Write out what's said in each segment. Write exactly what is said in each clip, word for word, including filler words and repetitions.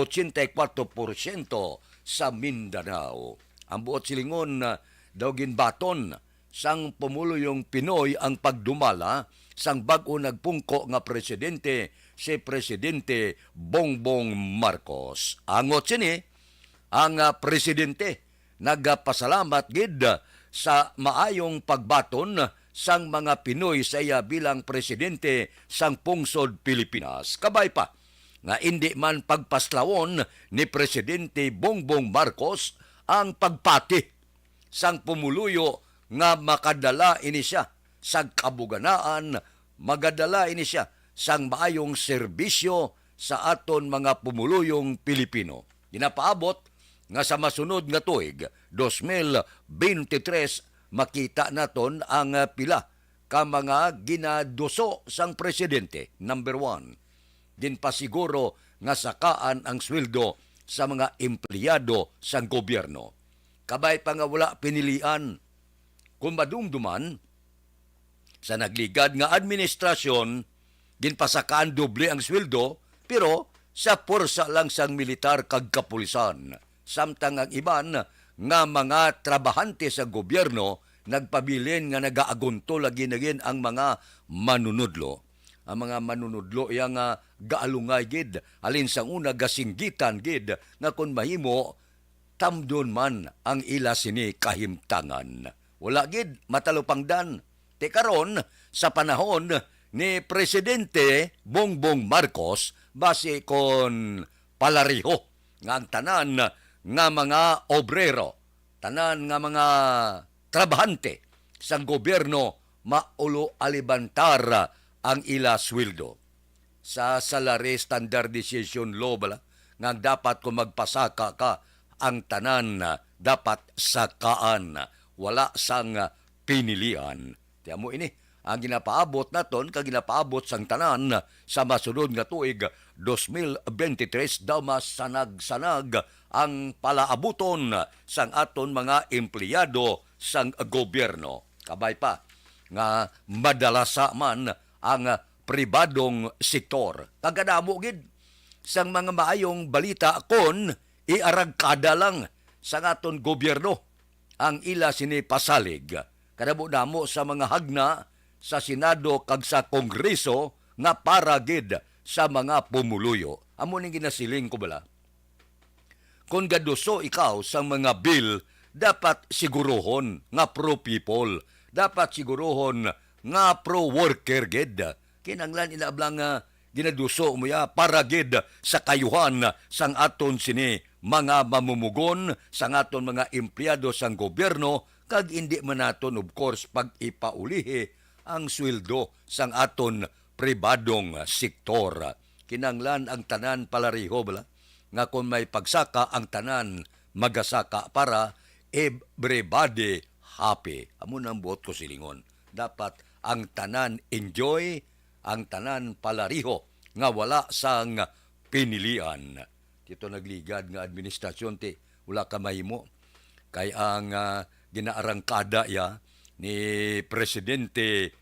ochenta y kuwatro porsyento sa Mindanao. Ang buot silingon, ah, daw ginbaton sang pumuluyong Pinoy ang pagdumala sang bag-o nagpungko nga presidente, si Presidente Bongbong Marcos. Angot sini, ang, ah, presidente nagapasalamat gid sa maayong pagbaton sang mga Pinoy sa iya bilang presidente sang pungsod Pilipinas. Kabay pa nga indi man pagpaslawon ni Presidente Bongbong Marcos ang pagpati sang pumuluyo nga makadala ini sia sang kabuganaan, magadala ini sia sang maayong serbisyo sa aton mga pumuluyong Pilipino. Ginapaabot nga sa masunod nga tuig, dos mil bente tres, makita naton ang, ah, pila ka mga ginaduso sang presidente. Number one, ginpasiguro nga sakaan ang sweldo sa mga empleyado sang gobyerno. Kabay pa nga wala pinilian. Kung madumduman, sa nagligad nga administrasyon, ginpasakaan doble ang sweldo, pero sa pwersa lang sang militar kag kapulisan. Samtang ang iban nga mga trabahante sa gobyerno nagpabilin nga nagaagunto lagi na gid ang mga manunudlo. Ang mga manunudlo iya nga gaalungay gid, halin sang una gasinggitan gid nga kon mahimo, tamdon man ang ila sini kahimtangan. Wala gid matalupangdan. Ti karon, sa panahon ni Presidente Bongbong Marcos, basi kon palariho nga ang tanan nga mga obrero, tanan nga mga trabahante sang gobyerno maulo alibantar ang ila sweldo. Sa salary standardization law bala, nga dapat kung magpasaka ka, ang tanan dapat sakaan, wala sang pinilian. Ti amo ini ang ginapaabot naton kag ginapaabot sang tanan sa masunod nga tuig, dos mil bente tres, daw masanag-sanag ang palaabuton sang aton mga empleyado sang gobyerno. Kabay pa nga madalasa man ang pribadong sektor. Kag kadamo gid sang mga maayong balita kon iarangkada lang sang aton gobyerno ang ila sini pasalig. Kadamo-damo sa mga hagna sa Senado kag sa Kongreso nga para gid sa mga pumuluyo. Amo ning ginasiling ko bala. Kon gaduso ikaw sang mga bill, dapat siguruhon nga pro people. Dapat siguruhon nga pro worker gid. Kinahanglan ina bala nga ginaduso mo ya para gid sa kayuhan sang aton sini mga mamumugon, sang aton mga empleyado sang gobyerno, kag indi man naton, of course, pag-ipaulihi ang sweldo sang aton pribadong sektor. Kinahanglan ang tanan palariho bala, nga kon may pagsaka ang tanan magasaka para everybody happy. Amo nang buot ko silingon. Dapat ang tanan enjoy, ang tanan palariho nga wala sang pinilian. Dito nagligad nga administrasyon ti wala ka mahimo. Kay ang, ah, ginaarangkada ya ni Presidente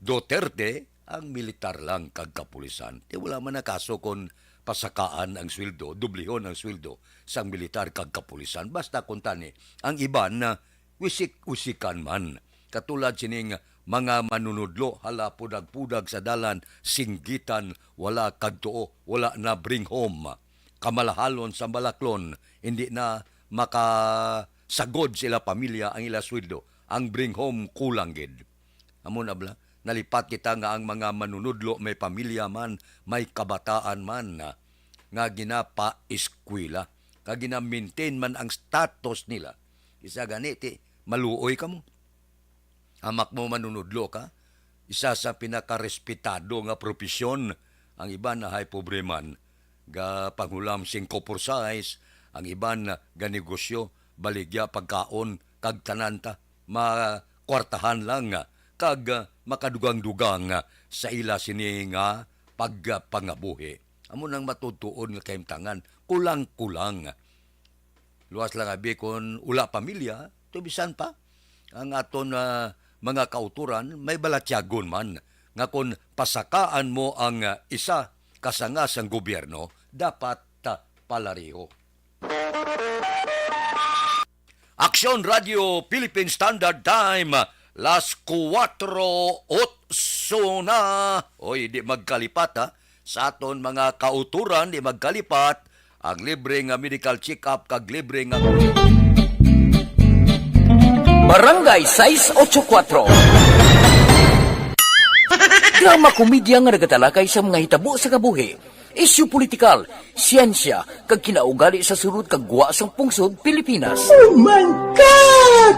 Duterte ang militar lang kag kapulisan. Ti wala man na kaso kon pasakaan ang sweldo, dublihon ang sweldo sang militar kag kapulisan. Basta kuntani, ang iban na wisik-wisikan man. Katulad sining mga manunudlo, hala, pudag-pudag sa dalan, singgitan, wala kagtuo, wala na bring home. Kamalahalon sa balaklon, hindi na makasagod sila pamilya ang ila sweldo. Ang bring home kulang gid. Amo na bala, nalipat kita nga ang mga manunudlo may pamilya man, may kabataan man, ah, nga ginapa-eskwela, nga gina-maintain man ang status nila. Isa gani ti maluoy kamo. Hamak mo manunudlo ka, isa sa pinakarespetado nga propesyon. Ang iban nahay pobre man, ga panghulam singko por sais, ang iban ganegosyo, baligya, pagkaon, kag tanan ta, makwartahan lang, kag makadugang-dugang sa ila sini nga pagpangabuhi. Amo nang matuod-tuod nga kahimtangan, kulang-kulang. Luwas lang abi kon wala pamilya, to bisan pa ang aton, ah, mga kautoran, may balatyagon man nga kon pasakaan mo ang, ah, isa kasanga sang gobyerno dapat, ah, palareho. Aksyon Radio Philippine Standard Time, las kuwatro otso na. Oy, di magkalipat, ha. Sa aton mga kauturan, di magkalipat ang libre nga medical check-up kag libre nga Barangay sais otso kuwatro. Drama komedya nga nagatalakay sa mga hitabo sa kabuhi, isyu politikal, siyensya, kag kinaugali sa sulod kag gwa sang pungsod Pilipinas. Oh my God!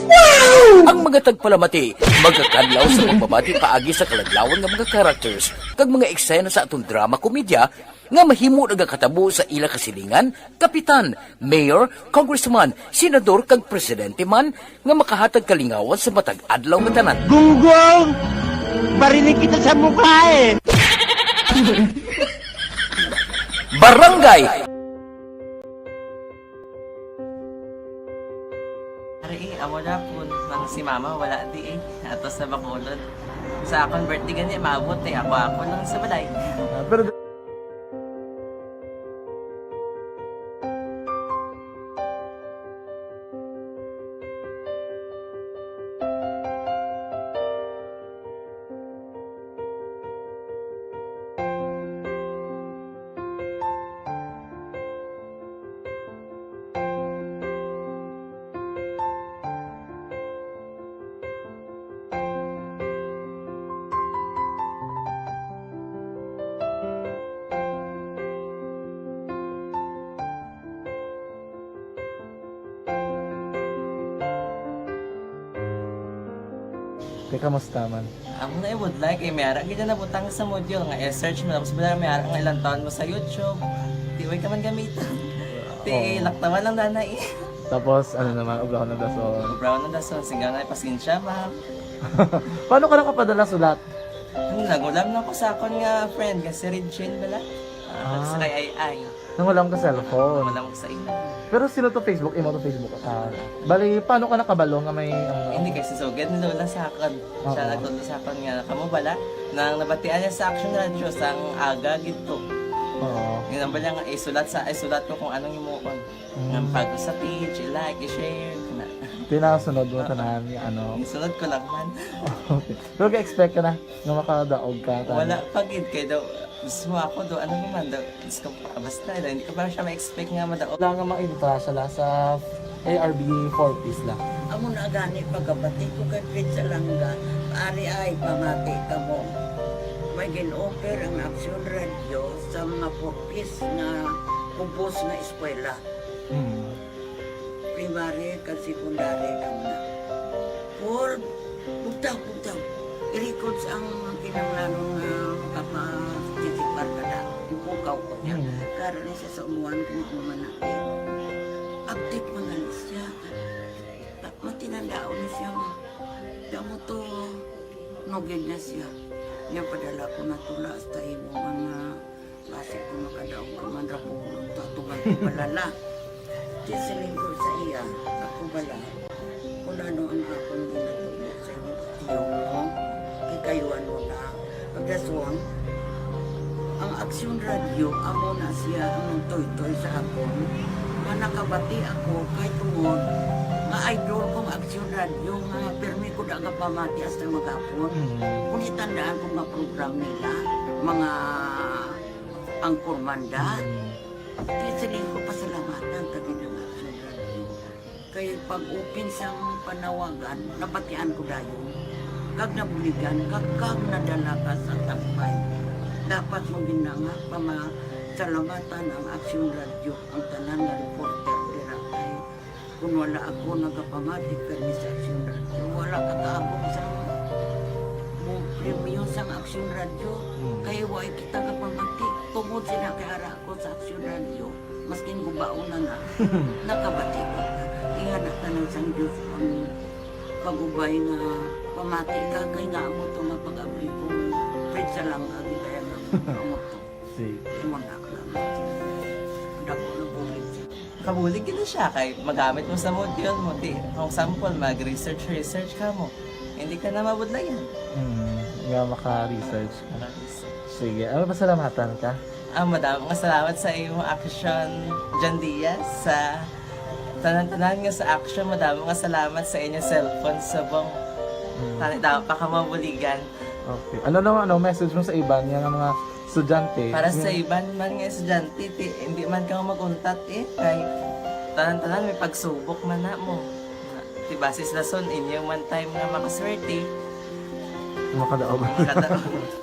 Wow! Ang mga tagpalamati magakadlaw sa pagbabati paagi sa kaladlawan nga mga characters kag mga eksena sa aton drama komedya nga mahimo nagakatabo sa ila kasilingan, kapitan, mayor, congressman, senador, kag presidente man nga makahatag kalingawan sa matag adlaw nga tanan. Gunggong! Barinig kita sa mukha eh! Barangay! Ari, eh, amo na po. Nang si mama wala di eh. Ato sa Bacolod. Sa akon birthday gani, maabot eh. Ako, ako lang sa balay. Ah, pero Te, kamusta man? Amo na, eh, would like, eh, may ara gid na nabutang sa module nga i-search mo, tapos bala may ara nga ilang taon mo sa YouTube. Di, way ka man gamiton. Ti, oo, laktawan lang dana, eh. Tapos, ano naman, ubrahon ng dason. Ubrahon ng dason, singgaw na, pasensya, ma'am. Paano ka nakapadala sulat? Ano, nag-ulam lang ko sa akon nga friend, nga si Regine bala. Ah, ah, sa kay Ay Ay. Nangulam ka cellphone. Wala mo sa ina. Pero sino to Facebook? Imo to Facebook account? Bali, paano ka nakabalo nga may, ano? Hindi, kay si Sugad ni Lola sa akon. Siya, oo, nagtudlo sa akon nga, kamo bala, nang nabatian niya sa Action Radio sang aga gid to. Oo. Yun ang bala nga, isulat sa, isulat ko kung anong himuon. Mm. Nga pag sa page, i-like, i-share, na. Tinasunod mo, oo, tanan, ano? Isunod ko lang man. Okay. Pero ka-expect ka na nga makadaog ka, tanan? Wala pa gid, kay daw, gusto mo ako daw, ano naman daw, Diyos ko, basta, hindi ko pa siya ma-expect nga madaog. Wala nga ma-entra sila sa A R B four Ps lang. Amo na gani pagkabati ko kay Fred Salanga, ari ay pamati kamo. May gin-offer ang Aksyon Radio sa mga four Ps nga kubos nga eskwela. Hmm. Primary kag secondary lang na. Paul, bugtaw, bugtaw. I-records ang kinahanglanon nga makapa-, titikbar ka na. Ipukaw ko niya. Mm. Karon ni siya sa umuan kung ano man na, eh. Update man na siya. Ta-, matinandaon ni siya, ma. Kamo to, nugid na siya. Niya padala ko na tula hasta imo man nga Basi kung makadaog ka man ra ko, tatuman ko balala. Di siling ko sa iya, ako bala, kung ano ang akong ginatubo sa imong tiyo mo, kikayuan mo na. Pagdason, ang Aksyon Radio, amo na siya ang nagtoytoy sa akon, nga nakabati ako kay tungod nga idol kong Aksyon Radio, nga pirmi ko da nga pamati hasta maghapon. Mm. Kung itandaan ko nga program nila, mga Ang kurmanda, mm, di siling ko pasalamatan ta gid ang Aksyon Radio. Kay pag-open sang panawagan, nabatian ko dayon. Kag nabuligan, kag, kag nadala ka sa Tagpay. Dapat mo gid na nga pamasalamatan ang Aksyon Radio, ang tanan nga reporter dira kay Kung wala ako nagapamati kay Miss Action Radio, wala ka kaabot sa mo premyo sang Action Radio. Hmm. Kay wa kita kapamati. Tungod sila kay ara ako sa Action Radio, maskin gubaon na na, nakabati ko. Ingana tanan sang Diyos ang pag-ubay nga pamati ka kay nga amo to nga pag-abri ko. Pwede sa lang ang gitayan ng amo to. Sige. Imo na ka. Dako na bulig. Kabulig gid na siya kay magamit mo sa module mo. Di, kung sample, mag-research, research ka mo. Hindi ka na mabudlayan. Mm, nga maka-research ka. Maka-research. Sige, ano, pasalamatan ka? Ah, madamo nga salamat sa imong action, John Diaz, sa tanan-tanan nga sa action. Madamo nga salamat sa inyong cellphone subong. Hmm. Tani daw pa ka mabuligan. Okay. Ano naman, ano, message mo sa iban nga mga estudyante? Para sa iban man nga estudyante, ti, hindi man ka mag-untat eh. Kay tanan-tanan may pagsubok man na mo. Ti basis lason, inyo man time nga makaswerte. Makadaog. Makadaog.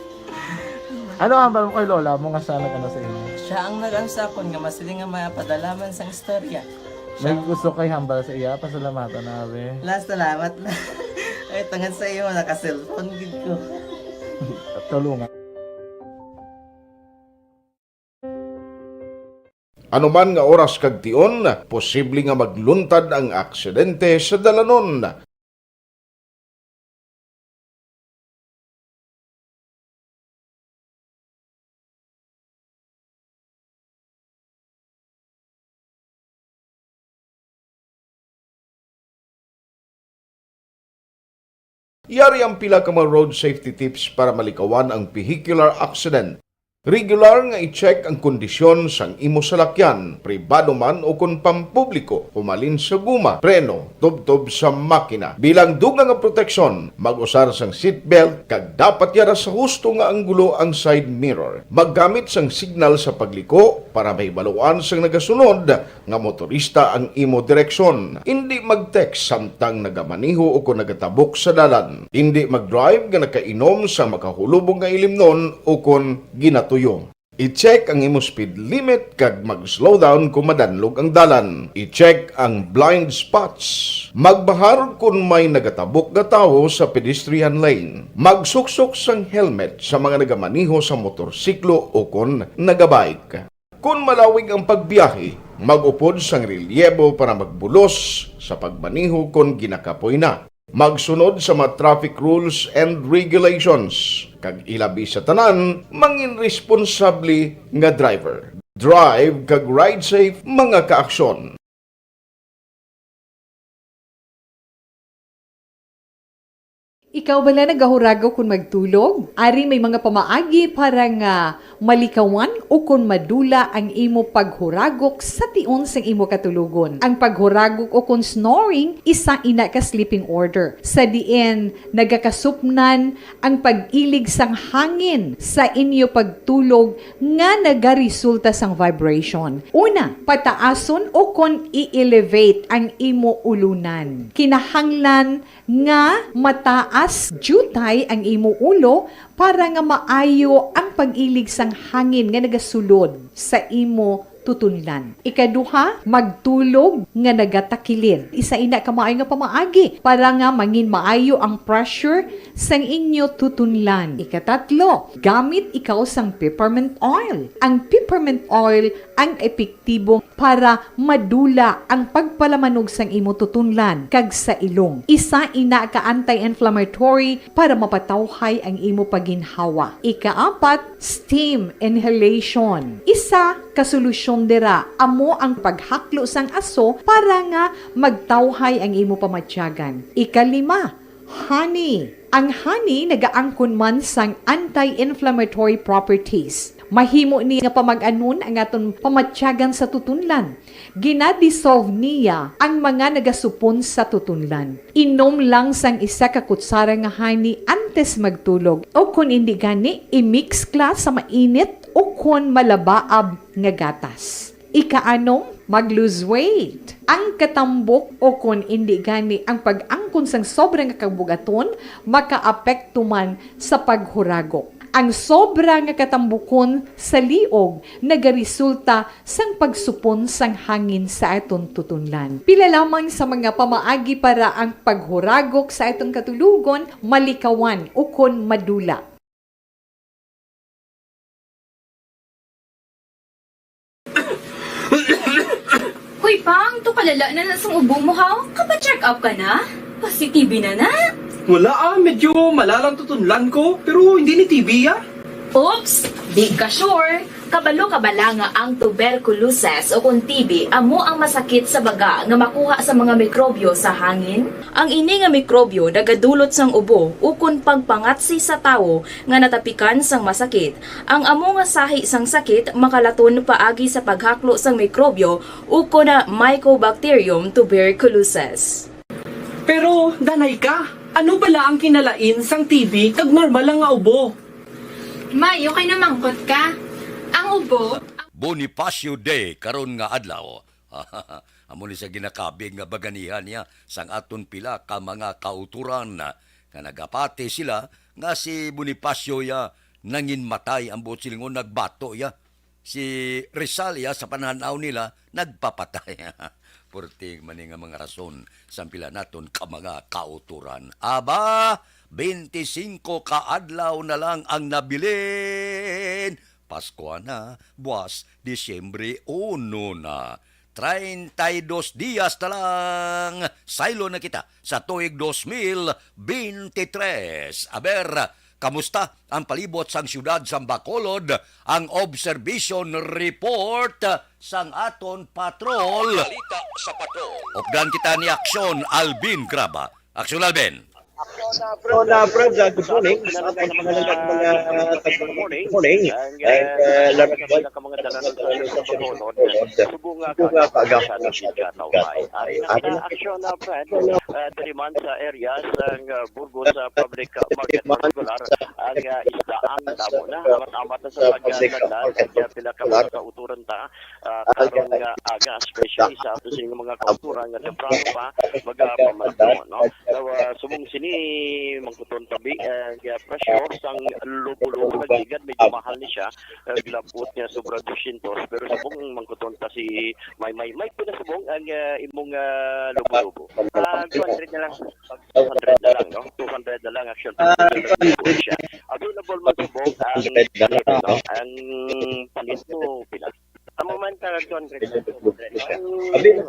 Ano ang hambal mo kay lola mo nga siya nag-ano sa imo? Siya ang nag-ano sa akon nga masiling nga mapadala man sang istorya. May gusto kay hambal sa iya, pasalamatan na, abi. La, salamat na. Ay, tungod sa imo, naka-cellphone gid ko. Tulungan. Anuman nga oras kag tion, posible nga magluntad ang aksidente sa dalanon. Yari ang pila ka mga road safety tips para malikawan ang vehicular accident. Regular nga i-check ang kondisyon sang imo salakyan, pribado man o kon pampubliko, humalin sa guma, preno, tubtob sa makina. Bilang dugang nga proteksyon, mag-usar sang seatbelt kag dapat yara sa husto nga anggulo ang side mirror. Maggamit sang signal sa pagliko para mahibaluan sang nagasunod nga motorista ang imo direksyon. Indi mag-text samtang nagamaneho o kon nagatabok sa dalan. Indi mag-drive nga nakainom sa makahulubong nga ilimnon o kon ginatuyo. I-check ang imo speed limit kag mag-slow down kon madanlog ang dalan. I-check ang blind spots. Magbahar kon may nagatabok nga tawo sa pedestrian lane. Magsuksok sang helmet sa mga nagamaneho sa motorsiklo o kon nagabike. Kon malawig ang pagbiyahe, mag-upod sang relyebo para magbulos sa pagmaneho kon ginakapoy na. Magsunod sa mga traffic rules and regulations, kag ilabi sa tanan, mangin responsable nga driver. Drive kag ride safe, mga kaaksyon. Ikaw bala nagahuragok kon magtulog? Ari may mga pamaagi para nga malikawan o kon madula ang imo paghuragok sa tion sang imo katulogon. Ang paghuragok o kon snoring, isa ina ka sleeping order, sa diin nagakasupnan ang pag-ilig sang hangin sa inyo pagtulog nga nagaresulta sang vibration. Una, pataason o kon i-elevate ang imo ulunan. Kinahanglan nga mataas diutay ang imo ulo para nga maayo ang pag-ilig sang hangin nga nagasulod sa imo tutunlan. Ikaduha, magtulog nga nagatakilid. Isa ina ka maayo nga pamaagi para nga mangin maayo ang pressure sang inyo tutunlan. Ikatatlo, gamit ikaw sang peppermint oil. Ang peppermint oil ang epektibo para madula ang pagpalamanog sang imo tutunlan kag sa ilong. Isa ina ka anti-inflammatory para mapatawhay ang imo pagginhawa. Ikaapat, steam inhalation. Isa ka solusyon dira amo ang paghaklo sang aso para nga magtawhay ang imo pamatyagan. Ikalima, honey. Ang honey nagaangkon man sang anti-inflammatory properties. Mahimo ni nga pamag-anon ang aton pamatyagan sa tutunlan. Gina-dissolve niya ang mga nagasupon sa tutunlan. Inom lang sang isa ka kutsara nga honey antes magtulog, o kon indi gani, i-mix ka sa mainit o kon malabaab nga gatas. Ikaanom, mag-lose weight. Ang katambok o kon indi gani ang pag-angkon sang sobra nga kabugaton makaapekto man sa paghuragok. Ang sobra nga katambukon sa liog nagaresulta sang pagsupon sang hangin sa aton tutunlan. Pila lamang sa mga pamaagi para ang paghuragok sa aton katulogon malikawan ukon madula. Hoy, Pang, to kalala na na sang ubo mo, ha? Kapa-check up ka na? Pa-C T B na na? Wala, ah, medyo malalang tutunlan ko, pero hindi ni T B, ah. Oops, di ka sure. Kabalo ka bala nga ang tuberculosis o kon T B amo ang masakit sa baga nga makuha sa mga mikrobyo sa hangin? Ang ini nga mikrobyo nagadulot sang ubo ukon pagpangatsi sa tawo nga natapikan sang masakit. Ang amo nga sahi sang sakit makalaton paagi sa paghaklo sang mikrobyo ukon na Mycobacterium tuberculosis. Pero, danay ka, ano bala ang kinalain sang T B kag normal lang nga ubo? May, okay na mangkot ka. Ang ubo, Bonifacio Day karon nga adlaw. Amo ni sa ginakabig nga baganihan niya sang aton pila ka mga kauturan nga nagapati sila nga si Bonifacio ya nanginmatay ang buot silingon nagbato ya. Si Rizal ya sa pananaw nila nagpapatay. Purting man ni nga mga rason sang pila naton ka mga kauturan. Aba, twenty-cinco ka adlaw na lang ang nabilin. Pasko na, buwas Disyembre uno na. Treinta y dos dias na lang, saylo na kita sa tuig dos mil beintitrés. Aber, kamusta ang palibot sang siyudad sang Bacolod? Ang observation report sang aton patrol. Balita sa patrol. Updan kita ni Aksyon Alvin Graba. Aksyon Alvin. So, na Fred, uh, good morning. Sa ating mga, mga, uh, good morning. And, uh, lahat ng mga dala ng sa mga Bacolod. Subong nga kaagap sa ating katawhay. Ari na kita, Aksyon, uh, Fred, uh, diri man sa area sang, uh, Burgos, uh, Public, uh, Market, particular ang, uh, isdaan. Tamo na, amat-amat na sa paglalaglag, kaya pila ka mga kauturan ta, uh, karong, uh, aga, especially sa ato sing mga kauturan nga temprano pa, magapamasko, no? So, uh, subong sini, mangkuton tabi, uh, presyo sang lubo-lubo nagligad, medyo mahal ni siya, uh, labot niya sobra dosyentos, pero subong mangkuton ta si May May. May, pila subong ang, uh, imong, uh, lubo-lubo? Ah, two hundred na lang. Two hundred na lang, no? Two hundred na lang, actually. Ah, two hundred siya. Available man subong ang, no? Ang palit mo, pila? Amo man ka two hundred. Ang,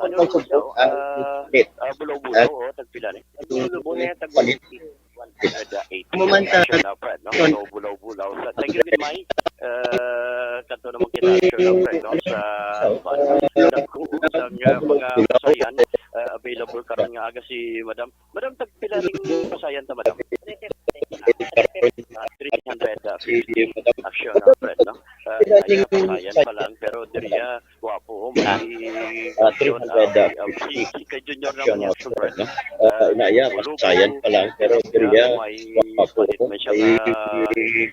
ano, ah, ah, bulaw-bulaw, oh, tagpila ni? Ang bulaw-bulaw niya, tag one eighty. One hundred eighty. Amo man ka. Action na, Brad, no? So, bulaw-bulaw. Sa, thank you, May. Ah, kanto naman kita, action na, Brad, no? Sa, sa, sa, mga pasayan, ah, available karon nga aga si Madam. Madam, tagpila ning pasayan ta, Madam? Ah, three hundred fifty. Action na, Brad, no? Ah, ay, pasayan pa lang, pero diri, ah, gwapo, oh, may action, ah, may, ah, si, si kay Junior naman yung action, Brad, no? Ah, na, yeah, pasayan pa lang, pero diri, ah, may gwapo, palit, oh, may siya, may, ah,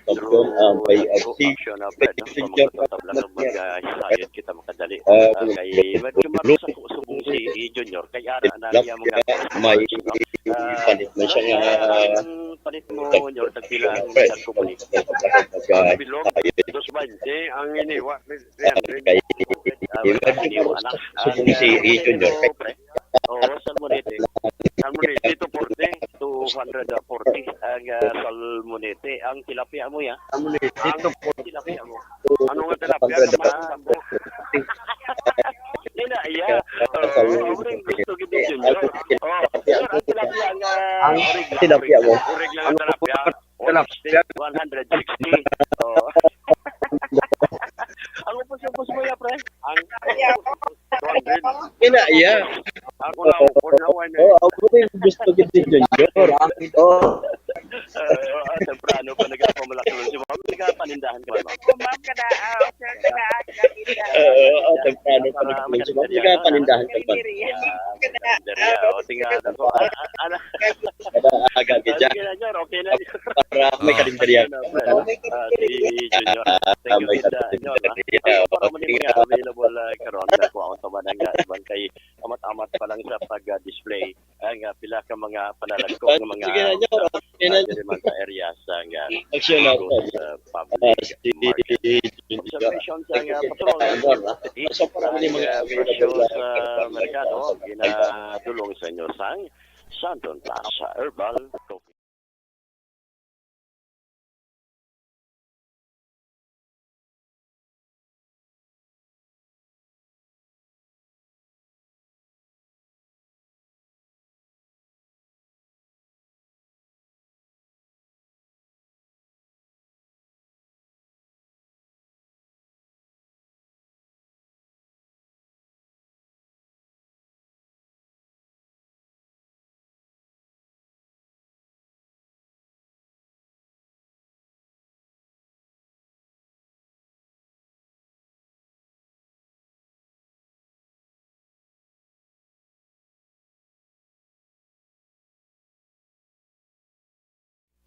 kampiyon, ah, may, ah, si, action na, Brad, no? Kay Junior naman, mag, ah, sayod kita makadali. Ah, kay, medyo marasa ko subong si Junior, kay ara na iya mga may, no? Ah, palit, may siya nga, ang palit mo, Junior, tagpila ang nagkukunik? Ang bilog, dos baynte, ang iniwa, three hundred. Kay, ah, wala, iniwa na. Subong si Junior. Pre. Oo, salmonete. Salmonete, two forty, two hundred forty. Ang, ah, salmonete. Ang tilapia mo, ya? Ang tilapia mo. Ano nga tilapia? Ang mahal ang sambo. Di na, iya. Oo, ang gusto gid ni Junior. Oh, sir, ang tilapia nga, ang tilapia mo. Urig lang ang tilapia. One hundred sixty. Oh. Ang upos-upos mo ya, pre? Ang two hundred. Ina, iya. Ako na, upos na, one. Oh, ako din gusto gid ni Junior. Oh. Ah, temprano pa nagapamalaklon si Ma'am. Nagapanindahan ka, Ma'am? Ma'am, kada, ah, sir, kada, ah, temprano pa nagapamalaklon si Ma'am. Nagapanindahan ka, Ma'am? Kada, ah, o, tingala ko. Ah, ah, ano? Kada aga gid. Sige na, Jor. Okay na, Jor. Para may kalendarya. Ah, si Junior. Thank you, Junior. Para mo ni mga available, ah, karon, nakuha ko sa manang, ah, iban kay amat-amat pa lang sa pag-display ang, ah, pila ka mga panalagkok nga mga, ah, diri man sa area sa, ah, Burgos, ah, public market. Observation sa, ah, patrol. Ang, ah, presyo sa merkado, ginadulong sa inyo sang Santon Plaza Herbal Coffee.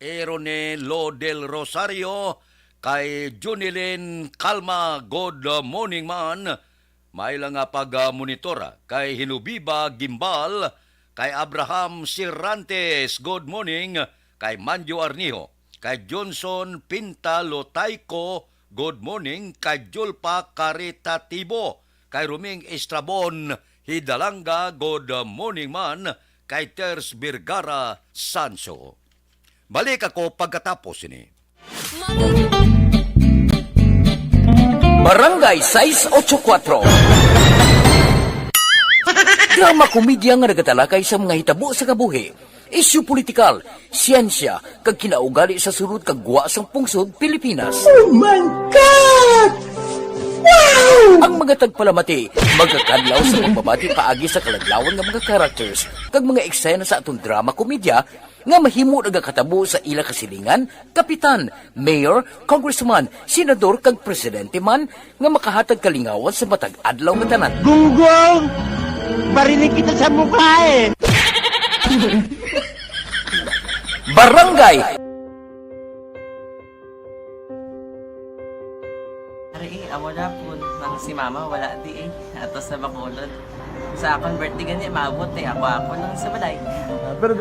Erone Lo del Rosario, kay Junilin Calma, good morning man. May lang nga pag-monitor kay Hinubiba Gimbal, kay Abraham Sirantes, good morning, kay Manjo Arnijo, kay Johnson Pinta Lotayco, good morning, kay Julpa Caritativo, kay Roming Estrabon Hidalanga, good morning man, kay Ters Vergara Sanso. Balik ako pagkatapos ini. Barangay sais ocho kuatro. Drama komedya nga nagatalakay sa mga hitabo sa kabuhi, isyu politikal, siyensya, kag kinaugali sa sulod kag gwa sang pungsod Pilipinas. Oh my God! Wow! Ang mga tagpalamati magakadlaw sa pagbabati paagi sa kaladlawan nga mga characters kag mga eksena sa aton drama komedya nga mahimo nagakatabo sa ila kasilingan, kapitan, mayor, congressman, senador, kag presidente man nga makahatag kalingawan sa matag adlaw nga tanan. Gunggong! Barinig kita sa mukha eh! Barangay Ari, eh, amo na po nang si mama wala di eh. Ato sa Bacolod. Sa akon birthday gani, maabot eh. Ako, ako lang sa balay. Ah, pero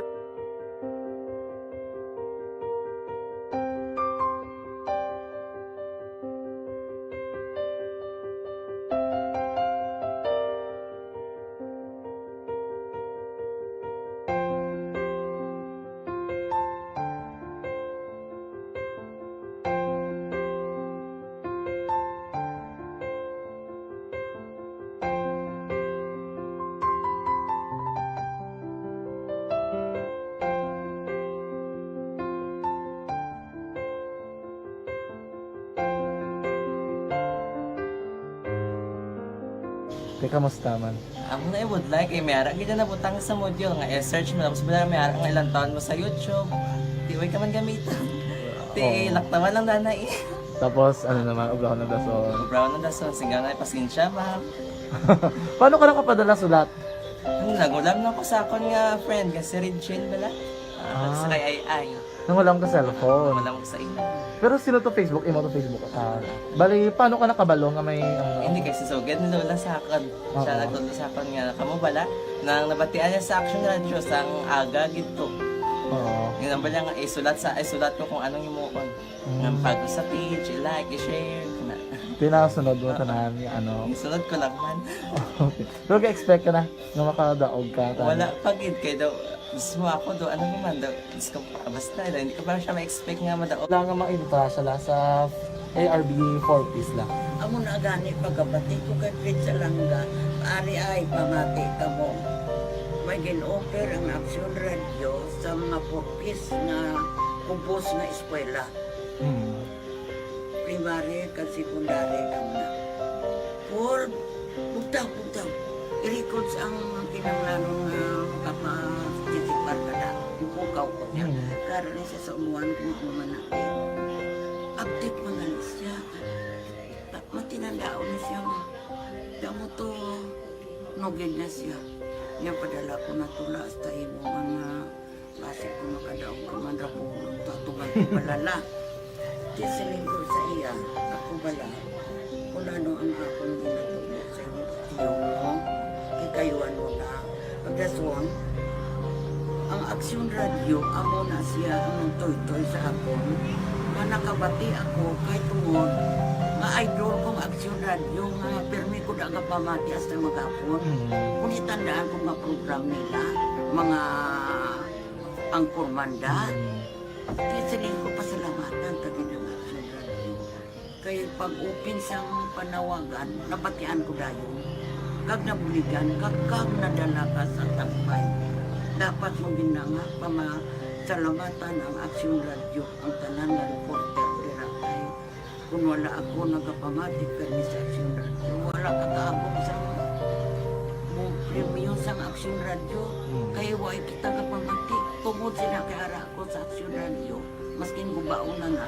Teka, musta man? Amo na, I would like, eh, may ara gid na nabutang sa module nga i-search mo, tapos bala may ara nga ilang taon mo sa YouTube. Di, way ka man gamiton. Di, Oo. Laktawan lang, nanay. Tapos, ano naman, ubrahon ng dason. Ubrahon ng dason, singgaw na, pasensya, ma'am. Paano ka nakapadala sulat? Ano, nagulam na ko sa akon nga friend, nga si Regine bala. Ah, Ah. Sa kay Ay Ay. Nangulam ka cellphone. Wala mo sa imo. Pero sino to Facebook? Imo to Facebook? Ah, bali, paano ka nakabalo nga may, ano? Hindi, kay si Sugad ni Lola sa akon. Siya Oo. Nagtudlo sa akon nga, kamo bala, nang nabatian niya sa Action Radio, sang aga gid to. Oo. Yun ang bala nga, isulat sa, isulat ko kung anong himuon. Mm. Nga pag sa page, i-like, i-share, na. Tinasunod mo Oo. Tanan, nga ano. Isunod ko lang man. Okay. Pero ga-expect ka na nga makadaog ka, tanan? Wala pa gid, kay daw, mismo ako daw, ano naman daw, Diyos ko, ah, basta, hindi ko pa siya ma-expect nga madaog. Wala nga maintra siya la sa A R B four Ps la. Amo na gani pagkabati ko kay Fred Salanga, ari ay pamati kamo. May gin-offer ang Action Radio sa mga four Ps nga kubos nga eskwela. Hmm. Primary kag secondary kamo na. Paul, bugtaw, bugtaw. I-records ang kinahanglanon nga makaparticipar ka na. Ipukaw ko niya. Mm. Karon ni siya sa umuan kung ano man natin. Update man gani siya. Ta-, matinandaon na siya nga. Kamo to, nugid na siya. Niya padala ko na tula hasta imo nga Basi kung makadaog ka man ra ko, tatugan ko bala la. Di siling ko sa iya, ako bala, kung ano ang akong ginatubo sa imo, tiyo mo, kay kayo ano na. Pagdason, ang Aksyon Radio, amo na siya ang nagtoytoy sa akon, nga nakabati ako kay tungod nga idol kong Aksyon Radio, nga pirmi ko da nga pamati hasta maghapon. Mm. Kung itandaan ko nga program nila, mga Ang Kurmanda. Mm. Kaya siling ko, pasalamatan ta gid ang Action Radio. Kay pag-open sang panawagan, nabatian ko dayon. Kag nabuligan, kag, kag nadala ka sa tampay. Dapat mo gid na nga pamasalamatan ang Action Radio, ang tanan nga reporter dira kay Kung wala ako nagapamati kay Miss Action Radio, wala ka kaabot sa mo premyo sang Action Radio. Hmm. Kay wa kita kapamati. Tungod sila kay ara ako sa Action Radio, maskin gubaon na na,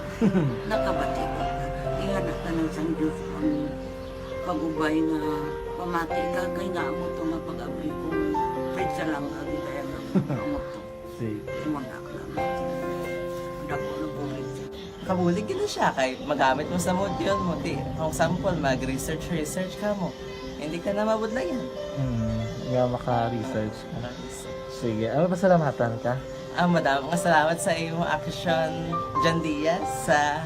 nakabati ko. Ingana ka nang sang Diyos ang pag-ubay nga pamati ka, kay nga amo to nga pag-abli ko, Fred Salanga, di kaya nga amo to. Sige. Imo na lang. Kabulig gid na siya kay magamit mo sa module mo. Di, for example, mag-research, research ka mo. Hindi ka na mabudlayan. Hmm, nga maka-research ka. Sige, ano, pasalamatan ka? Ah, madamo nga salamat sa imo, Action John Diaz, sa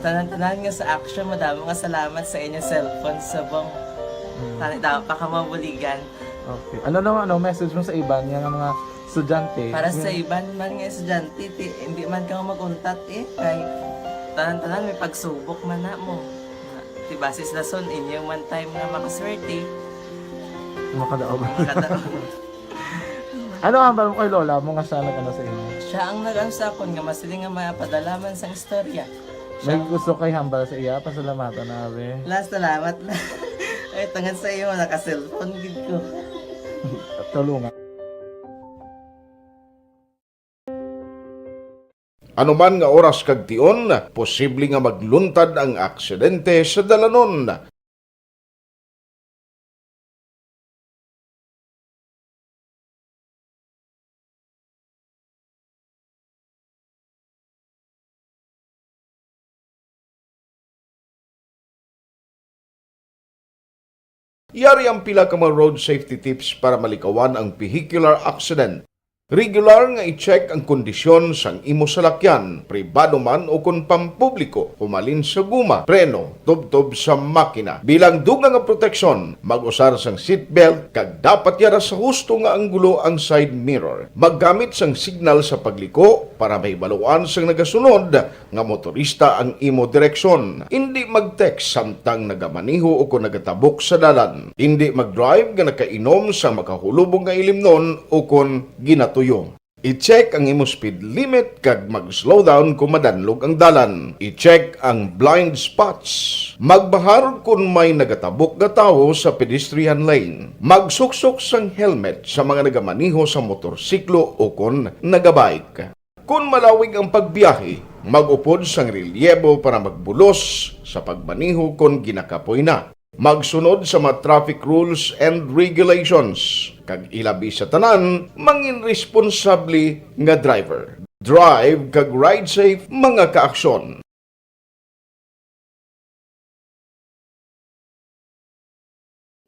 tanan-tanan nga sa Action. Madamo nga salamat sa inyo cellphone subong. Hmm. Tani daw pa ka mabuligan. Okay. Ano naman, ano, message mo sa iban nga mga estudyante? Para sa Yung- iban man nga estudyante, ti, hindi man ka mag-untat eh. Kay tanan-tanan may pagsubok man na mo. Ti basis lason inyo man time nga makaswerte. Makadaog. Makadaog. Ano ang hambal mo kay lola mo nga siya nag-ano sa imo? Siya ang nag-ano sa akon nga masiling nga mapadala man sang istorya. May gusto kay hambal sa iya, pasalamatan na, be. La, salamat na. Ay, tungod sa imo, naka-cellphone gid ko. Tulungan. Ano man nga oras kag tion, posible nga magluntad ang aksidente sa dalanon. Yari ang pila ka mga road safety tips para malikawan ang vehicular accident. Regular nga i-check ang kondisyon sang imo salakyan, pribado man o kon pampubliko, humalin sa guma, preno, tubtob sa makina. Bilang dugang nga proteksyon, mag-usar sang seatbelt kag dapat yara sa husto nga anggulo ang side mirror. Maggamit sang signal sa pagliko para mahibaluan sang nagasunod nga motorista ang imo direksyon. Indi mag-text samtang nagamaneho o kon nagatabok sa dalan. Indi mag-drive nga nakainom sang makahulubong nga ilimnon o kon ginatuyo. I-check ang imo speed limit kag mag-slow down kon madanlog ang dalan. I-check ang blind spots. Magbahar kon may nagatabok nga tawo sa pedestrian lane. Magsuksok sang helmet sa mga nagamaneho sa motorsiklo o kon nagabike. Kon malawig ang pagbiyahe, mag-upod sang relyebo para magbulos sa pagmaneho kon ginakapoy na. Magsunod sa mga traffic rules and regulations, kag ilabi sa tanan, mangin responsable nga driver. Drive kag ride safe, mga ka-Action.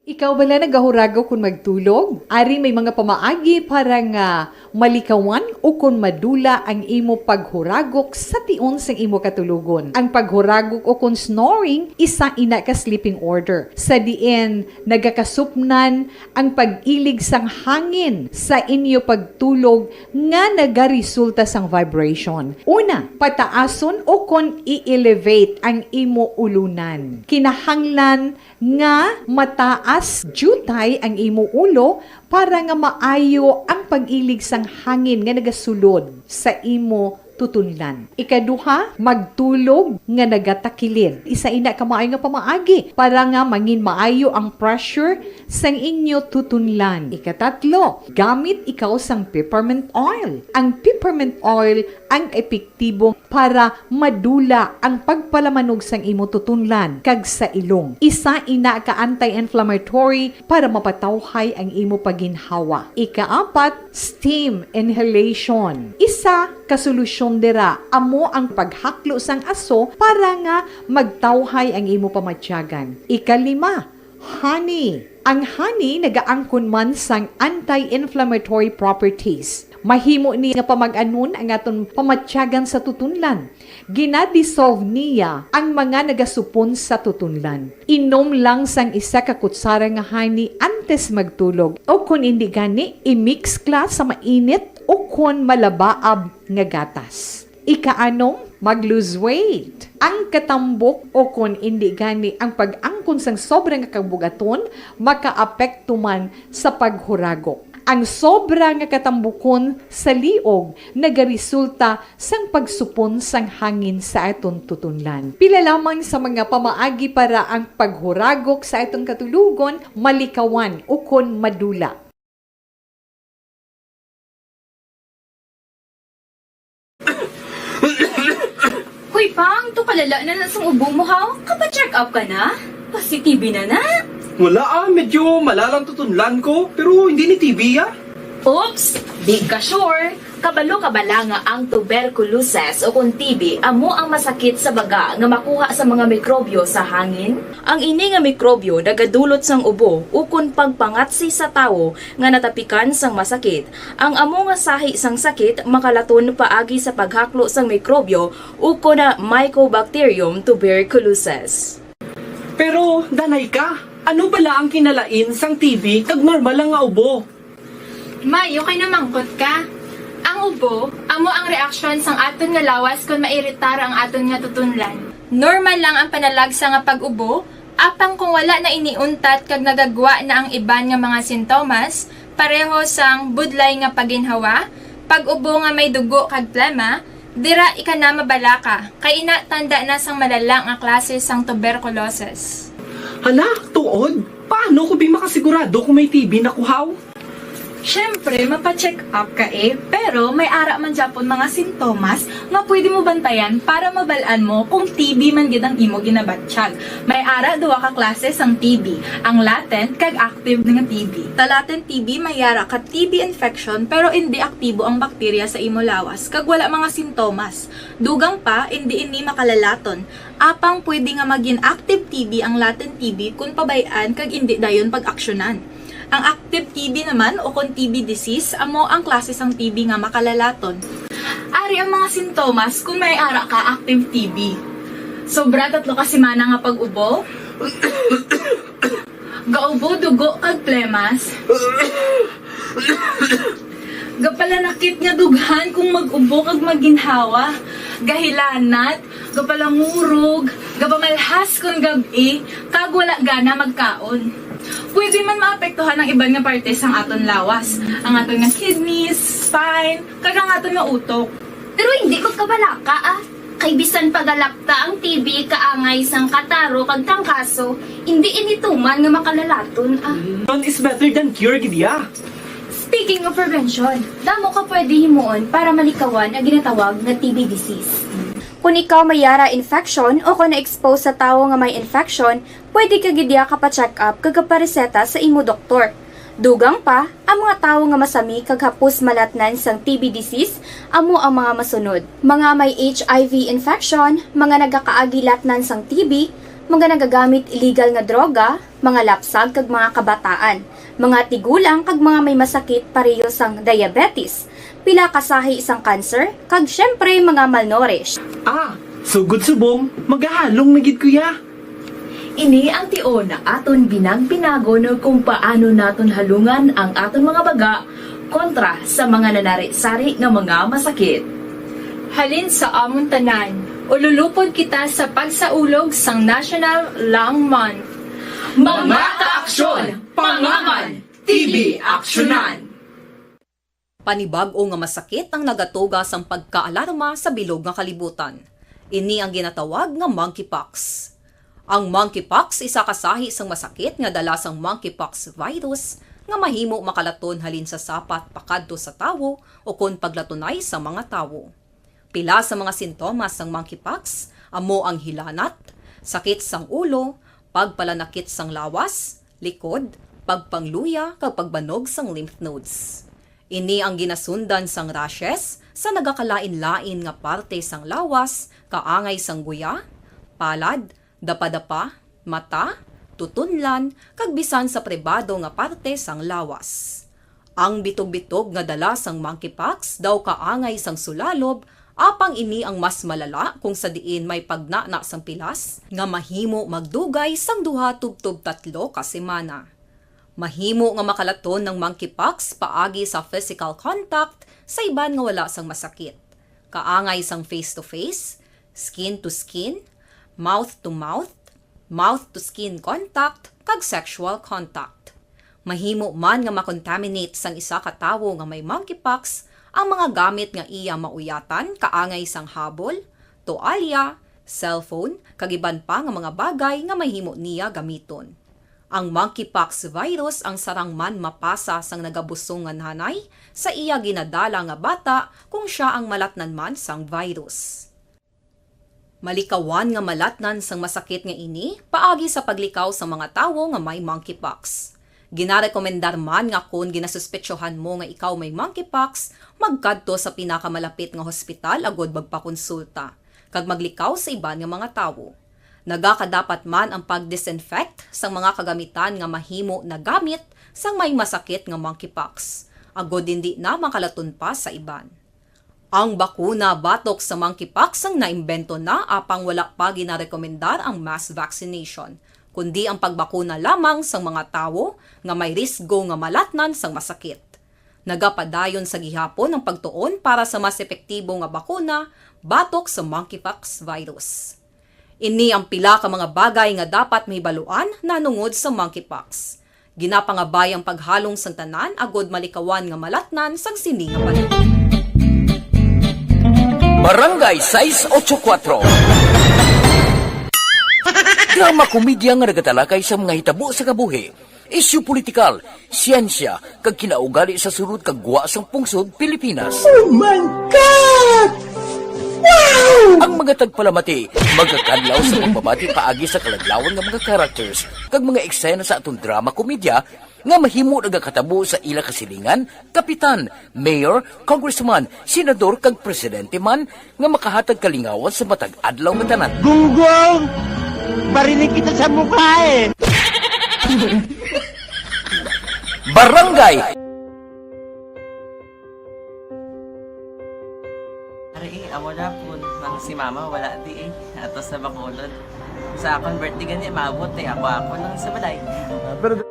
Ikaw bala nagahuragok kon magtulog? Ari may mga pamaagi para nga malikawan o kon madula ang imo paghuragok sa tion sang imo katulogon. Ang paghuragok o kon snoring, isa ina ka sleeping order, sa diin nagakasupnan ang pag-ilig sang hangin sa inyo pagtulog nga nagaresulta sang vibration. Una, pataason o kon i-elevate ang imo ulunan. Kinahanglan nga mataas diutay ang imo ulo para nga maayo ang pag-ilig sang hangin nga nagasulod sa imo tutunlan. Ikaduha, magtulog nga nagatakilid. Isa ina ka maayo nga pamaagi para nga mangin maayo ang pressure sang inyo tutunlan. Ikatatlo, gamit ikaw sang peppermint oil. Ang peppermint oil ang epektibo para madula ang pagpalamanog sang imo tutunlan kag sa ilong. Isa ina ka anti-inflammatory para mapatawhay ang imo paginhawa. Ikaapat, steam inhalation. Isa ka solusyon dira amo ang paghaklo sang aso para nga magtawhay ang imo pamatyagan. Ikalima, honey. Ang honey nagaangkon man sang anti-inflammatory properties. Mahimo ni nga pamag-anon ang aton pamatyagan sa tutunlan. Gina-dissolve niya ang mga nagasupon sa tutunlan. Inom lang sang isa ka kutsara nga honey antes magtulog, o kon indi gani, i-mix ka sa mainit o kon malabaab nga gatas. Ikaanom, mag-lose weight. Ang katambok o kon indi gani ang pag-angkon sang sobra nga kabugaton makaapekto man sa paghuragok. Ang sobra nga katambukon sa liog nagaresulta sang pagsupon sang hangin sa aton tutunlan. Pila lamang sa mga pamaagi para ang paghuragok sa aton katulogon malikawan ukon madula. Hoy, Pang, to kalala na na sang ubo mo, ha? Kapa-check up ka na? Pasi-T B na na? Wala ah, medyo malalang tutunlan ko, pero hindi ni T B ah. Oops! Di ka sure. Kabalo ka bala nga ang tuberculosis o kon T B amo ang masakit sa baga nga makuha sa mga mikrobyo sa hangin? Ang ini nga mikrobyo nagadulot sang ubo ukon pagpangatsi sa tawo nga natapikan sang masakit. Ang amo nga sahi sang sakit makalaton paagi sa paghaklo sang mikrobyo ukon na Mycobacterium tuberculosis. Pero, danay ka, ano bala ang kinalain sang T B kag normal lang nga ubo? May, okay na mangkot ka. Ang ubo, amo ang reaksyon sang aton nga lawas kon mairitar ang aton nga tutunlan. Normal lang ang panalagsa nga pag-ubo, apang kung wala na ini untat kag nagagwa na ang iban nga mga sintomas, pareho sang budlay nga paginhawa, pag-ubo nga may dugo kag plema, dira ika na mabalaka, kay ina tanda na sang malala nga klase sang tuberculosis. Hala, tuod? Paano ko bi makasigurado kung may T B na kuhaw? Siyempre, mapa-check up ka eh, pero may ara man gyapon mga sintomas nga pwede mo bantayan para mabal-an mo kung T B man gid ang imo ginabatyag. May ara duha ka klase sang T B, ang latent kag active nga T B. Sa latent T B, may ara ka T B infection pero indi aktibo ang bakterya sa imo lawas kag wala mga sintomas. Dugang pa, indi ini makalalaton. Apang pwede nga magin active T B ang latent T B kon pabay-an kag indi dayon pag-aksyonan. Ang active T B naman o kon T B disease amo ang klase sang T B nga makalalaton. Ari ang mga sintomas kon may ara ka active T B. Sobra tatlo ka semana nga pag-ubo. Gaubo dugo kag plemas. Gapalanakit nga dughan kung mag-ubo kag maginhawa. Gahilanat, gapalangurog, gapamalhas kon gab-i, kag wala gana magkaon. Pwede man maapektuhan ang iban nga parte sang aton lawas, ang aton nga kidneys, spine, kag ang aton nga utok. Pero hindi magkabalaka ah. Kay bisan pagalakta ang T B kaangay sang kataro kag tangkaso, hindi ini tuman nga makalalaton ah. None is better than cure gid ya. Speaking of prevention, damo ka pwede himuon para malikawan ang ginatawag nga T B disease. Kung ikaw may yara infection o kung na-expose sa tawo nga may infection, pwede ka gid ya kapa-check up kag kapareseta sa imo doktor. Dugang pa, ang mga tawo nga masami kag hapos malatnan sang T B disease amo ang mga masunod: mga may H I V infection, mga nagakaagi latnan sang T B, mga nagagamit illegal nga droga, mga lapsag kag mga kabataan, mga tigulang kag mga may masakit pareho sang diabetes, pila ka sahi sang cancer, kag siyempre mga malnourished. Ah, sugod subong, magahalong na gid ko ya. Ini ang tion nga aton binag-binagon kung paano naton halungan ang aton mga baga kontra sa mga nanari-sari nga mga masakit. Halin sa amon tanan, ululupod kita sa pagsaulog sang National Lung Month. Mga kaaksyon, pangaman, T B aksyonan. Panibag-o nga masakit ang nagatuga sang pagkaalarma sa bilog nga kalibutan. Ini ang ginatawag nga monkeypox. Ang monkeypox isa ka sahi sang masakit nga dala sang monkeypox virus nga mahimo makalaton halin sa sapat pakadto sa tawo ukon paglatunay sa mga tawo. Pila sa mga sintomas sang monkeypox amo ang hilanat, sakit sang ulo, pagpalanakit sang lawas, likod, pagpangluya, kag pagbanog sang lymph nodes. Ini ang ginasundan sang rashes sa nagakalain-lain nga parte sang lawas, kaangay sang guya, palad, dapadapa, mata, tutunlan, kag bisan sa pribado nga parte sang lawas. Ang bitog-bitog nga dala sang monkeypox daw kaangay sang sulalob, apang ini ang mas malala kung sa diin may pagnana sang pilas nga mahimo magdugay sang duha tubtob tatlo ka semana. Mahimo nga makalaton ang monkeypox paagi sa physical contact sa iban nga wala sang masakit, kaangay sang face-to-face, skin-to-skin, mouth-to-mouth, mouth-to-skin contact, kag sexual contact. Mahimo man nga makontaminate sang isa ka tawo nga may monkeypox ang mga gamit nga iya mauyatan, kaangay sang habol, toalya, cellphone, kag iban pa nga mga bagay nga mahimo niya gamiton. Ang monkeypox virus ang sarang man mapasa sang nagabusong nga nanay sa iya ginadala nga bata kung sia ang malatnan man sang virus. Malikawan nga malatnan sang masakit nga ini paagi sa paglikaw sa mga tawo nga may monkeypox. Ginarekomendar man nga kon ginasuspetsohan mo nga ikaw may monkeypox, magkadto sa pinakamalapit nga hospital agud magpakonsulta kag maglikaw sa iban nga mga tawo. Nagakadapat man ang pag-disinfect sang mga kagamitan nga mahimo nagamit sang may masakit nga monkeypox, agud indi na makalaton pa sa iban. Ang bakuna batok sa monkeypox ang naimbento na, apang wala pa ginarekomendar ang mass vaccination, kundi ang pagbakuna lamang sang mga tawo nga may risgo nga malatnan sang masakit. Nagapadayon sa gihapon ang pagtuon para sa mas epektibo nga bakuna batok sa monkeypox virus. Ini ang pila ka mga bagay nga dapat mahibaluan nahanungod sa monkeypox. Ginapangabay ang paghalong sang tanan agud malikawan nga malatnan sang sini nga balay. Barangay sais ocho kuatro. Drama komedya nga nagatalakay sa mga hitabo sa kabuhi, isyu politikal, siyensya, kag kinaugali sa sulod kag gwa sang pungsod Pilipinas. Oh my God! Wow! Ang mga tagpalamati magakadlaw sa pagpamati paagi sa kaladlawan nga mga characters kag mga eksena sa aton drama komedya nga mahimo nagakatabo sa ila kasilingan, kapitan, mayor, congressman, senador, kag presidente man nga makahatag kalingawan sa matag adlaw nga tanan. Gunggong! Barinig kita sa mukha eh! Barangay. Ari eh, amo na po nang si mama wala di eh. Ato sa Bacolod. Sa akon birthday gani, maabot eh. Ako, ako lang sa balay. Ah, pero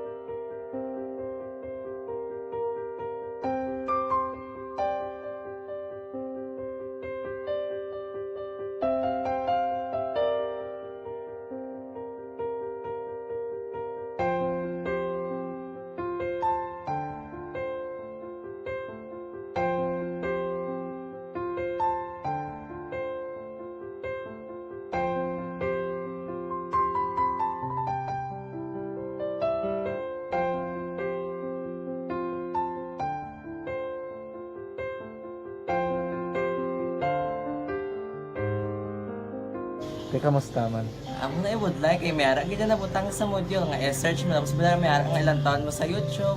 Te, kamusta man? Amo na, I would like, eh, may ara gid na nabutang sa module nga i-search mo, tapos wala may ara nga ilang taon mo sa YouTube.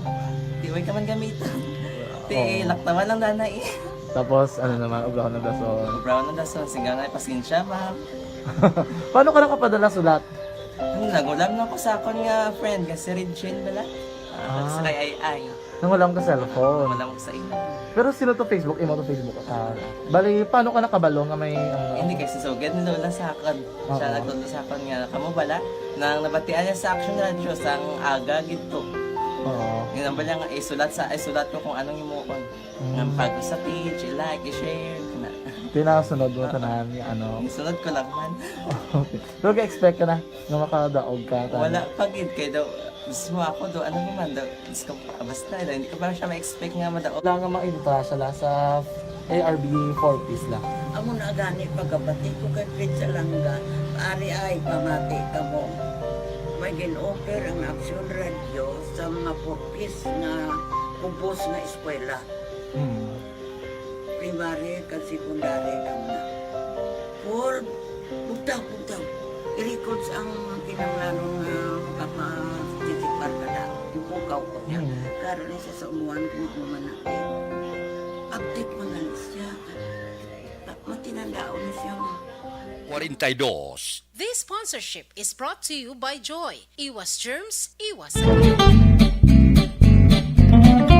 Di, way ka man gamiton. Ti, Oo. Laktawan lang dana, eh. Tapos, ano naman, ubrahon ng dason. Ubrahon ng dason, singga na, pasensya, ma'am. Paano ka nakapadala sulat? Ano, nagulam na ako sa akon nga friend, nga si Regine bala. Ah, Ah. Sa kay Ay Ay. Nangulam ka cellphone. Wala mo sa imo. Pero sino to Facebook? Imo to Facebook account? Bali, paano ka nakabalo nga may, ano? Hindi, kay si Sugad ni Lola sa akon. Siya Oo. Nagtudlo sa akon nga, kamo bala, nang nabatian niya sa Action Radio, sang aga gid to. Oo. Yun ang bala nga, isulat sa, isulat ko kung anong himuon. Mm. Nga bago sa page, i-like, i-share, kana. Tinasunod mo Oo. Tanan nga, ano? Isunod ko lang man. Okay. Pero ga-expect ka na nga makadaog ka, tanan? Wala pa gid, kay daw, mismo ako daw, ano naman daw, Diyos ko, basta, hindi ko pa siya ma-expect nga madaog. Wala nga ma-entra siya la sa A R B four Ps la. Amo na gani pagkabati ko kay Fritz Alanga, ari ay pamati kamo. May gin-offer ang Action Radio sa mga four Ps nga kubos nga eskwela. Hmm. Primary kag secondary lang na. Paul, bugtaw, bugtaw. I-records ang kinahanglanon nga makaparticipar ka na. Ipukaw ko niya. Mm. Karon ni sa umuan ko nga manati. Update man gani siya. Ta-, matinandaon na siya. Kwarenta y dos. This sponsorship is brought to you by Joy. Iwas germs, iwas sakit.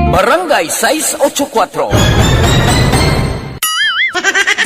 Barangay sais ocho kuatro.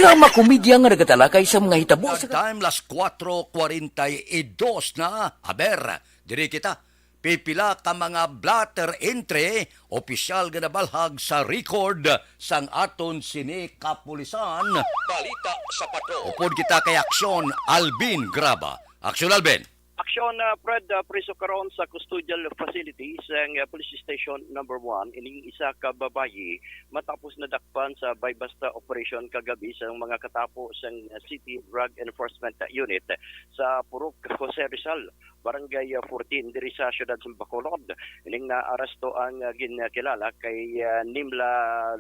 Drama komedya nga nagatalakay sa mga hitabo sa Time, las kuatro kwarenta y dos na. Aber, diri kita. Pipila ka mga blotter entry, opisyal nga nabalhag sa record sang aton sini kapulisan. Balita sa Patrol. Upod kita kay Aksyon Alvin Graba. Aksyon Alvin. Aksyon, ah, Fred, ah, preso karon sa custodial facility sang, ah, Police Station Number One ining isa ka babayi matapos nadakpan sa buy-bust operation kagabi sa mga katapo sang City Drug Enforcement Unit sa Purok, Jose Rizal. Barangay, ah, fourteen diri sa siyudad sa Bacolod. Ining naaresto ang, ah, ginkilala kay, ah, Nimla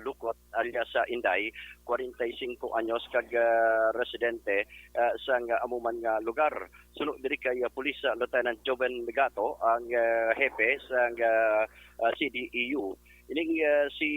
Lukot alias, ah, Inday, kwarenta y singko anyos, kag, ah, residente, ah, sang amo man nga lugar. Suno diri kay, ah, Police, ah, Lieutenant Joven Legato ang, ah, hepe sang, ah, ah, C D E U. Ining, ah, si,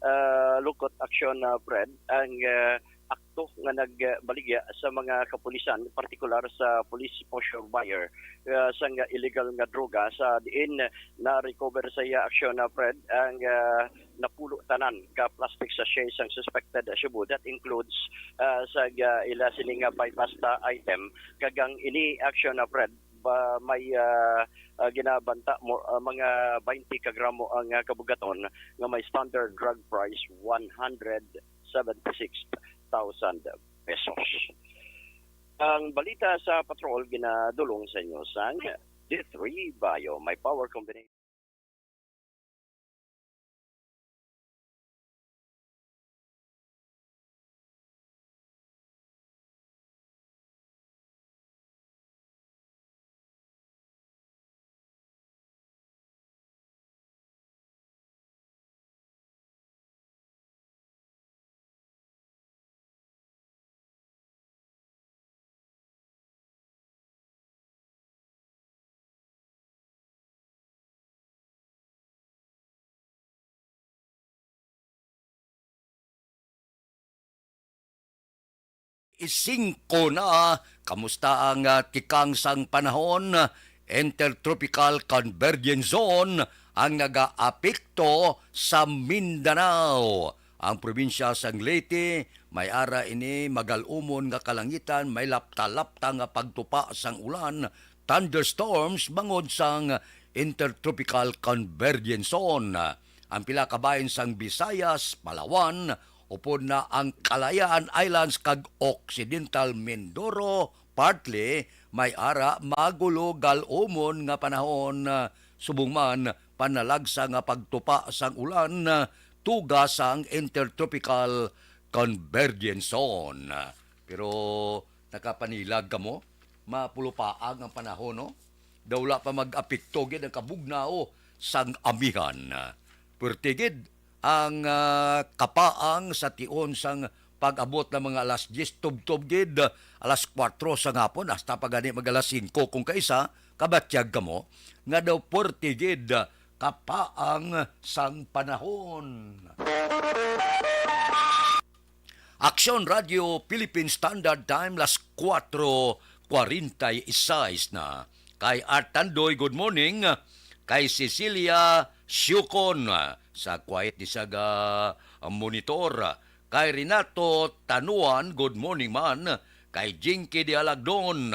ah, Lukot Action, ah, Fred ang, ah, akto nga nagbaligya sa mga kapulisan, partikular sa police posture buyer, ah, sang illegal nga droga, sa diin na-recover sa iya aksyon na, Fred, ang, ah, napulo tanan ka plastic sachet sang suspected shabu. That includes, ah, sa, ah, ila sini nga buy-bust item, kag ang ini aksyon na, Fred, ba may, ah, ah, ginabanta mo, ah, mga twenty ka gramo ang, ah, kabugaton nga may standard drug price one hundred seventy-six thousand pesos. Ang balita sa patrol ginadulong sa inyo sang D three Bio, may power combination. Isingko na, kamusta ang, ah, tikang sang panahon? Intertropical Convergence Zone ang nagaapekto sa Mindanao. Ang probinsya sang Leyte, may ara ini magal-umon nga kalangitan, may lapta-lapta nga pagtupa sang ulan, thunderstorms bangod sang Intertropical Convergence Zone. Ang pila ka bahin sang Visayas, Palawan, upod na ang Kalayaan Islands kag Occidental Mindoro, partly may ara magulo gal-umon nga panahon, subong man panalagsa nga pagtupa sang ulan, tuga sang Intertropical Convergence Zone. Pero nakapanilag kamo, mapulupaag ang panahon, no? Daw wala pa mag-apekto gid ang kabugnaw sang amihan. Puwerte gid ang, ah, kapaang sa tion sang pag-abot na mga alas diyes tubtob gid, alas kuwatro sa hapon, hasta pa gani mag alas singko kung kaisa, kabatyag kamo, nga daw puwerte gid kapaang sang panahon. Aksyon Radio Philippine Standard Time, las kuwatro kwarenta y seis na. Kay Art Tandoy, good morning. Kay Cecilia Siucon, sa quiet ni siya ga monitor. Kay Renato Tanuan, good morning man. Kay Jinky Dialagdon,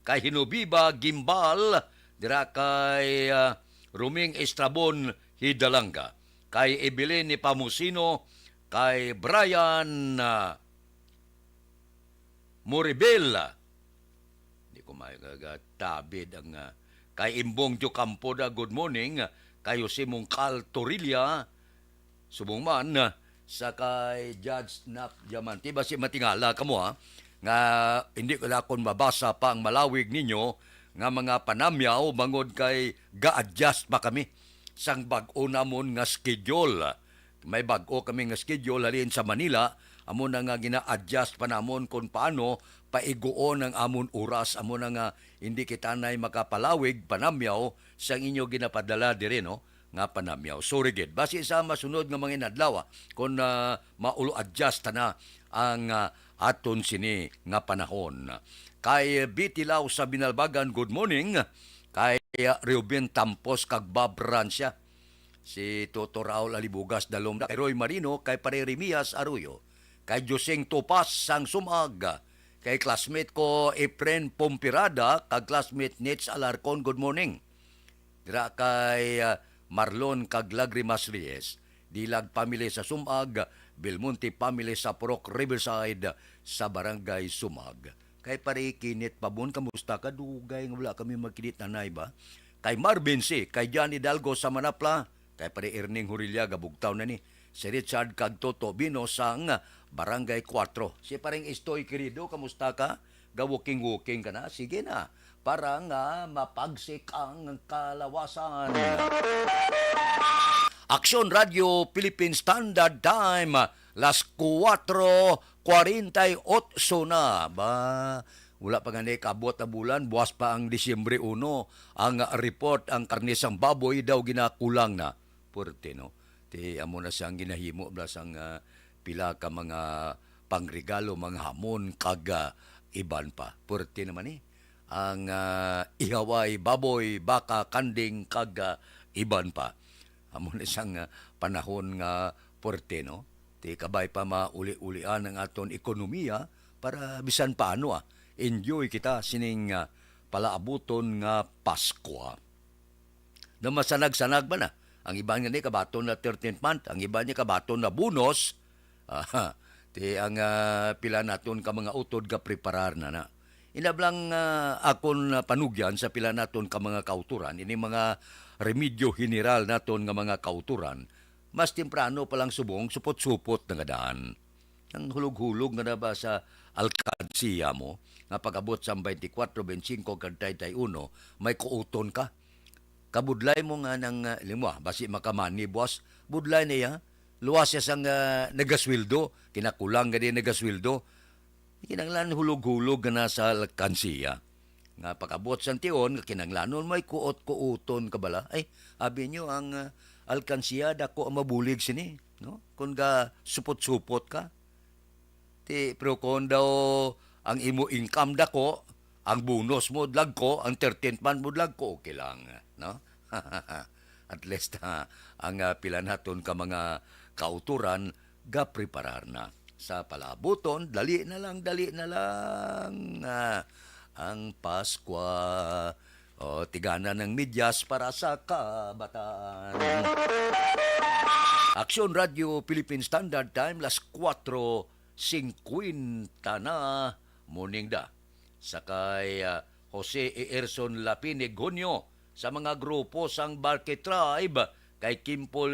kay Hinubiba Gimbal, dira kay, ah, Ruming Estrabon Hidalanga, kay Evelyn Nepomuceno, kay Brian, ah, Moribel. Di ko magatabid ang, ah, kay Imbong Diocampo da, good morning. Kay Jose Mongcal Torilla, subong man, ah, sa kay Judge Nap Diamante. Basi matingala kamo, ha, nga hindi ko lang mabasa pa ang malawig ninyo nga mga panamyaw, bangod kay ga-adjust pa kami sang bag-o namon nga schedule. May bag-o kami nga schedule halin sa Manila, amo na nga gina-adjust pa namon kung paano paiguon ang amon oras, amo na nga hindi kita nay makapalawig panamyaw sang inyo ginapadala diri, no, nga panamyaw. Sorry gid. Basi sa masunod nga mga inadlaw, ah, kung, ah, maulo-adjust na ang, ah, aton sini nga panahon. Kay Betty Lau sa Binalbagan, good morning. Kay, ah, Reuben Tampos kag Bob Rancia. Si Toto Raul Alibugas Dalom, kay Roy Marino, kay Pare Remias Arroyo, kay Joseng Topas sang Sumag, kay classmate ko Efren Pompirada, kag classmate Nitz Alarcon, good morning. Dira kay, ah, Marlon kag Lagrimas Reyes, Dilag family sa Sumag, Belmonte family sa Purok Riverside sa Barangay Sumag. Kay Pare Kinit Pabon, kamusta ka? Dugay nga wala kami magkinit, nanay ba? Kay Marvin C, kay John Hidalgo sa Manapla, kay Pare Erning Hurilla, gabugtaw na ni. Si Richard kag Toto Bino sang Barangay Cuatro. Si Pareng Estoy Querido, kamusta ka? Ga-walking-walking ka na? Sige na. para nga mapagsik ang kalawasan. Aksyon Radio Philippine Standard Time, las kuwatro kwarenta y otso na. Ba, wala pa gani kaabot na bulan, buwas pa ang Disyembre uno. Ang report, ang karne sang baboy daw ginakulang na. Puwerte, no? Ti amo na siyang ginahimo bala sang, ah, pila ka mga pangregalo, mga hamon, kag, ah, iban pa. Puwerte naman, eh. Ang, ah, ihaway, baboy, baka, kanding, kag, ah, iban pa. Amo na siyang, ah, panahon nga puwerte, no? Ti kabay pa mauli-ulian ang aton ekonomiya para bisan paano, ah, enjoy kita sining, ah, palaabuton nga Paskwa. Na masanag-sanag ba na? Ang iban nga ni kabaton na thirteenth month, ang iban niya kabaton na bonus. Aha, ti ang, ah, pila naton ka mga utod ga preparar na na. Inablang, ah, akon, ah, panugyan sa pila naton ka mga kauturan, ini mga remedyo general naton nga mga kauturan, mas temprano pa lang subong supot-supot na nga daan. Ang hulog-hulog nga na ba sa alkansiya mo, nga pag-abot sa twenty-four, twenty-five, kag thirty-one, may kuuton ka. Kabudlay mo nga nang, ah, limo, ah, basi makamani, boss. Budlay niya, luwas siya sang, ah, nagasweldo, kinakulang gani nagasweldo. Kinahanglan hulog-hulog nga na sa alkansiya. Nga pag-abot sang tion, nga kinahanglanon may kuot-kuoton ka bala. Ay, abi niyo ang, ah, alkansiya, dako ang mabulig sini, no? Kung ga supot-supot ka. Ti, pero kung daw ang imo income dako, ang bonus mo dagko, ang thirteenth month mo dagko, okay lang, no? At least, ha, ang, ah, pila naton ka mga kauturan, gapreparar na. Sa palabuton, dali na lang, dali na lang, ah, ang Paskwa. O, tigana ng medyas para sa kabataan. Aksyon Radio Philippine Standard Time, las kuwatro singkwenta na, morning da. Sa kay, ah, Jose Earson Lapinig Junio, sa mga grupo sang Barque Tribe, kay Kimpol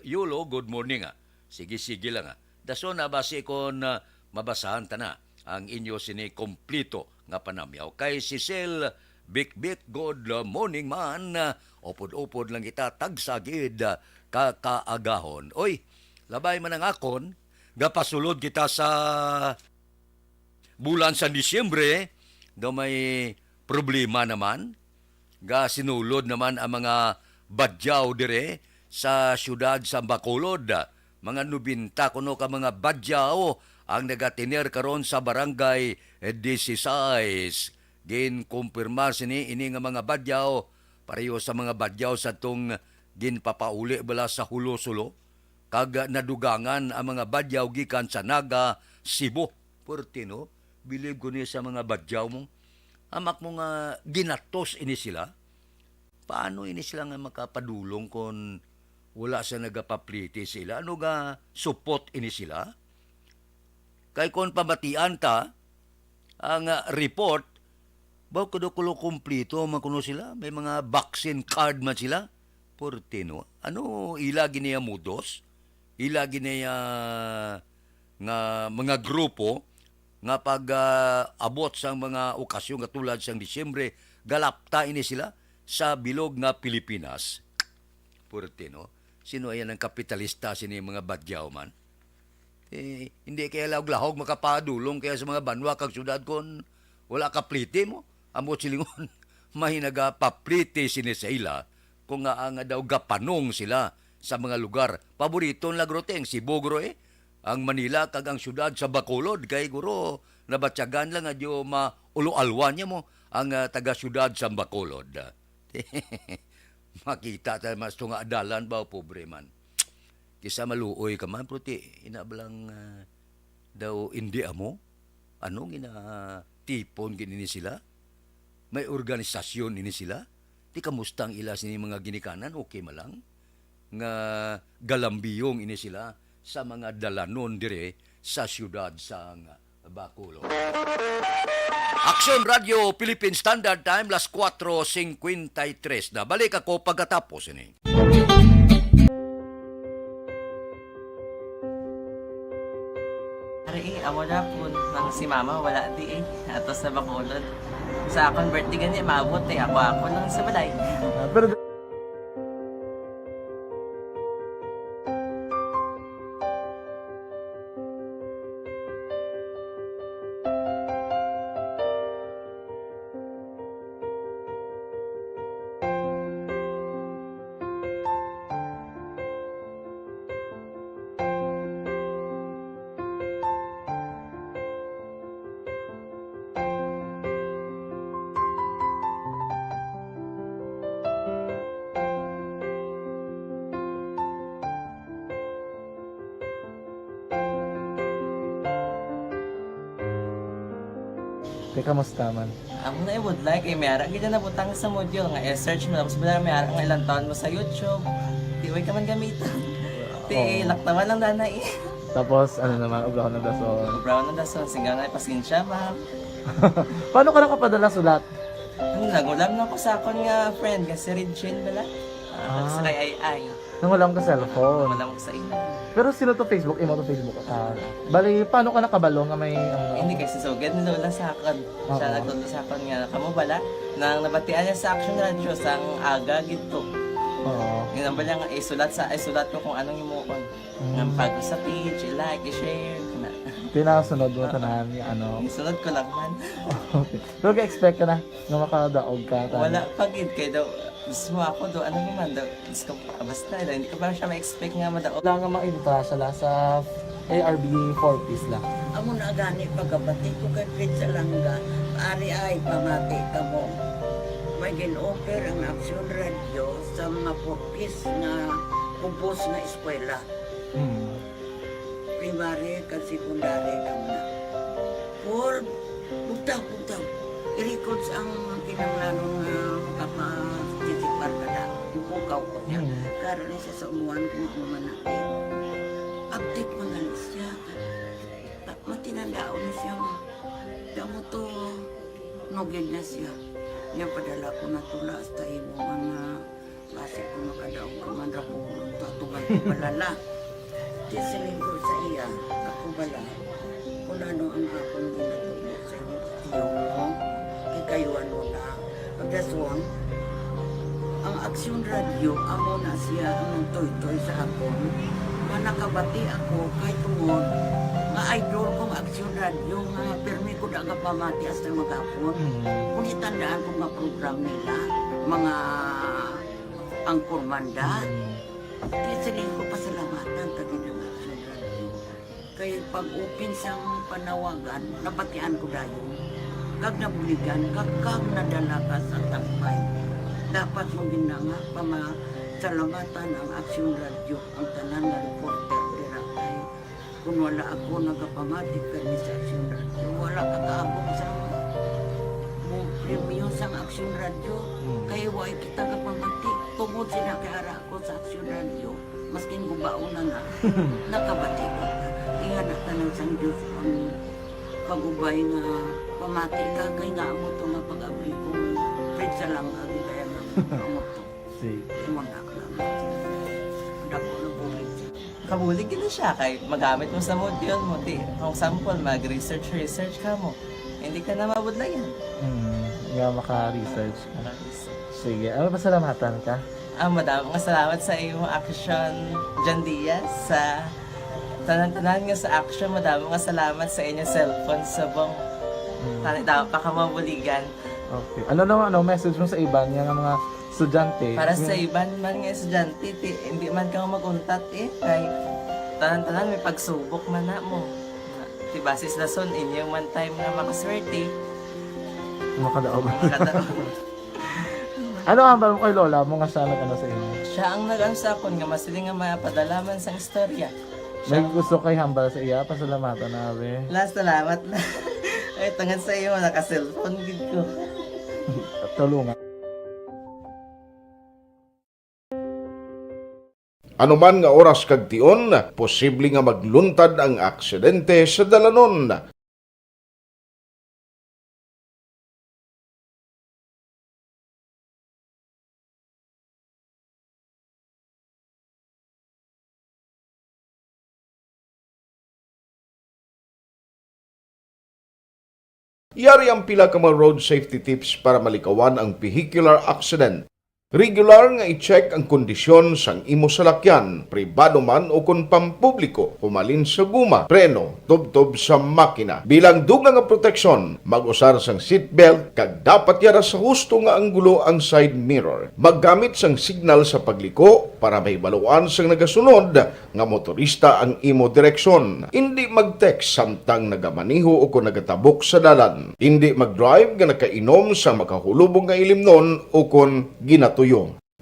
Yulo, good morning, ah. Sige, sige lang, ah. Dason na basi kon, ah, mabasahan ta na ang inyo sini kompleto nga panamyaw. Kay Cecil Bikbik, good morning man. Upod-upod lang kita, tagsa gid ka kaagahon. Oy, labay man ang akon, gapasulod kita sa bulan sa Disyembre, daw may problema naman. Gasinulod naman ang mga badyaw dire sa siyudad sa Bacolod. Mga nobenta kuno ka mga badyaw ang nagatener karon sa Barangay dieciséis. Ginkumpirmar sini ini nga mga badyaw pareho sa mga badyaw sa tong ginpapauli bala sa Hulo-Sulo, kag nadugangan ang mga badyaw gikan sa Naga, Cebu. Puwerte, no? Bilib ko ni sa mga badyaw mo. Amak mo nga ginatos ini sila. Paano ini sila nga makapadulong kon wala sa nagapapliti sila? Ano ga supot ini sila? Kay kon pamatian ta, ang, ah, report, baw kuno kulo kompleto man kuno sila. May mga vaccine card man sila. Puwerte, no? Ano ila gini nga modus? Ila gini nga, nga mga grupo nga pag, ah, abot sang mga okasyon katulad sang Disyembre, galapta ini sila sa bilog nga Pilipinas. Puwerte, no? Sino ayan ang kapitalista sini mga badyaw man? Eh, hindi kaya lahog-lahog makapadulong kaya sa mga banwa kag syudad kon wala ka pliti mo? Ambot silingon, may nagapapliti sini sa ila kung nga nga daw gapanong sila sa mga lugar. Paborito nila guro ti ang Cebu guro, eh. Ang Manila kag ang syudad sa Bacolod kay guro nabatyagan lang nga diyo maulo-alwan niya mo ang, ah, taga-syudad sa Bacolod. Makita ta mas tunga dalan ba, pobre man. Kisa maluoy ka man, pero ti, ina ba lang, ah, daw indi amo? Ano, ginatipon gid ini sila? May organisasyon ini sila? Ti kamusta ang ila sini mga ginikanan? Okay man lang? Nga galambiyong ini sila sa mga dalanon dire sa siyudad sang Bacolod. Aksyon Radio Philippine Standard Time, las kuwatro singkwenta y tres na. Balik ako pagkatapos ini. Ari, eh, amo na po nang si Mama, wala di eh. Ato sa Bacolod. Sa akong birthday gani, maabot eh. Ako, ako lang sa balay. Ah, pero Te, kamusta man? Amo na ibudlay kay may ara gid na nabutang sa module nga i-search mo, tapos bala may ara nga ilang taon mo sa YouTube. Di way ka man gamitan. Ti Oo. Laktawan lang dana eh. Tapos, ano naman, obrahon ng dason. Obrahon ng dason, singga nga, pasensya, ma'am. Paano ka nakapadala sulat? Ano, nagulam na ko sa akon nga friend, nga si Regine bala. Ah, Ah. Sa kay Ay Ay. Nangulam ka cellphone? Nangulam ko sa imo. Pero sino to Facebook? Imo to Facebook? Ah, bali, paano ka nakabalo nga may, ano? Hindi, kay si Sugad ni Lola sa akon. Siya Oo. Nagtudlo sa akon nga, kamo bala, nang nabatian niya sa Action Radio, sang aga gid to. Oo. Yun ang bala nga, isulat sa, isulat ko kung anong imuon. Mm. Nga pag sa page, i-like, i-share, kana. Pinasunod mo Ah. tanan nga ano. Isunod ko lang man. Okay. Pero ga-expect ka na nga makadaog ka, tani? Wala pa gid, kay daw, mismo ako daw, ano naman daw, Diyos ko, basta daw, hindi ko pa siya ma-expect nga madaog. Wala nga ma-entra sila sa A R B four Ps lang. Amo na gani pagkabati ko kay Fred Salanga, ari ay pamati kamo. May gin-offer ang Action Radio sa mga four Ps nga kubos nga eskwela. Hmm. Primary kag secondary kamo na. Paul, bugtaw, bugtaw. I-records ang kinahanglanon nga makapa-, sisipar ka na. Ipukaw ko niya. Hmm. Karon ni siya sa umuan kung ano man na. Update mo na lang siya. Ta-, matinandaon na siya, ma. Damo to, nugid na siya. Niya padala ko na tula hasta imo mga Basi ko makadaog ka man ra ko, tatuman ko balala. Di siling ko sa iya, ako bala, kung ano ang akong ginatubo sa iyo, kay kayo ano na. Pagdason, ang Aksyon Radio, amo na siya ang nagtoytoy sa akon. Nga nakabati ako, kay tungod, nga idol kong Aksyon Radio, nga pirmi ko da gapamati hasta maghapon. Mm. Kung itandaan ko nga program nila, mga Ang Kurmanda. Mm. Kaya siling ko, pasalamatan ta gid ang Action Radio. Kay pag-open sang panawagan, nabatian ko dayon. Kag nabuligan, kag, kag nadala ka sa tampay. Dapat mo gid na nga pamasalamatan ang Action Radio, ang tanan nga reporter dira kay Kung wala ako nagapamati kani sa Aksyon Radio, wala ka kaabot sa mo premyo sang Aksyon Radio. Mm. Kay way kita kapamati. Tungod sila kay ara ako sa Aksyon Radio, maskin gubaon na na, nakabati ko. Ingana tanan sang Diyos ang pag-ubay nga pamati ka, kay nga amo to nga pag-abri ko, Fred Salanga, gid kaya nga amo to. Sige. Imo na lang. Dako na bulig. Kabulig gid na siya kay magamit mo sa module mo. Ti, for example, mag-research, research ka mo. Hindi ka na mabudlayan. Hmm, nga maka-research ka. Maka-research. Sige, ano, pasalamatan ka? Ah, madamo nga salamat sa imo, Action John Diaz, sa tanan-tanan nga sa Action. Madamo nga salamat sa inyo cellphone subong. Hmm. Tani daw pa ka mabuligan. Okay. Ano naman, ano, message mo sa iban nga mga estudyante? Para sa iban man nga estudyante, ti, hindi man ka mag-untat eh. Kay tanan-tanan may pagsubok man na mo. Ti, basis lason, inyo man time nga makaswerte. Makadaog. Makadaog. Ano ang hambal mo kay lola mo nga siya nag-ano sa inyo? Siya ang nag-ano sa akon nga masiling nga mapadala man sang istorya. May gusto kay hambal sa iya, pasalamatan na, be. La, salamat na. Ay, tungod sa iyo, naka-cellphone gid ko. Tulungan. Anuman nga oras kag tion, posible nga magluntad ang aksidente sa dalanon. Yari ang pila ka mga road safety tips para malikawan ang vehicular accident. Regular nga i-check ang kondisyon sang imo salakyan, pribado man o kon pampubliko, humalin sa guma, preno, tubtob sa makina. Bilang dugang nga proteksyon, mag-usar sang seatbelt kag dapat yara sa husto nga anggulo ang side mirror. Maggamit sang signal sa pagliko para mahibaluan sang nagasunod nga motorista ang imo direksyon. Indi mag-text samtang nagamaneho o kon nagatabok sa dalan. Indi mag-drive nga nakainom sa makahulubong nga ilimnon o kon ginatuyo.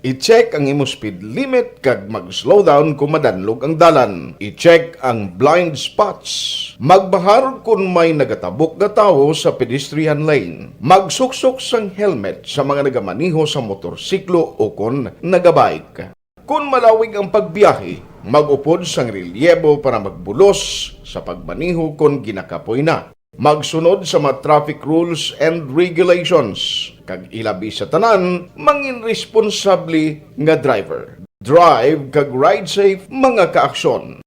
I-check ang imo speed limit kag mag-slow down kon madanlog ang dalan. I-check ang blind spots. Magbahar kon may nagatabok nga tawo sa pedestrian lane. Magsuksok sang helmet sa mga nagamaneho sa motorsiklo o kon nagabike. Kon malawig ang pagbiyahe, mag-upod sang relyebo para magbulos sa pagmaneho kon ginakapoy na. Magsunod sa mga traffic rules and regulations, kag ilabi sa tanan, mangin responsable nga driver. Drive kag ride safe, mga kaaksyon.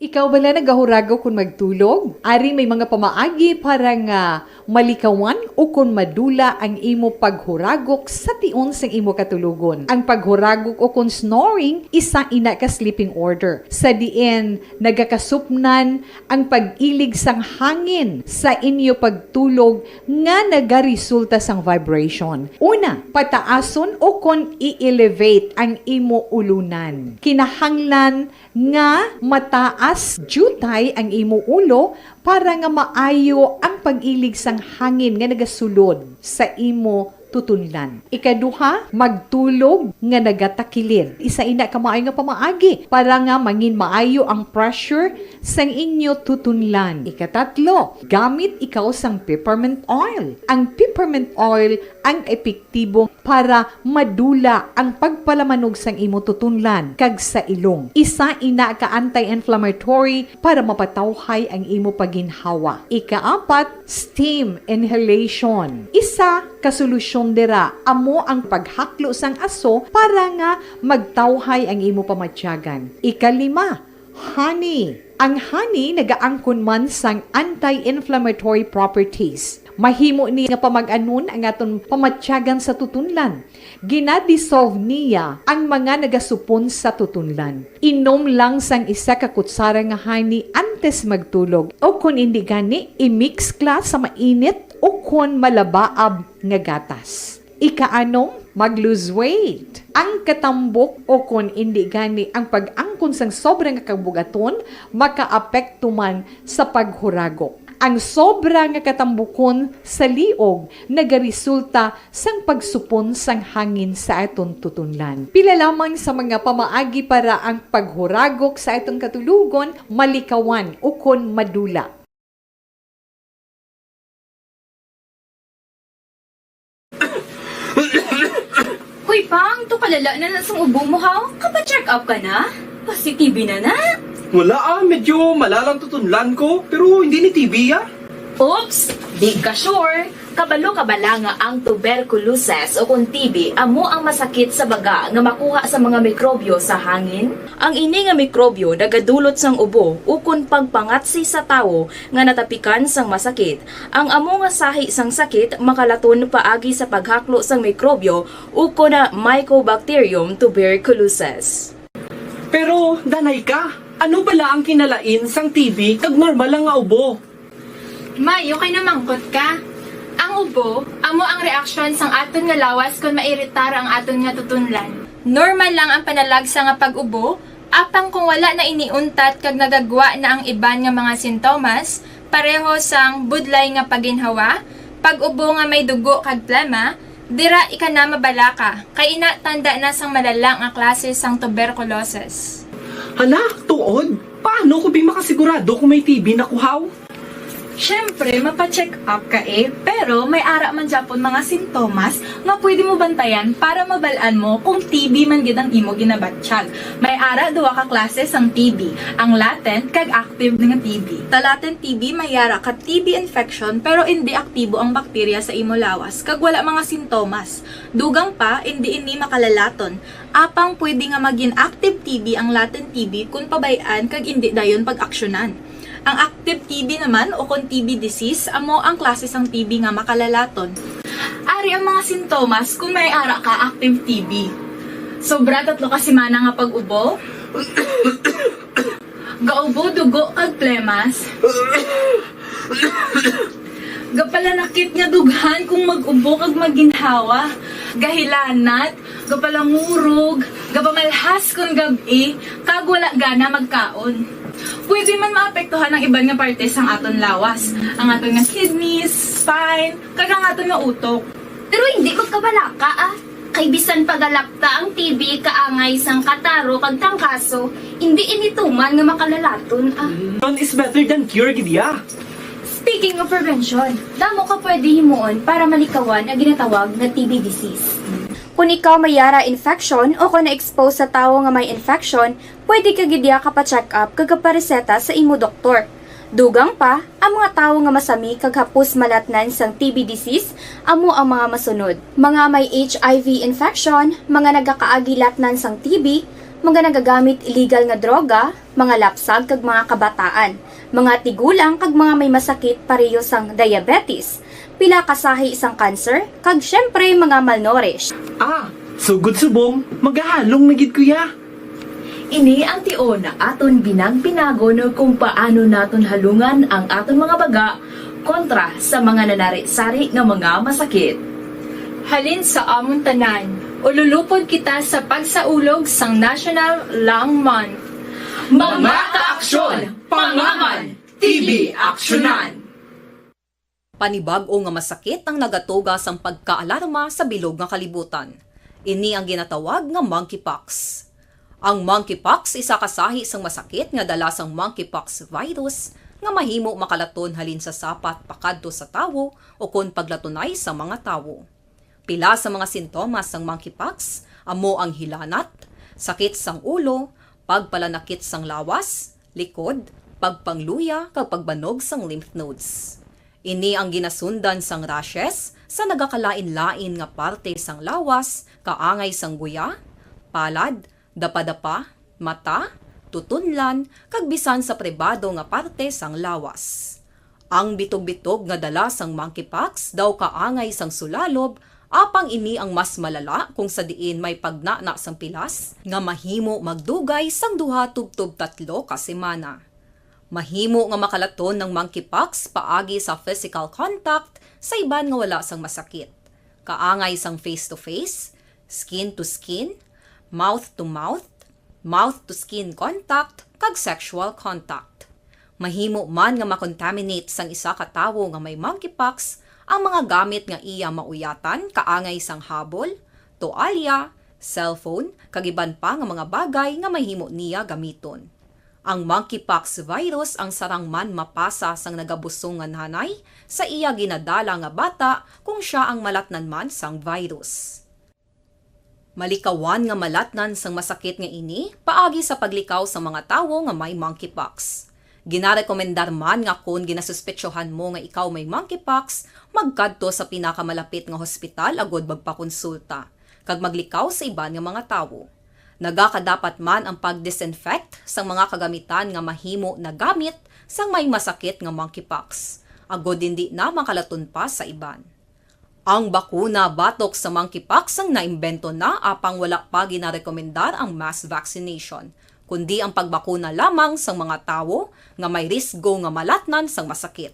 Ikaw bala nagahuragok kon magtulog? Ari may mga pamaagi para nga malikawan o kon madula ang imo paghuragok sa tion sang imo katulogon. Ang paghuragok o kon snoring, isa ina ka sleeping order, sa diin nagakasupnan ang pag-ilig sang hangin sa inyo pagtulog nga nagaresulta sang vibration. Una, pataason o kon i-elevate ang imo ulunan. Kinahanglan nga mataas diutay ang imo ulo para nga maayo ang pag-ilig sang hangin nga nagasulod sa imo tutunlan. Ikaduha, magtulog nga nagatakilid. Isa ina ka maayo nga pamaagi para nga mangin maayo ang pressure sang inyo tutunlan. Ikatatlo, gamit ikaw sang peppermint oil. Ang peppermint oil ang epektibo para madula ang pagpalamanog sang imo tutunlan kag sa ilong. Isa ina ka anti-inflammatory para mapatawhay ang imo paginhawa. Ikaapat, steam inhalation. Isa ka solusyon dira amo ang paghaklo sang aso para nga magtawhay ang imo pamatyagan. Ikalima, honey. Ang honey nagaangkon man sang anti-inflammatory properties. Mahimo ni nga pamag-anon ang aton pamatyagan sa tutunlan. Ginadisolve niya ang mga nagasupon sa tutunlan. Inom lang sang isa ka kutsara nga honey antes magtulog, o kon indi gani, i-mix kla sa mainit o kon malabaab nga gatas. Ikaanom, mag-lose weight. Ang katambok o kon indi gani ang pag-angkon sang sobra nga kabugaton makaapekto man sa paghuragok. Ang sobra nga katambukon sa liog nagaresulta sang pagsupon sang hangin sa aton tutunlan. Pila lamang sa mga pamaagi para ang paghuragok sa aton katulogon malikawan ukon madula. Hoy, Pang, to kalala na na sang ubo mo, ha? Kapa-check up ka na? Positive na na? Wala, ah, medyo malalang tutunlan ko, pero hindi ni T B, ah. Oops! Di ka sure? Kabalo ka bala nga ang tuberculosis o kon T B amo ang masakit sa baga nga makuha sa mga mikrobyo sa hangin? Ang ini nga mikrobyo nagadulot sang ubo ukon pagpangatsi sa tawo nga natapikan sang masakit. Ang amo nga sahi sang sakit makalaton paagi sa paghaklo sang mikrobyo ukon na Mycobacterium tuberculosis. Pero, danay ka, ano bala ang kinalain sang T B kag normal lang nga ubo? May, okay na mangkot ka. Ang ubo, amo ang reaksyon sang aton nga lawas kon mairitar ang aton nga tutunlan. Normal lang ang panalagsa nga pag-ubo, apang kung wala na ini untat kag nagagwa na ang iban nga mga sintomas, pareho sang budlay nga paginhawa, pag-ubo nga may dugo kag plema, dira ika na mabalaka, kay ina tanda na sang malala nga klase sang tuberculosis. Hala, tuod? Paano ko bi makasigurado kung may T B na ko, haw? Siyempre, mapa-check up ka eh, pero may ara man gyapon mga sintomas nga pwede mo bantayan para mabal-an mo kung T B man gid ang imo ginabatyag. May ara duha ka klase sang T B, ang latent kag active nga T B. Sa latent T B, may ara ka T B infection pero indi aktibo ang bakterya sa imo lawas kag wala mga sintomas. Dugang pa, indi ini makalalaton. Apang pwede nga magin active T B ang latent T B kon pabay-an kag indi dayon pag-aksyonan. Ang active T B naman o kon T B disease amo ang klase sang T B nga makalalaton. Ari ang mga sintomas kon may ara ka active T B. Sobra tatlo ka semana nga pag-ubo, gaubo dugo kag plemas, gapalanakit nga dughan kung mag-ubo kag maginhawa, gahilanat, gapalangurog, gapamalhas kon gab-i, kag wala gana magkaon. Pwede man maapektuhan ang iban nga parte sang aton lawas, ang aton nga kidneys, spine, kag ang aton nga utok. Pero hindi magkabalaka, ah. Kay bisan pagalapta ang T B kaangay sang kataro kag tangkaso, hindi ini tuman nga makalalaton, ah. Prevention is better than cure, gid ya. Speaking of prevention, damo ka pwede himuon para malikawan ang ginatawag nga T B disease. Kung ikaw may ara infection o kung na-expose sa tawo nga may infection, pwede ka gid ya kapa-check up kag kapareseta sa imo doktor. Dugang pa, ang mga tawo nga masami kag hapos malatnan sang T B disease amo ang mga masunod: mga may H I V infection, mga nagakaagi latnan sang T B, mga nagagamit illegal nga droga, mga lapsag kag mga kabataan, mga tigulang kag mga may masakit pareho sang diabetes, pila ka sahi sang cancer, kag siyempre mga malnourished. Ah, sugod subong, magahalong na gid ko ya. Ini ang tion nga aton binag-binagon kung paano naton halungan ang aton mga baga kontra sa mga nanari-sari nga mga masakit. Halin sa amon tanan, ululupod kita sa pagsaulog sang National Lung Month. Mga kaaksyon, pangaman, T B aksyonan. Panibag-o nga masakit ang nagatuga sang pagkaalarma sa bilog nga kalibutan. Ini ang ginatawag nga monkeypox. Ang monkeypox isa ka sahi sang masakit nga dala sang monkeypox virus nga mahimo makalaton halin sa sapat pakadto sa tawo ukon paglatunay sa mga tawo. Pila sa mga sintomas sang monkeypox amo ang hilanat, sakit sang ulo, pagpalanakit sang lawas, likod, pagpangluya, kag pagbanog sang lymph nodes. Ini ang ginasundan sang rashes sa nagakalain-lain nga parte sang lawas, kaangay sang guya, palad, dapadapa, mata, tutunlan, kag bisan sa pribado nga parte sang lawas. Ang bitog-bitog nga dala sang monkeypox daw kaangay sang sulalob, apang ini ang mas malala kung sa diin may pagnana sang pilas nga mahimo magdugay sang duha tubtob tatlo ka semana. Mahimo nga makalaton ang monkeypox paagi sa physical contact sa iban nga wala sang masakit, kaangay sang face-to-face, skin-to-skin, mouth-to-mouth, mouth-to-skin contact, kag sexual contact. Mahimo man nga ma-contaminate sang isa ka tawo nga may monkeypox ang mga gamit nga iya mauyatan, kaangay sang habol, toalya, cellphone, kag iban pa nga mga bagay nga mahimo niya gamiton. Ang monkeypox virus ang sarang man mapasa sang nagabusong nga nanay sa iya ginadala nga bata kung sia ang malatnan man sang virus. Malikawan nga malatnan sang masakit nga ini paagi sa paglikaw sa mga tawo nga may monkeypox. Ginarekomendar man nga kon ginasuspetsohan mo nga ikaw may monkeypox, magkadto sa pinakamalapit nga hospital agud magpakonsulta kag maglikaw sa iban nga mga tawo. Nagakadapat man ang pag-disinfect sang mga kagamitan nga mahimo nagamit sang may masakit nga monkeypox, agud indi na makalaton pa sa iban. Ang bakuna batok sa monkeypox ang naimbento na, apang wala pa ginarekomendar ang mass vaccination, kundi ang pagbakuna lamang sang mga tawo nga may risgo nga malatnan sang masakit.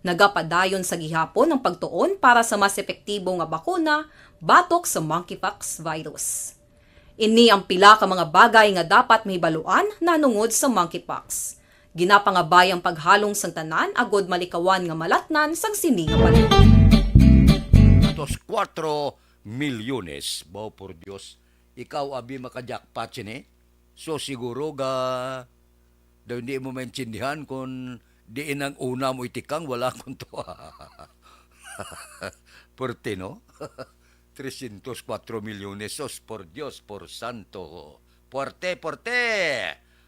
Nagapadayon sa gihapon ang pagtuon para sa mas epektibo nga bakuna batok sa monkeypox virus. Ini ang pila ka mga bagay nga dapat mahibaluan nahanungod sa monkeypox. Ginapangabay ang paghalong sang tanan agud malikawan nga malatnan sang sini nga panahon. Dos cuatro milyones. Bao por Dios, ikaw abi maka-jackpot sini. So siguro ga daw hindi mo maintindihan kung Diin ang una mo itikang, wala akong tuwa. Perte, no? Trescientos cuatro milyones, sos, por Dios, por santo. Puerte, puerte!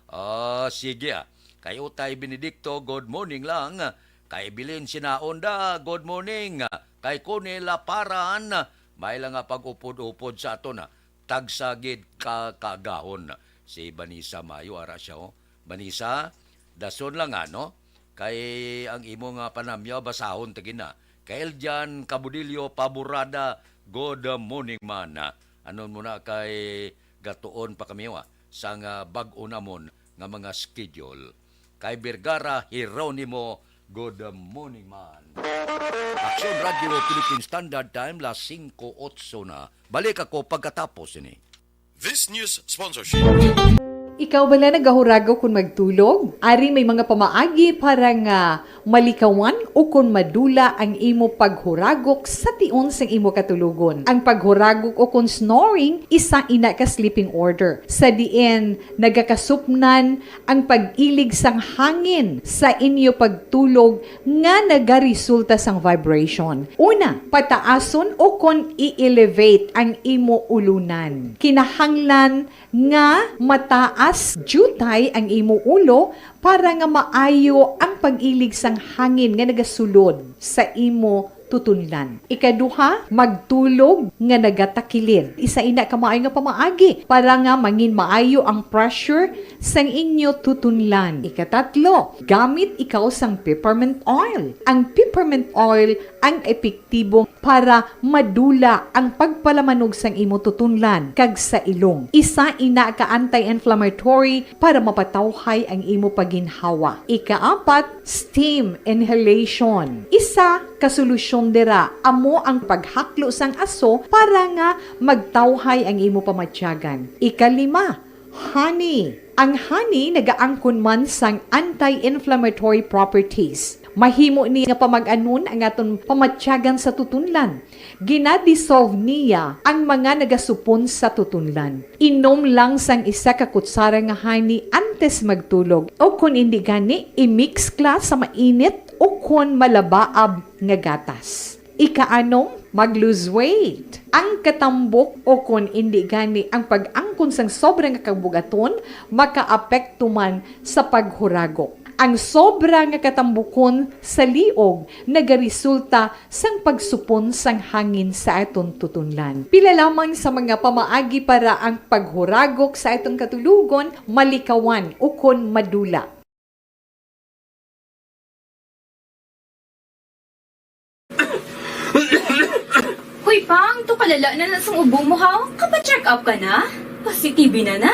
Ah, sige, ah. Kay Utay Benedicto, good morning lang. Kay Bilin Sinaonda, good morning. Kay Connie Laparan, may lang nga pag-upod-upod sa aton, ah. Tagsa gid ka kaagahon. Si Vanessa Mayo, ara siya, oh. Vanessa, dason lang, ano? Kay ang imo nga panamyaw, basahon ta gina. Kay Eljan Cabudillo Paburada, good morning man. Anon mo na kay gatuon pa kami, ah, sang bag-o namon nga mga schedule. Kay Vergara Jeronimo, good morning man. Action Radio Philippine Standard Time, las singko otso na. Balik ako pagkatapos ini. This news sponsorship. Ikaw bala nagahuragok kon magtulog? Ari may mga pamaagi para nga malikawan o kon madula ang imo paghuragok sa tion sang imo katulogon. Ang paghuragok o kon snoring, isa ina ka sleeping order, sa diin nagakasupnan ang pag-ilig sang hangin sa inyo pagtulog nga nagaresulta sang vibration. Una, pataason o kon i-elevate ang imo ulunan. Kinahanglan nga mataas diutay ang imo ulo para nga maayo ang pag-ilig sang hangin nga nagasulod sa imo tutunlan. Ikaduha, magtulog nga nagatakilid. Isa ina ka maayo nga pamaagi para nga mangin maayo ang pressure sang inyo tutunlan. Ikatatlo, gamit ikaw sang peppermint oil. Ang peppermint oil ang epektibo para madula ang pagpalamanog sang imo tutunlan kag sa ilong. Isa ina ka anti-inflammatory para mapatawhay ang imo pagginhawa. Ikaapat, steam inhalation. Isa ka solusyon dira amo ang paghaklo sang aso para nga magtawhay ang imo pamatyagan. Ikalima, honey. Ang honey nagaangkon man sang anti-inflammatory properties. Mahimo ni nga pamag-anon ang aton pamatyagan sa tutunlan. Gina-dissolve niya ang mga nagasupon sa tutunlan. Inom lang sang isa ka kutsara nga honey antes magtulog, o kon indi gani, i-mix ka sa mainit o kon malabaab nga gatas. Ikaanom, mag-lose weight. Ang katambok o kon indi gani ang pag-angkon sang sobra nga kabugaton makaapekto man sa paghuragok. Ang sobra nga katambukon sa liog nagaresulta sang pagsupon sang hangin sa aton tutunlan. Pila lamang sa mga pamaagi para ang paghuragok sa aton katulogon malikawan ukon madula. Hoy, Pang, to kalala na na sang ubo mo, ha? Kapa-check up ka na? Positive na na?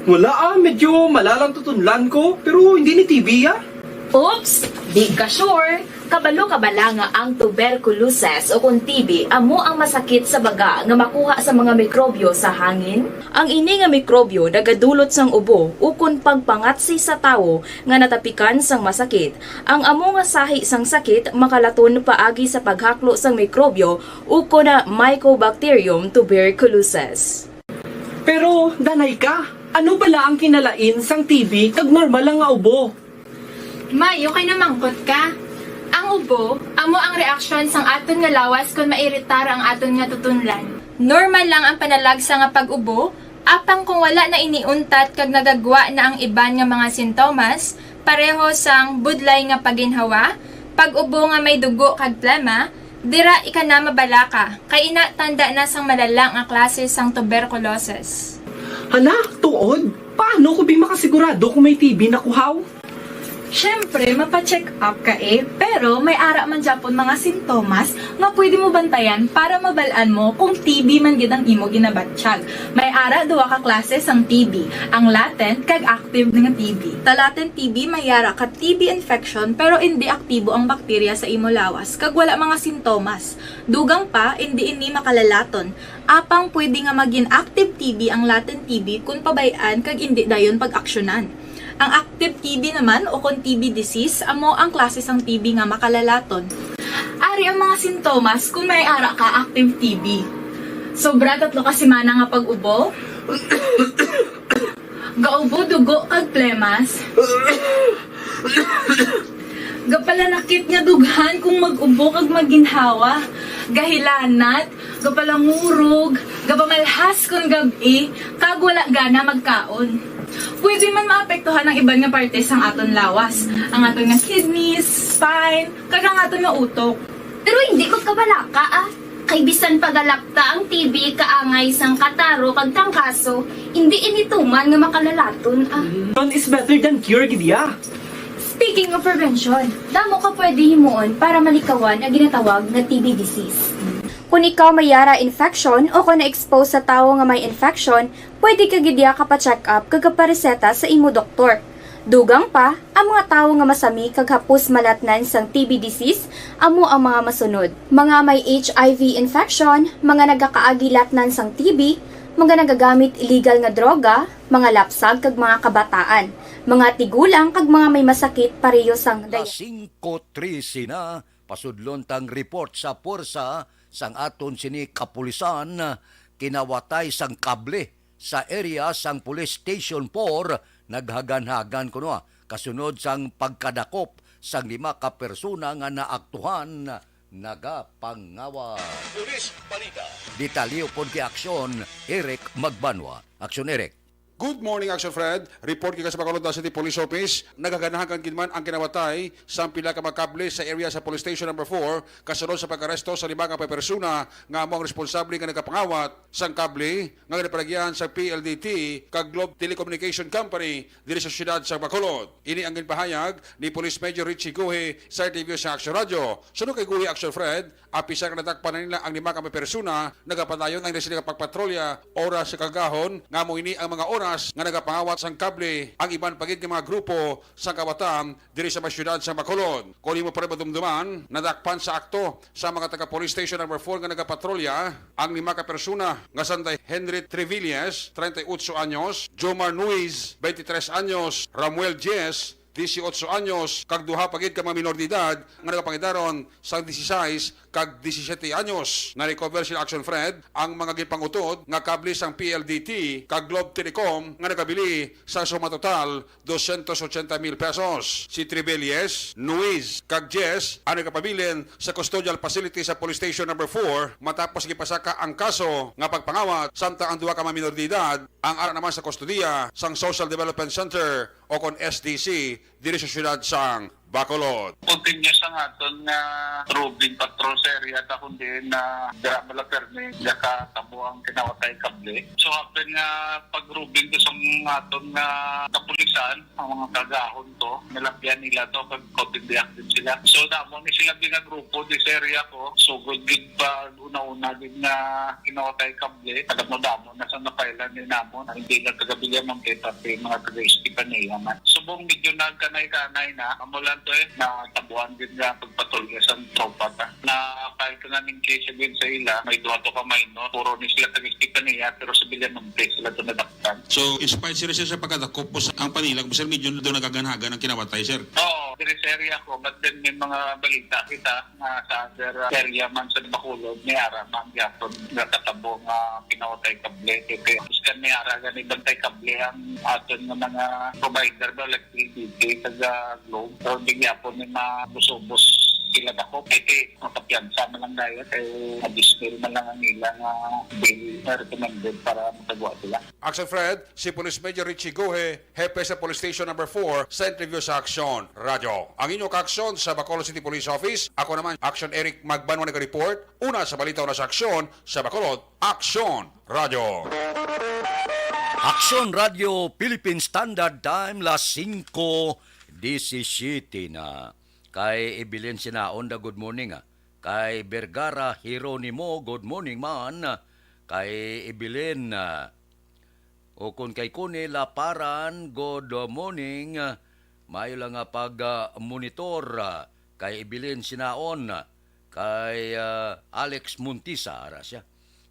Wala, ah, medyo malalang tutunlan ko, pero hindi ni T B, ah. Oops! Di ka sure? Kabalo ka bala nga ang tuberculosis o kon T B amo ang masakit sa baga nga makuha sa mga mikrobyo sa hangin? Ang ini nga mikrobyo nagadulot sang ubo ukon pagpangatsi sa tawo nga natapikan sang masakit. Ang amo nga sahi sang sakit makalaton paagi sa paghaklo sang mikrobyo ukon Mycobacterium tuberculosis. Pero, danay ka, ano bala ang kinalain sang T B kag normal lang nga ubo? May, okay na mangkot ka. Ang ubo, amo ang reaksyon sang aton nga lawas kon mairitar ang aton nga tutunlan. Normal lang ang panalagsa nga pag-ubo, apang kung wala na ini untat kag nagagwa na ang iban nga mga sintomas, pareho sang budlay nga pagginhawa, pag-ubo nga may dugo kag plema, dira ika na mabalaka, kay ina tanda na sang malala nga klase sang tuberculosis. Hala, tuod? Paano ko bi makasigurado kung may T B na ko, haw? Syempre, mapa-check up ka, eh, pero may ara man gyapon mga sintomas nga pwede mo bantayan para mabal-an mo kung T B man gid ang imo ginabatyag. May ara duha ka klase sang T B, ang latent kag active nga T B. Sa latent T B, may ara ka T B infection pero indi aktibo ang bakterya sa imo lawas kag wala mga sintomas. Dugang pa, indi ini makalalaton. Apang pwede nga magin active T B ang latent T B kon pabay-an kag indi dayon pag-aksyonan. Ang active T B naman, o kon T B disease, amo ang klase sang T B nga makalalaton. Ari ang mga sintomas kon may ara ka active T B. Sobra tatlo ka semana nga pag-ubo. Gaubo dugo kag plemas. Gapalanakit nga dughan kung mag-ubo kag maginhawa, gahilanat, gapalangurog, gapamalhas kon gab-i, kag wala gana magkaon. Pwede man maapektuhan ang iban nga parte sang aton lawas, ang aton nga kidneys, spine, kag ang aton nga utok. Pero hindi magkabalaka, ah. Kay bisan pa galakta ang T B kaangay sang kataro kag trangkaso, hindi ini tuman nga makalalaton, ah. Prevention is better than cure, gid ya. Speaking of prevention, damo ka pwede himuon para malikawan ang ginatawag nga T B disease. Kung ikaw may yara infection o kung na-expose sa tawo nga may infection, pwede ka gid ya kapa-check up kag kapareseta sa imo doktor. Dugang pa, ang mga tawo nga masami kag hapos malatnan sang T B disease amo ang mga masunod: mga may H I V infection, mga nagakaagi latnan sang T B, mga nagagamit illegal nga droga, mga lapsag kag mga kabataan, mga tigulang kag mga may masakit pareho sang Alas diabetes. Singko trese na, pasudlon tang report sa puwersa sang aton sini kapulisan, kinawatay sang kable sa area sang Police Station four, naghaganhagan kuno, ah, kasunod sang pagkadakop sang lima ka persona nga naaktuhan nagapangawat. Police Balita. Detalye upod kay Aksyon Eric Magbanwa. Aksyon, Eric. Good morning, Action Fred. Report gikan sa Bacolod City Police Office. Naghaganhagan gid man ang kinawatay sang pila ka mga kable sa area sa Police Station Number four, kasunod sa pag-aresto sa lima ka persona nga amo ang responsable nga nagapangawat sang kable nga ginapalagyahan sa P L D T kag Globe Telecommunication Company diri sa siyudad sa Bacolod. Ini ang ginpahayag ni Police Major Richie Guhe sa interview sa Action Radio. Suno kay Guhe, Action Fred, apisar nga nadakpan na nila ang lima ka mga persona, nagapadayon ang sila nga pagpatrolya oras sa kagahon, nga amo ini ang mga oras nga nagapangawat sang kable ang iban pa gid nga mga grupo sang kawatan diri sa may siyudad sa Bacolod. Kung imo pa rin madumduman, nadakpan sa akto sa mga taga Police Station Number four nga nagapatrolya ang lima ka persona nga sanday Henry Trevilles, treinta y ocho anyos, Jomar Nuiz, veintitrés anyos, Ramuel Diez, dieciocho anyos, kag duha pa gid ka mga minor de edad nga nagapangidaron sang dieciséis kag disisyete anyos. Na-recover sila, Action Fred, ang mga ginpangutod nga kable sang P L D T kag Globe Telecom nga nagabili sa suma total doscientos ochenta mil pesos. Si Tribelies, Nuiz, kag Jess ang nagapabilin sa custodial facility sa Police Station Number four matapos gipasaka ang kaso nga pagpangawat, samtang ang duha ka mga minor de edad ang ara naman sa kustodiya sang Social Development Center o kon S D C diri sa siyudad sang Bacolod. Continuous ang aton nga roving patrol sa area ta, kundi na dira bala permi nakatabo ang kinawatay kable. So, happen nga pag-roving ko sa mga aton nga kapulisan, ang mga kagahon to, nilapyan nila to kag caught in the act din sila. So, damo ni sila nga grupo di sa area ko. Sugod gid pa una-una din nga kinawatay kable, kadamo-damo na sa napailan ni namon. Hindi lang taga Villamonte, pati mga taga Estefanía man. Subong medyo nagkanay-kanay na, amo lang to eh, natabuan din nga pagpatrolya sa tropa ta. Na-file ko na ning case against sa ila, may duha to ka minor. Puro ni sila taga Estefanía, pero sa Villamonte sila to nadakpan. So, in spite, sir, sir, sa pagkadakop po sa ang panilag, sir, medyo doon nagaganhagan ang kinawatay, sir. Oo, diri sa area ko, but then may mga balita kita na sa other, uh, area man sa Bacolod, may ara man gyapon nakatabo nga kinawatay kable. Kaya, kaya, iskan may ara gani bantay kable ang aton nga mga provider ba, like P T T, taga Globe. Pero di gyapon may mabusubos sila dako. Kaya, kaya, makapiyansa man lang dahil kay additional man lang ang ilang, uh, bail na recommended para makagwa sila. Action Fred, si Police Major Richie Guhe, hepe sa Police Station Number four, sa interview sa Aksyon Radyo. Ang inyo kaaksyon sa Bacolod City Police Office, ako naman, Action Eric Magbanwa, nag-report. Una sa balita, una sa aksyon, sa Bacolod, Aksyon Radyo. Aksyon Radyo, Philippine Standard Time, las singko disisiyete na. Kay Evelyn Sinaon, da, good morning, ah. Kay Vergara Jeronimo, good morning man. Kay Evelyn, ah, ukon kay Connie Laparan, good morning. Maayo lang nga pag, ah, monitor, ah, kay Evelyn Sinaon, ah, kay, ah, Alex Montisa, ara siya.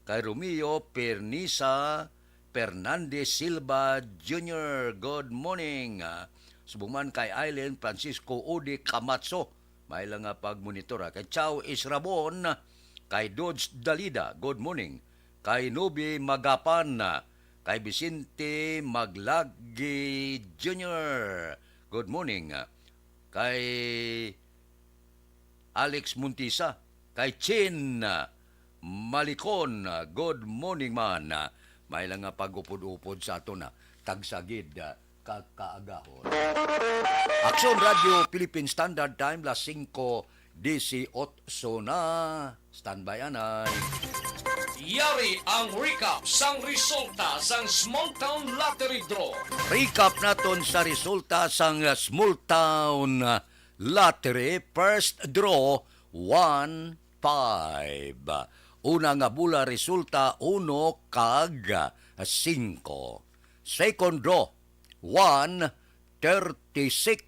Kay Romeo Pernisa Fernandez Silva Junior, good morning. Ah, subong man kay Aileen Francisco Udi Camacho, may lang nga pagmonitor, ah. Kay Chow Israbon, kay Dodge Dalida, good morning. Kay Nobi Magapan, kay Vicente Maglagi Junior, good morning. Kay Alex Montisa, kay Chin, ah, Malikon, ah, good morning man. Ah, may lang nga pag-upod-upod sa aton, ah, tagsagid, ah, ka kaagahon. Aksyon Radio Philippine Standard Time, las singko disiotso na. Standby, anay. Yari ang recap sang resulta sang Small Town Lottery Draw. Recap naton sa resulta sang Small Town Lottery First Draw, one five. Una nga bula resulta, uno kag singko. Second draw, one, thirty-six.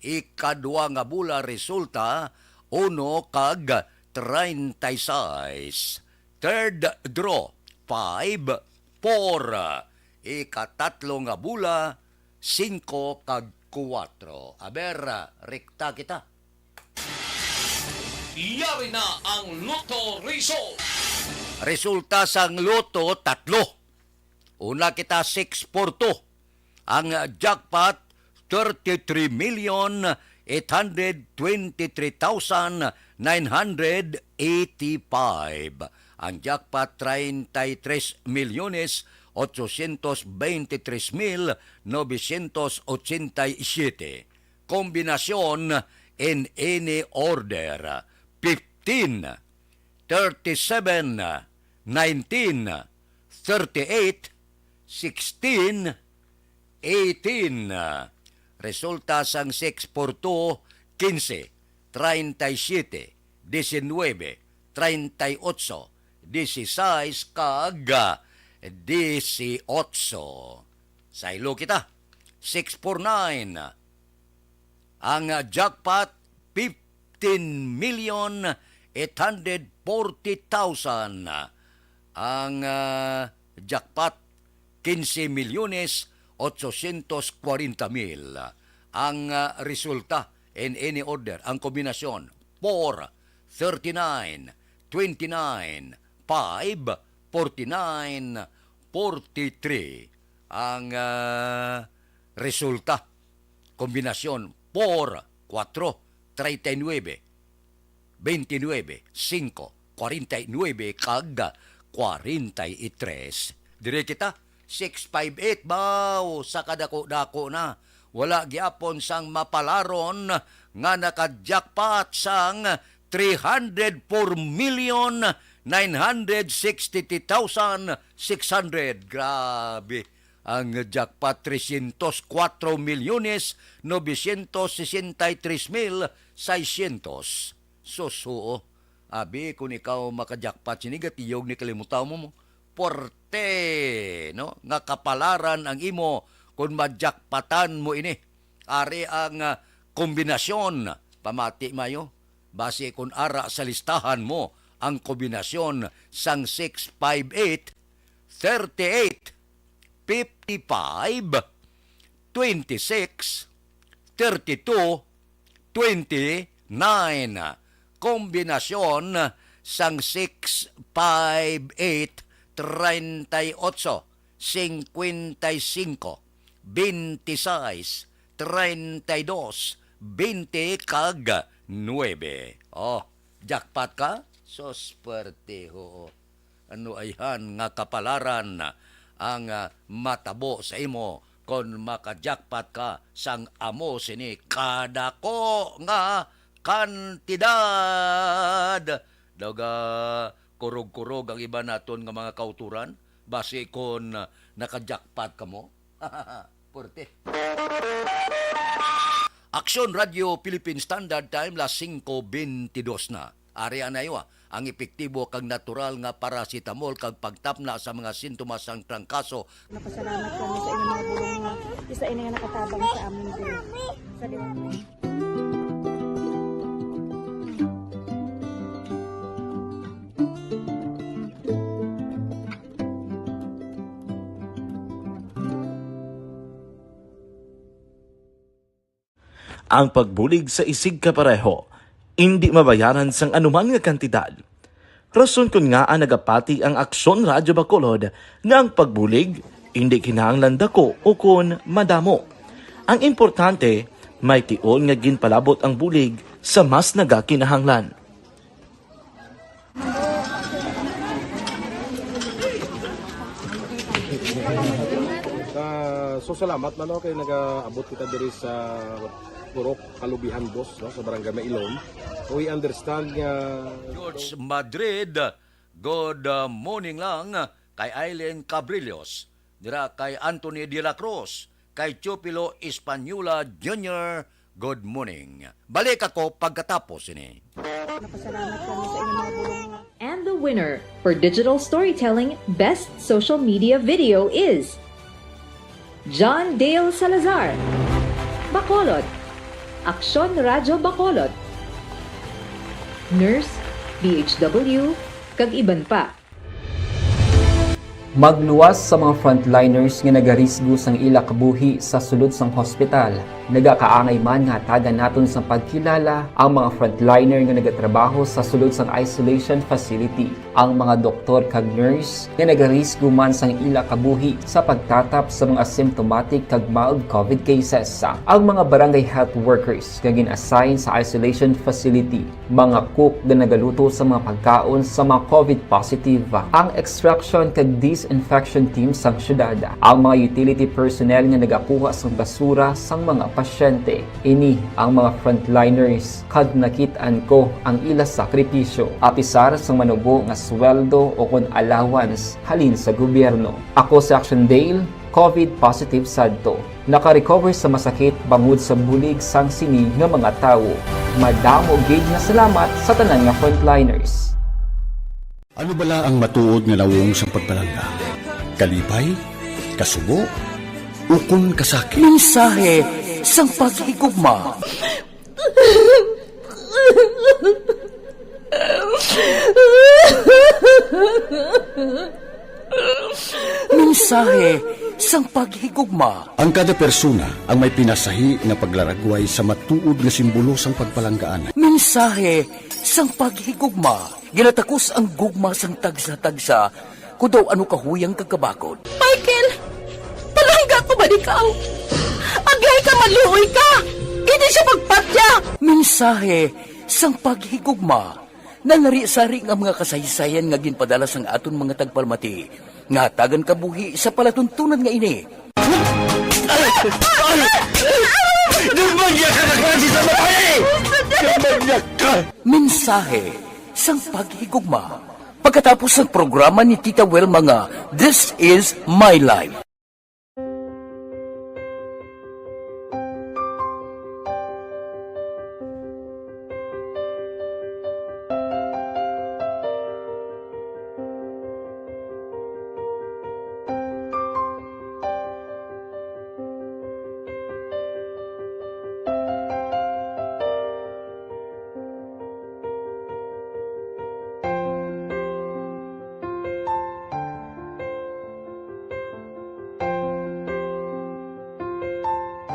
Ikadwa nga bula resulta, uno kag treinta y seis. Third draw, five, four. Ikatatlo nga bula, singko kag kuwatro. Aber, rekta kita. Yari na ang Lotto result. Resulta sang Lotto, tatlo. Una kita, six four two. Ang jackpot, thirty-three million eight hundred twenty-three thousand nine hundred eighty-five. Ang jackpot, treinta y tres milyones ochocientos veintitrés mil novecientos ochenta y siete. Kombinasyon in any order, fifteen, thirty-seven, nineteen, thirty-eight, sixteen, eighteen. Resulta sang six four two, quince, treinta y siete, diecinuebe, treinta y ocho, dieciséis, kag dieciocho. Saylo kita, six four nine. Ang jackpot, fifteen million eight hundred forty thousand. Ang, ah, jackpot, quince milyones ochocientos cuarenta mil. Ang, ah, resulta, in any order, ang kombinasyon, four, thirty-nine, twenty-nine, five, forty-nine, forty-three. Ang, ah, resulta, kombinasyon, four, kuwatro, treinta y nuebe, veintinuebe, singko, cuarenta y nuebe, kag cuarenta y tres. Diri kita, six five eight, baw, sa kadako-dako na. Wala gyapon sang mapalaron nga naka-jackpot sang three hundred four million nine hundred sixty-three thousand six hundred. Grabe. Ang jackpot, trescientos cuatro milyones novecientos sesenta y tres mil seiscientos. Sus, huo. Abi, kung ikaw maka-jackpot sini, gatiyog ni kalimutaw mo mo. Puwerte, no? Nga kapalaran ang imo kung ma-jackpotan mo ini. Ari ang, ah, kombinasyon. Pamati mayo. Basi kung ara sa listahan mo ang kombinasyon sang six five eight, thirty-eight, fifty-five, twenty-six, thirty-two, twenty-nine. Kombinasyon sang six five eight, treinta y ocho, cincuenta y cinco, veintiséis, treinta y dos, veinte, kag nuebe. Oh, jackpot ka? Sus, puwerte, oo. Ano ayhan nga kapalaran ang, ah, matabo sa imo kon maka-jackpot ka sang amo sini kadako nga kantidad? Daw ga kurog-kurog ang iban naton nga mga kauturan, basi kon, ah, naka-jackpot kamo. Puwerte. Aksyon Radio Philippine Standard Time, las singko bentidos na. Ari anay wa ang epektibo kag natural nga paracetamol kag pagtapna sa mga sintomas sang trangkaso. Napasalamat kami sa inyong mga bulong nga isa ini nga nakatabang sa amon din. Sa liwanag. Ang pagbulig sa isigkapareho indi mabayaran sang anuman nga kantidad. Rason kon ngaa nagapati ang Aksyon Radyo Bacolod nga ang pagbulig indi kinahanglan dako ukon madamo. Ang importante, may tion nga ginpalabot ang bulig sa mas nagakinahanglan. Ah, so salamat man, no, kay nagaabot kita diri sa Purok Kalubihan, boss, no, sa Barangay Mailon. We understand nga George Madrid, good, uh, morning lang kay Aileen Cabrillos, dira kay Anthony de la Cruz, kay Teofilo Española Junior, good morning. Balik ako pagkatapos ini. Napasalamat kami sa inyong mga bulong nga And the winner for digital storytelling best social media video is John Dale Salazar, Bacolod, Aksyon Radyo Bacolod, Nurse, D H W, kag iban pa. Magluwas sa mga frontliners nga nagarisgo sang ila kabuhi sa sulod sang hospital. Nagakaangay man nga hatagan naton sang pagkilala ang mga frontliner nga nagatrabaho sa sulod sang isolation facility, ang mga doktor kag nurse nga nagarisgo man sang ila kabuhi sa pagtatap sa mga asymptomatic kag mild COVID cases, ang mga barangay health workers nga gin-assign sa isolation facility, mga cook nga nagaluto sa mga pagkaon sa mga COVID positive, ang extraction kag disinfection team sang syudad, ang mga utility personnel nga nagakuha sang basura sang mga pasyente. Ini ang mga frontliners kag nakit-an ko ang ila sakripisyo, apisar sang manubo nga sweldo o kon allowance halin sa gobyerno. Ako si Action Dale, COVID positive sadto. Naka-recover sa masakit bangod sa bulig sang sini nga mga tawo. Madamo gid nga salamat sa tanan nga frontliners. Ano bala ang matuod nga nawong sang pagpalangga? Kalipay? Kasubo? Ukon kasakit? Mensahe sang paghigugma. Mensahe sang paghigugma. Ang kada persona ang may pinasahi nga paglaragway sa matuod nga simbolo sang pagpalanggaan. Mensahe sang paghigugma. Ginatakos ang gugma sang tagsa-tagsa, kudaw ano kahuyang kag kabakod. Michael! Palangga ko ba ikaw? Aglay ka, maluoy ka! Hindi siya pagpatya! Mensahe sang paghigugma. Nanari-sari nga mga kasaysayan nga ginpadala sang aton mga tagpalamati nga hatagan kabuhi sa palatuntunan nga ini. Mensahe sang paghigugma. Pagkatapos sang programa ni Tita Wilma nga This Is My Life.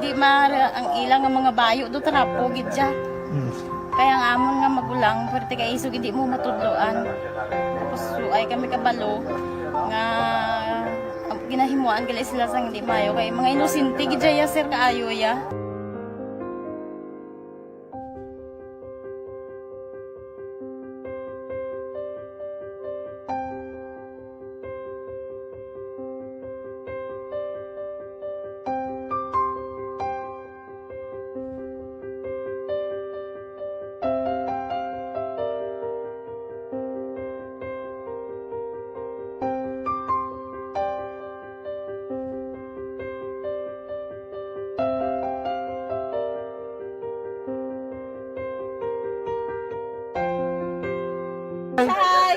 Di mara ang ila nga mga bayo do trapo gid siya. Kaya ang amon nga magulang, pwerte kay isog hindi mo matudloan. Tapos suay kami kabalo nga ginahimuan gali sila sang hindi maayo kay mga inosente gid siya, sir, kaayo ya.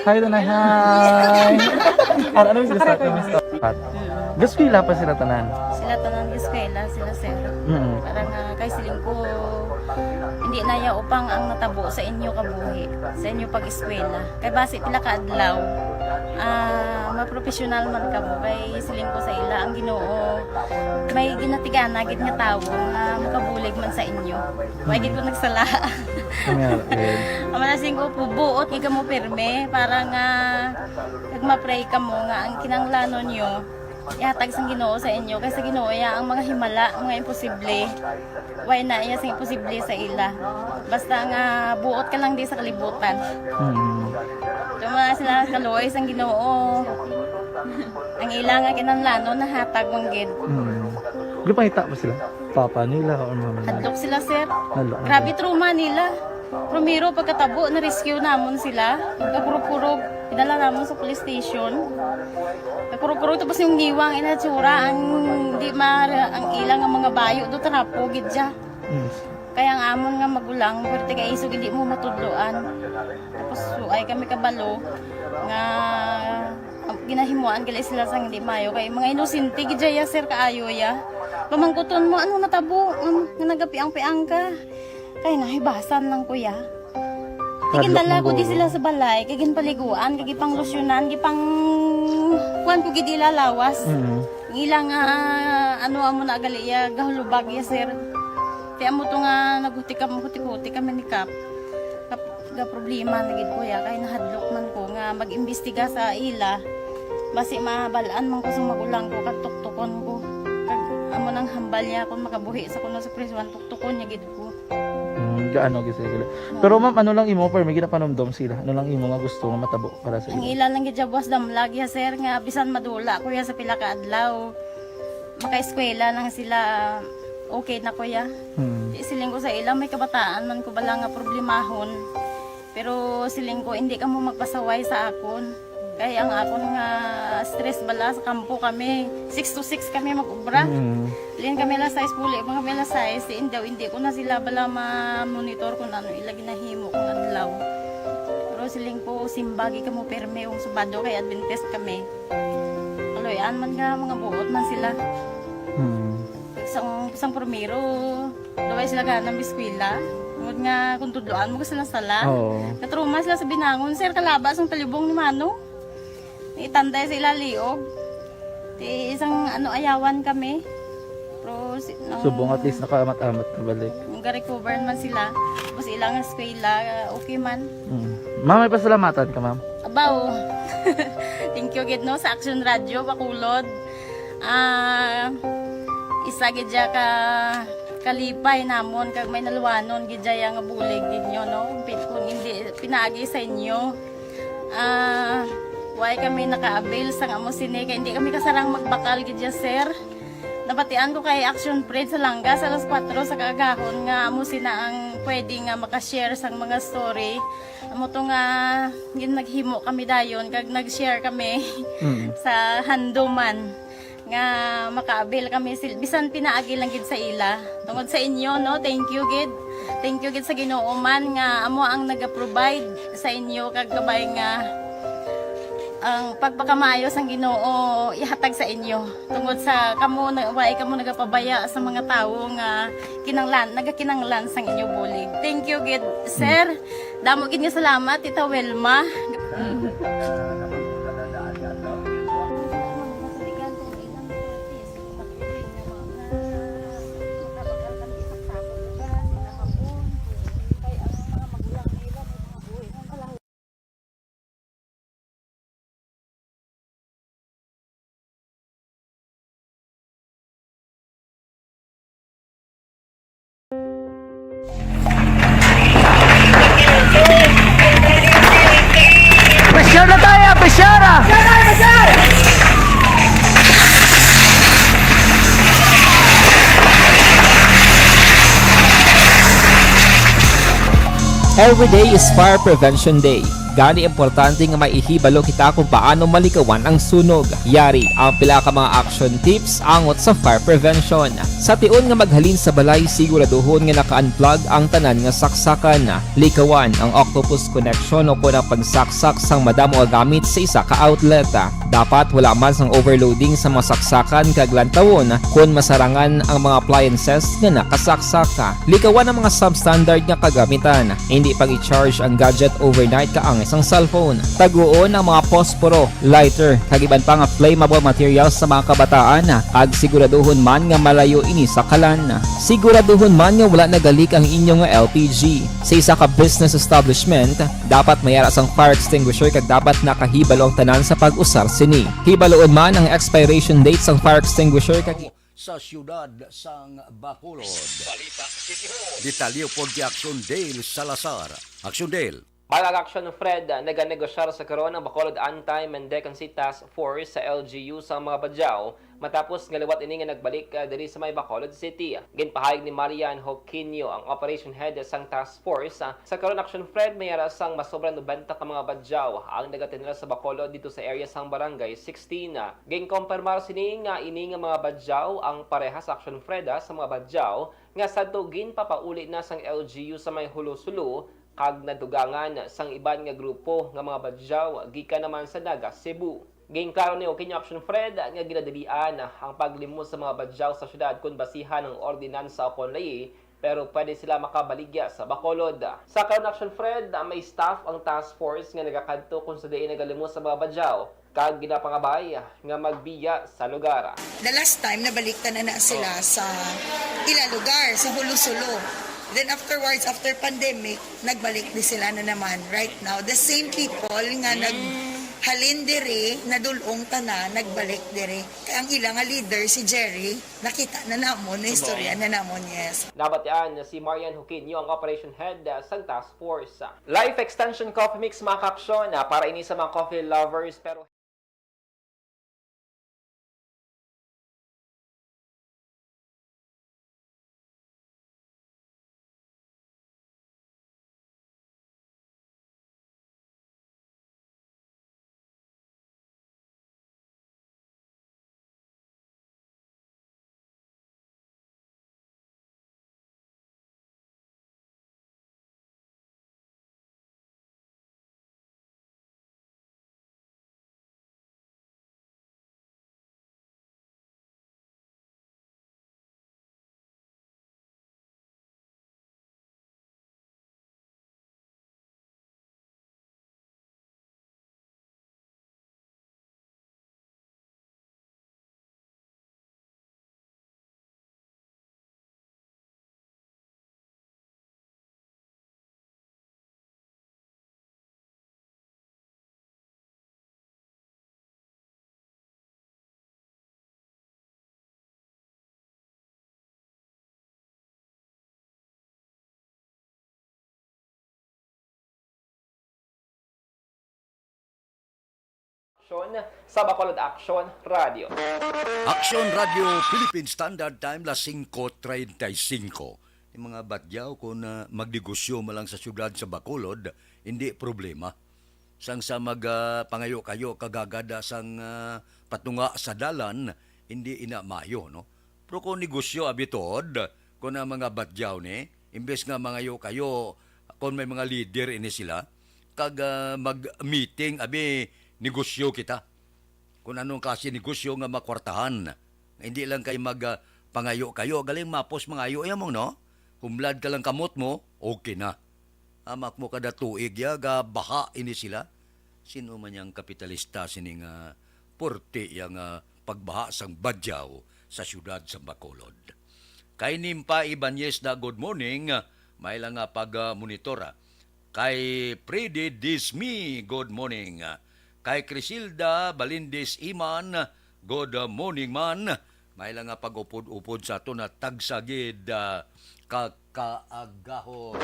Hi, Tanay. Hi. Ano, ano yung gusto? Gusto pa sila tanan? Sila tanan eskwela, sila sir. Mm. Para nga kay siling ko, hindi na ya upang ang natabo sa inyo kabuhi, sa inyo pag-eskwela. Kay basi pila ka adlaw, ah, mapropesyonal man kamo. Kay siling ko sa ila, ang Ginoo may ginatigana gid nga tawo nga makabulig man sa inyo. Wa gid ko nagsala. Ang mga siling ko, buot gid kamo pirme para nga nagma-pray kamo nga ang kinahanglanon nyo Ihatag sang Ginoo sa inyo, kay sa Ginoo iya ang mga himala, mga imposible. Way na iya sing imposible sa ila. Basta nga buot ka lang di sa kalibutan. Hmm. Tuma sila kaluoy sang Ginoo. Ang ila nga kinahanglanon nahatag man gid. Hmm. Gipangita ba sila? Papa nila or mama nila? Hadlok sila, sir. Hadlok. Grabe trauma nila. Primero, pagkatabo, na-rescue namon sila. Pagkakurog-kurog, idala namon sa police station. Pagkakurog-kurog, tapos yung niwang inatsura, ang di ma-, ang ilang nga mga bayo do, trapo gid siya. Yes. Kaya ang amon nga magulang, perte kay isog, hindi mo matudloan. Tapos, so, ay kami kabalo nga, ah, ginahimuan gali sila sang hindi mayo. Kay mga inosente gid ya, sir, kaayo ya. Pamangkuton mo, ano natabo? Ano, nga nagapiang-piang ka? Kay nahibasan lang, kuya. Hadlok. Tigindala ko di sila sa balay, kay ginpaliguan, kay gipanglusyonan, gipang-, kuwan ko gid ila lawas. Mm. Ang ila nga, ano, amo na gali iya, gahulubag iya, sir. Ti amo to nga naghuti kam-, huti-huti kami ni Kap. Kap-, ga problema na gid ko ya, kay nahadlok man ko nga mag-imbestiga sa ila. Basi mabal-an man ko sa magulang ko, kag tuktukon ko. Kag amo nang hambal niya kung makabuhi sa kuno sa prisuan, tuktukon niya gid ko. Hmm, gaano gid sila gila. Oo. Pero ma'am, ano lang imo, pero may ginapanumdom sila? Ano lang imo nga gusto nga matabo para sa Ang ila? Ila lang gid siya, boss, damlag ya, sir, nga bisan madula ko ya sa pila ka adlaw, makaeskwela lang sila, okay na ko ya. Hmm. Di, siling ko sa ila, may kabataan man ko bala nga problemahon. Pero siling ko, hindi kamo magpasaway sa akon. Kay ang akon nga stress bala sa kampo kami, six to six kami mag-ubra. Mm. Lin kami alas sais, puli pa kami alas sais, si Indaw, hindi ko na sila bala ma-monitor kung ano ila ginahimo kung adlaw. Pero siling ko, simbagi kamo pirme kung Sabado kay Adventist kami. Kaluy-an man nga mga buot man sila. Mm. Sang, sang primero, Daway sila gana mag-eskwela. Tungod nga kung tudloan mo sila sala. Oo. Natrauma sila sa binangon, sir, kalaba sang talibong ni Mano. Itanday sa ila liog. Ti isang ano, ayawan kami. Pero si, nang Subong at least nakaamat-amat na balik. Nag-recover man sila. Tapos ilang eskwela, okay man. Mm. Ma'am, may pasalamatan ka, ma'am? Abaw. Thank you gid, no, sa Action Radio Bacolod. Ah, isa gid siya ka kalipay namon kag may naluwanon gid siya nga bulig gid nyo, no? Pi-, kung hindi pinaagi sa inyo, ah, why kami naka-avail sang amo sini kay hindi kami kasarang magbakal gid siya, sir. Nabatian ko kay Action Fred sa Langga sa alas kuwatro sa kaagahon nga amo sina ang pwede nga maka-share sang mga story. Amo to nga gin-, naghimo kami dayon kag nag-share kami Mm. sa handuman nga maka-avail kami sil-, bisan pinaagi lang gid sa ila. Tungod sa inyo, no, thank you gid. Thank you gid sa Ginoo man nga amo ang naga-provide sa inyo kag kabay nga ang pagpakamaayo sang Ginoo ihatag sa inyo. Tungod sa kamo na, way kamo nagapabaya sa mga tawo nga kinanglan, nagakinanglan sang inyo bulig. Thank you gid, sir. Damo gid nga salamat, Tita Wilma. Pressure na tayo, pressure na! Every day is Fire Prevention Day. Gani, importante nga may ihibalo kita kung paano malikawan ang sunog. Yari ang pila ka mga action tips angot sa fire prevention. Sa tion nga maghalin sa balay, siguraduhon nga naka-unplug ang tanan nga saksakan. Likawan ang octopus connection o kon ang pagsaksak sang madamo nga gamit sa isa ka outlet. Dapat wala man sang overloading sa mga saksakan kag lantawon kon masarangan ang mga appliances nga nakasaksak. Likawan ang mga substandard nga kagamitan. Hindi pag-i-charge ang gadget overnight ka ang sang cellphone. Taguon ang mga posporo, lighter, kag iban pa nga flammable materials sa mga kabataan, kag siguraduhon man nga malayo ini sa kalan. Siguraduhon man nga wala nagalik ang inyo nga L P G. Sa isa ka business establishment, dapat may ara sang fire extinguisher kag dapat nakahibalo ang tanan sa pag-usar sini. Hibaluon man ang expiration date sang fire extinguisher kag sa siyudad sang Bacolod. Detalye pod kay Action Dale Salazar. Action Dale. Mga ka-Action Fred, naganegosyar sa karon ang Bacolod Anti-Mendicancy Task Force sa L G U sa mga Badyaw matapos nga liwat ini nga nagbalik, ah, diri sa may Bacolod City. Ginpahayag ni Marian Joquinio, ang operation head sang task force, ah, sa karon, Action Fred, may ara sang masobra nobenta ka mga Badyaw ang nagatinala sa Bacolod didto sa area sang Barangay sixteen. Ginkompirmar sini nga ini nga mga Badyaw ang parehas, Action Fred, ah, sa mga Badyaw nga sadto ginpapauli na sang L G U sa may Hulo-Sulo kag nadugangan sang iban nga grupo nga mga Badyaw gikan naman sa Naga, Cebu. Ginklaro ni Joquinio, Action Fred, nga ginadalian ang paglimos sa mga Badyaw sa siyudad kon basihan ang ordinansa o kon layi, pero pwede sila makabaligya sa Bacolod. Sa karon, Action Fred, may staff ang task force nga nagakadto kon sa diin nagalimos sa mga Badyaw kag ginapangabay nga magbiya sa lugar. The last time, nabaliktan na na sila sa ila lugar, sa Hulo-Sulo. Then afterwards, after pandemic, nagbalik di sila na naman. Right now, the same people nga naghalin diri, nadulong tanan, nagbalik diri. Kay ang ila nga leader, si Jerry, nakita na namon, naistorya na namon, yes. Nabatian si Marian Joquinio, ang operation head, uh, sang task force. Life Extension Coffee Mix, mga ka-Action, ah, para ini sa mga coffee lovers, pero Action sa Bacolod Action Radio. Action Radio Philippine Standard Time, las singko treinta y cinco. Yung mga Badyaw, kung, ah, magnegosyo man lang sa siyudad sa Bacolod, hindi problema. Sang sa mag, ah, pangayo-kayo kagagada sang, ah, patunga sa dalan, hindi ina mayo, no? Pero kung negosyo, abi tuod, kung ang mga Badyaw ni, imbes nga mangayo-kayo, kung may mga leader ini sila, kag, ah, mag-meeting, abi, negosyo kita. Kung anong klase negosyo nga makwartahan, hindi lang kay mag, ah, pangayo-kayo, galing mapos mangayo, ya mong, no? Humlad ka lang kamot mo, okay na. Amak mo kada tuig, ya, ga baha ini sila. Sino man yang kapitalista sini nga porti ya nga pagbaha sang Badyaw sa siyudad sa Bacolod? Kay Nimpa Ibanez na, good morning. May lang nga pag, ah, monitor, ah. Kay Freddy Dismi, good morning. Kay Crisilda Balindis Iman, good morning man. May lang nga pag-upod-upod sa aton na tagsa gid, ah, ka kaagahon.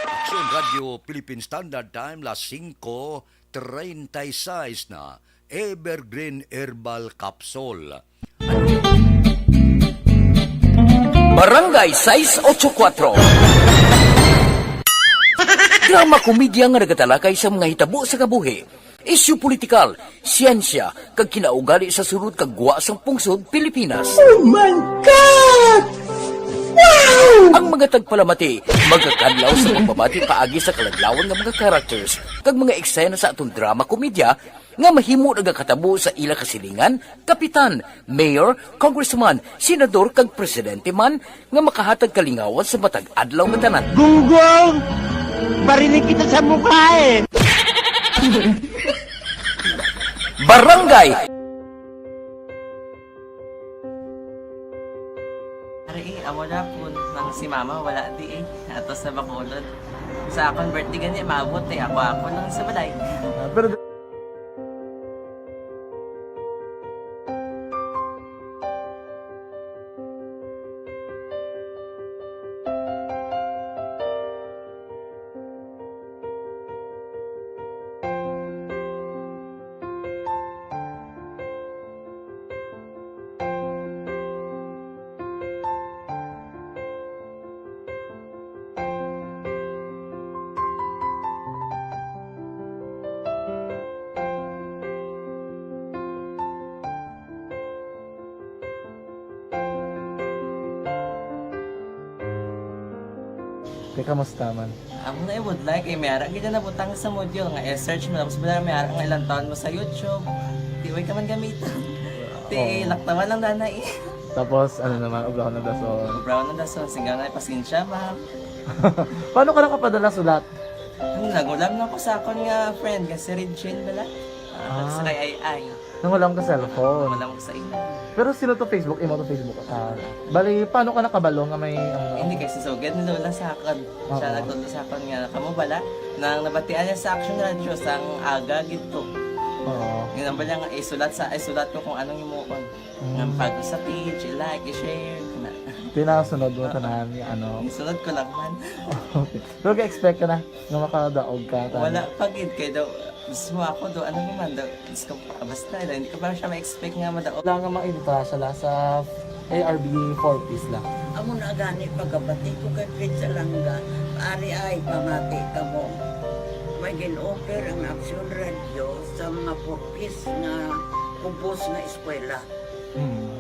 Action Radio Philippine Standard Time, las singko treinta y seis na. Evergreen Herbal Capsule. Barangay sais ocho kuatro. Drama komedya nga nagatalakay sa mga hitabo sa kabuhi, isyu politikal, siyensya, kag kinaugali sa sulod kag gwa sang pungsod Pilipinas. Oh my God! Wow! Ang mga tagpalamati magakadlaw sa pagbabati paagi sa kaladlawan nga mga characters kag mga eksena sa aton drama komedya nga mahimo nagakatabo sa ila kasilingan, kapitan, mayor, congressman, senador, kag presidente man nga makahatag kalingawan sa matag adlaw nga tanan. Gunggong! Barinig kita sa mukha eh. Barangay. Ari, eh, amo na po nang si mama wala di eh. Ato sa Bacolod. Sa akon birthday gani, maabot eh. Ako, ako lang sa balay. Ah, pero Te, kamusta man? Amo na ibudlay kay may ara gid na nabutang sa module nga i-search mo, tapos wala may ara nga ilang taon mo sa YouTube. Di way ka man gamiton. Ti, oh, laktawan lang dana eh. Tapos, ano naman, obrahon na dason. Obrahon na dason, singga na, pasensya, ma'am. Paano ka nakapadala sulat? Ano, nagulam na ko sa akon nga friend, nga si Regine bala. Ah, ah, sa kay Ai Ai. Nangulam ka cellphone. Wala mo sa imo. Pero sino to Facebook? Imo to Facebook? Ah, bali, paano ka nakabalo nga may, ano? Hindi, kay si Sugad ni Lola sa akon. Siya, oo, nagtudlo sa akon nga, kamo bala, nang nabatian niya sa Action Radio, sang aga gid to. Oo. Yun ang bala nga, isulat sa, isulat ko kung anong himuon. Mm. Nga pag sa page, i-like, i-share, kana. Tinasunod mo, oo, tanan nga, ano? Isunod ko lang man. Okay. Pero ga-expect ka na nga makadaog ka, tanan? Wala pa gid, kay daw, mismo ako daw, ano naman daw, Diyos ko, basta, hindi ko pa siya ma-expect nga madaog. Wala nga maibra sa la sa A R B four Ps lang. Amo na gani pagkabati ko kay Fred Salanga, ari ay pamati kamo. May gin-offer ang Action Radio sa mga four Ps nga kubos nga eskwela. Hmm.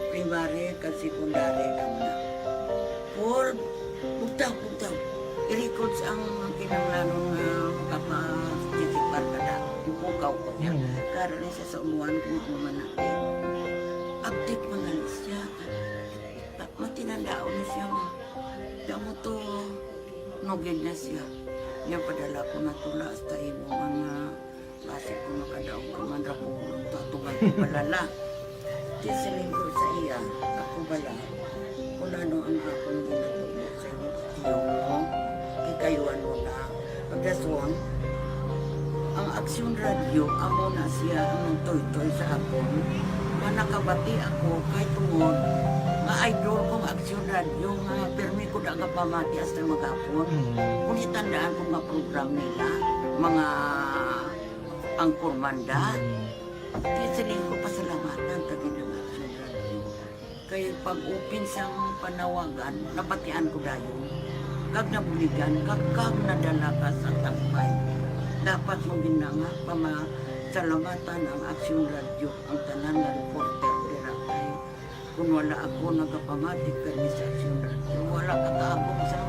Primary kag secondary lang na. Paul, bugtaw, bugtaw. I-records ang kinahanglanon nga makapa-, sisipar ka na. Ipukaw ko niya. Hmm. Karon ni sa umuan kung ano man na. Update man na siya. Ta-, matinandaon na siya, ma. Damo to, nugid na siya. Niya padala ko na tula hasta imo mga basi ko makadaog ka man ra ko, tutugan ko balala. Di siling ko sa iya, ako bala, kung ano ang akong ginatubo sa iyo, iyo mo, kay kayo ano na, pagdason, ang Aksyon Radio, amo na siya ang nagtuytoy sa akon. Nga nakabati ako kay tungod nga idol kong Aksyon Radio nga pirmi ko da nga pamati hasta maghapon. Mm. Kung itandaan ko nga program nila, mga angkor manda, mm, di siling ko pasalamatan ta gid ang Aksyon Radio. Kay pag-open sang panawagan, nabatian ko dayon. Kag nabuligan, kag, kag nadala ka sa tambay. Dapat mo gid na nga pamasalamatan ang Aksyon Radio, ang tanan nga reporter dira kay kung wala ako nagapamati kani sa Aksyon Radio, wala ka kaabot sa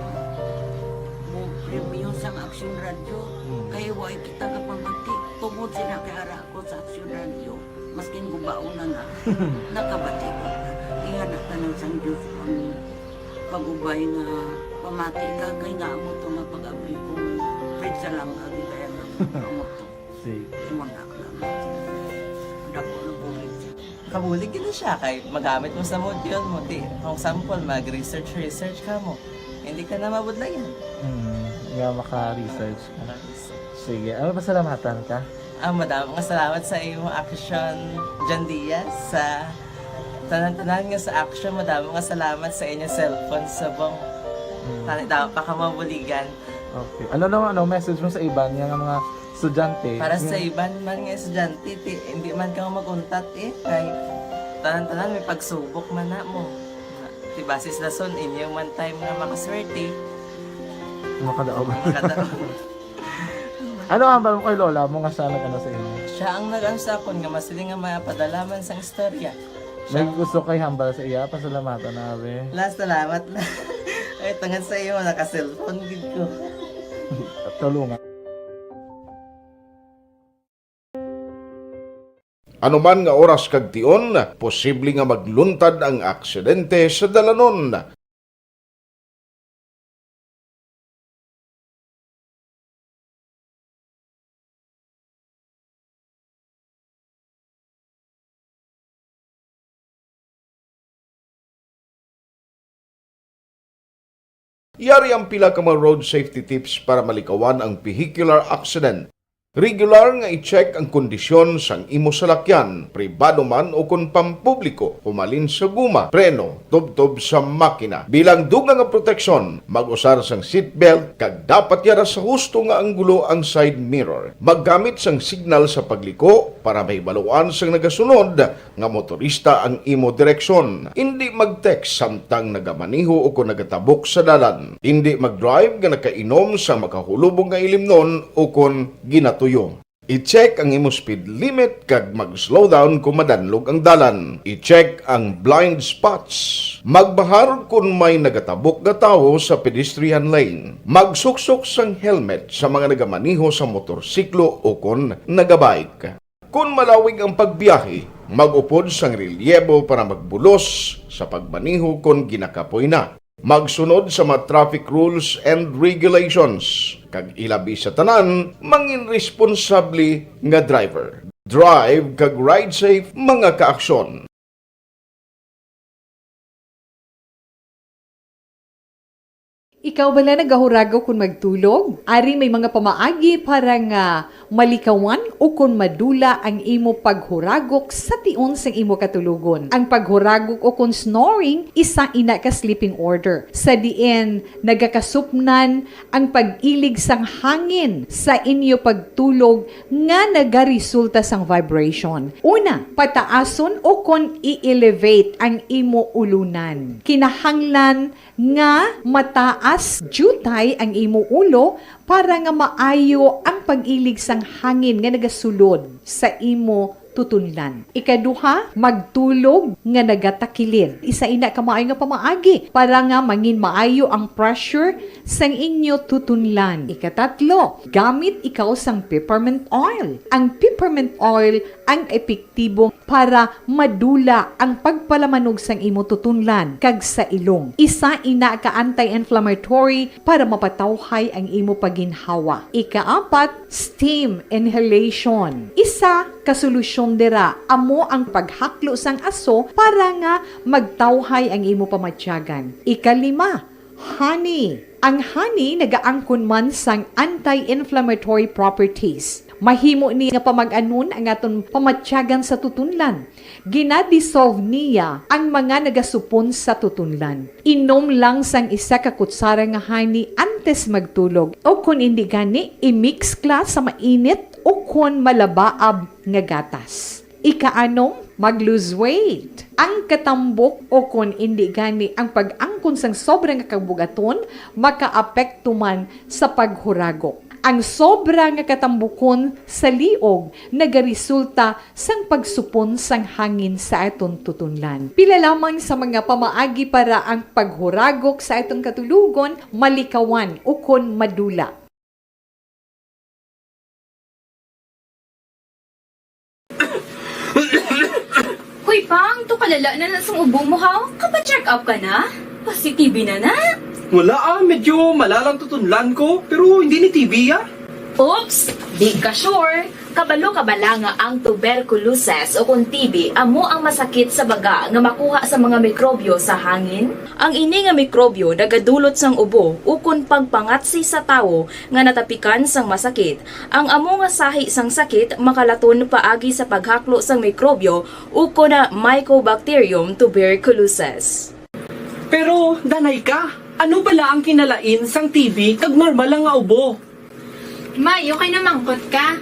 mo premyo sang Aksyon Radio. Hmm. Kay wa kita gapamati tungod sila kay ara ko sa Aksyon Radio, maskin gubaon na na, nakabati ko na. Inga na tanan sang Diyos ang pag-ubay nga pamati ka, kay nga amo to nga pag-abri ko, Fred Salanga, gid kaya nga amo to. Sige. Imo na lang. Dako na bulig. Kabulig gid siya kay magamit mo sa module mo. Di, kung sample, mag-research, research ka mo. Hindi ka na mabudlayan. Hmm, nga maka-research ka. Maka-research. Sige, ano, pasalamatan ka? Ah, madamo nga salamat sa imo Action, John Diaz, sa tanan-tanan nga sa Action. Madamo nga salamat sa inyo cellphone subong. Hmm. Tani daw pa ka mabuligan. Okay. Ano naman, ano, message mo sa iban nga, nga mga estudyante? Para sa iban man nga estudyante, ti, hindi man ka mag-untat eh. Kay tanan-tanan may pagsubok man na mo. Ti basis lason, inyo man time nga makaswerte. Makadaog. Makadaog. Ano ang hambal mo kay lola mo nga siya nag-ano sa imo? Siya ang nag-ano sa akon nga masiling nga mapadala man sang istorya. May gusto kay hambal sa iya, pasalamatan na, be. La, salamat na. Ay, tungod sa iyo, naka-cellphone gid ko. Tulungan. Anuman nga oras kag tion, posible nga magluntad ang aksidente sa dalanon. Yari ang pila ka mga road safety tips para malikawan ang vehicular accident. Regular nga i-check ang kondisyon sang imo salakyan, pribado man o kon pampubliko, humalin sa guma, preno, tubtob sa makina. Bilang dugang nga proteksyon, mag-usar sang seatbelt kag dapat yara sa husto nga anggulo ang side mirror. Maggamit sang signal sa pagliko para mahibaluan sang nagasunod nga motorista ang imo direksyon. Indi mag-text samtang nagamaneho o kon nagatabok sa dalan. Indi mag-drive nga nakainom sa makahulubog nga ilimnon o kon ginatuyo. I-check ang imo speed limit kag mag-slow down kon madanlog ang dalan. I-check ang blind spots. Magbahar kon may nagatabok nga tawo sa pedestrian lane. Magsuksok sang helmet sa mga nagamaneho sa motorsiklo o kon nagabike. Kon malawig ang pagbiyahe, mag-upod sang relyebo para magbulos sa pagmaneho kon ginakapoy na. Magsunod sa mga traffic rules and regulations, kag ilabi sa tanan, mangin responsable nga driver. Drive kag ride safe, mga kaaksyon. Ikaw bala nagahuragok kon magtulog? Ari may mga pamaagi para nga malikawan ukon madula ang imo paghuragok sa tion sang imo katulogon. Ang paghuragok ukon snoring, isa ina ka sleeping order, sa diin nagakasupnan ang pag-ilig sang hangin sa inyo pagtulog nga nagaresulta sang vibration. Una, pataason ukon i-elevate ang imo ulunan. Kinahanglan nga mataas diutay ang imo ulo para nga maayo ang pag-ilig sang hangin nga nagasulod sa imo tutunlan. Ikaduha, magtulog nga nagatakilid. Isa ina ka maayo nga pamaagi para nga mangin maayo ang pressure sang inyo tutunlan. Ikatatlo, gamit ikaw sang peppermint oil. Ang peppermint oil ang epektibo para madula ang pagpalamanog sang imo tutunlan kag sa ilong. Isa ina ka anti-inflammatory para mapatawhay ang imo pagginhawa. Ikaapat, steam inhalation. Isa ka solusyon dira amo ang paghaklo sang aso para nga magtawhay ang imo pamatyagan. Ikalima, honey. Ang honey nagaangkon man sang anti-inflammatory properties. Mahimo ni nga pamag-anon ang aton pamatyagan sa tutunlan. Ginadissolve niya ang mga nagasupon sa tutunlan. Inom lang sang isa ka kutsara nga honey antes magtulog, o kon indi gani, i-mix kla sa mainit o kon malabaab nga gatas. Ikaanom, mag-lose weight. Ang katambok o kon indi gani ang pag-angkon sang sobra nga kabugaton makaapekto man sa paghuragok. Ang sobra nga katambukon sa liog nagaresulta sang pagsupon sang hangin sa aton tutunlan. Pila lamang sa mga pamaagi para ang paghuragok sa aton katulogon malikawan ukon madula. Hoy, Pang, to kalala na na sang ubo mo, ha? Kapa-check up ka na? Pasi-T B na na? Wala, ah, medyo malalang tutunlan ko, pero hindi ni T B, ah. Oops! Di ka sure. Kabalo ka bala nga ang tuberculosis o kon T B amo ang masakit sa baga nga makuha sa mga mikrobyo sa hangin? Ang ini nga mikrobyo nagadulot sang ubo ukon pagpangatsi sa tawo nga natapikan sang masakit. Ang amo nga sahi sang sakit makalaton paagi sa paghaklo sang mikrobyo ukon na Mycobacterium tuberculosis. Pero, danay ka, ano bala ang kinalain sang T B kag normal lang nga ubo? May, okay na mangkot ka.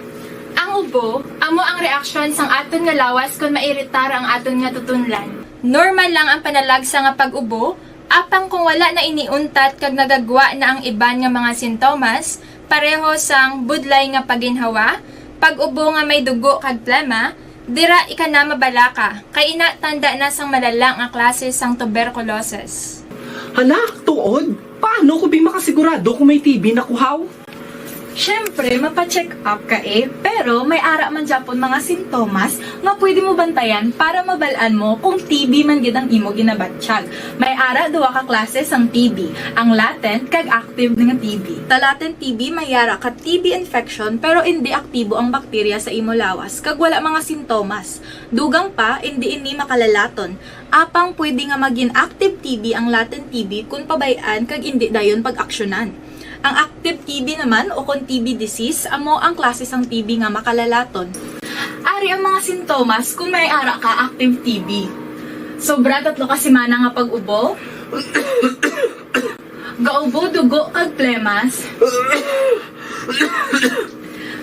Ang ubo, amo ang reaksyon sang aton nga lawas kon mairitar ang aton nga tutunlan. Normal lang ang panalagsa nga pag-ubo, apang kung wala na ini untat kag nagagwa na ang iban nga mga sintomas, pareho sang budlay nga paginhawa, pag-ubo nga may dugo kag plema, dira ika na mabalaka, kay ina tanda na sang malala nga klase sang tuberculosis. Hala, tuod? Paano ko bi makasigurado kung may T B na ko, haw? Syempre, mapa-check up ka eh, pero may ara man gyapon mga sintomas nga pwede mo bantayan para mabal-an mo kung T B man gid ang imo ginabatyag. May ara duha ka klase sang T B, ang latent kag active nga T B. Sa latent T B, may ara ka T B infection pero indi aktibo ang bakterya sa imo lawas kag wala mga sintomas. Dugang pa, indi ini makalalaton. Apang pwede nga magin active T B ang latent T B kon pabay-an kag indi dayon pag-aksyonan. Ang active T B naman o kon T B disease amo ang klase sang T B nga makalalaton. Ari ang mga sintomas kon may ara ka active T B. Sobra tatlo ka semana nga pag-ubo. Gaubo dugo kag plemas.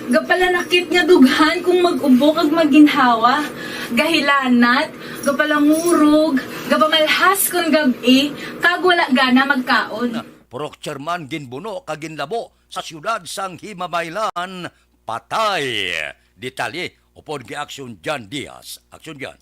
Gapalanakit nga dughan kung mag-ubo kag maginhawa. Gahilanat, gapalangurog, gapamalhas kon gab-i, kag wala gana magkaon. Purok Chairman ginbuno kag ginlabo sa siyudad sang Himamaylan, patay. Detalye, upod kay Action Jan Diaz. Action Jan.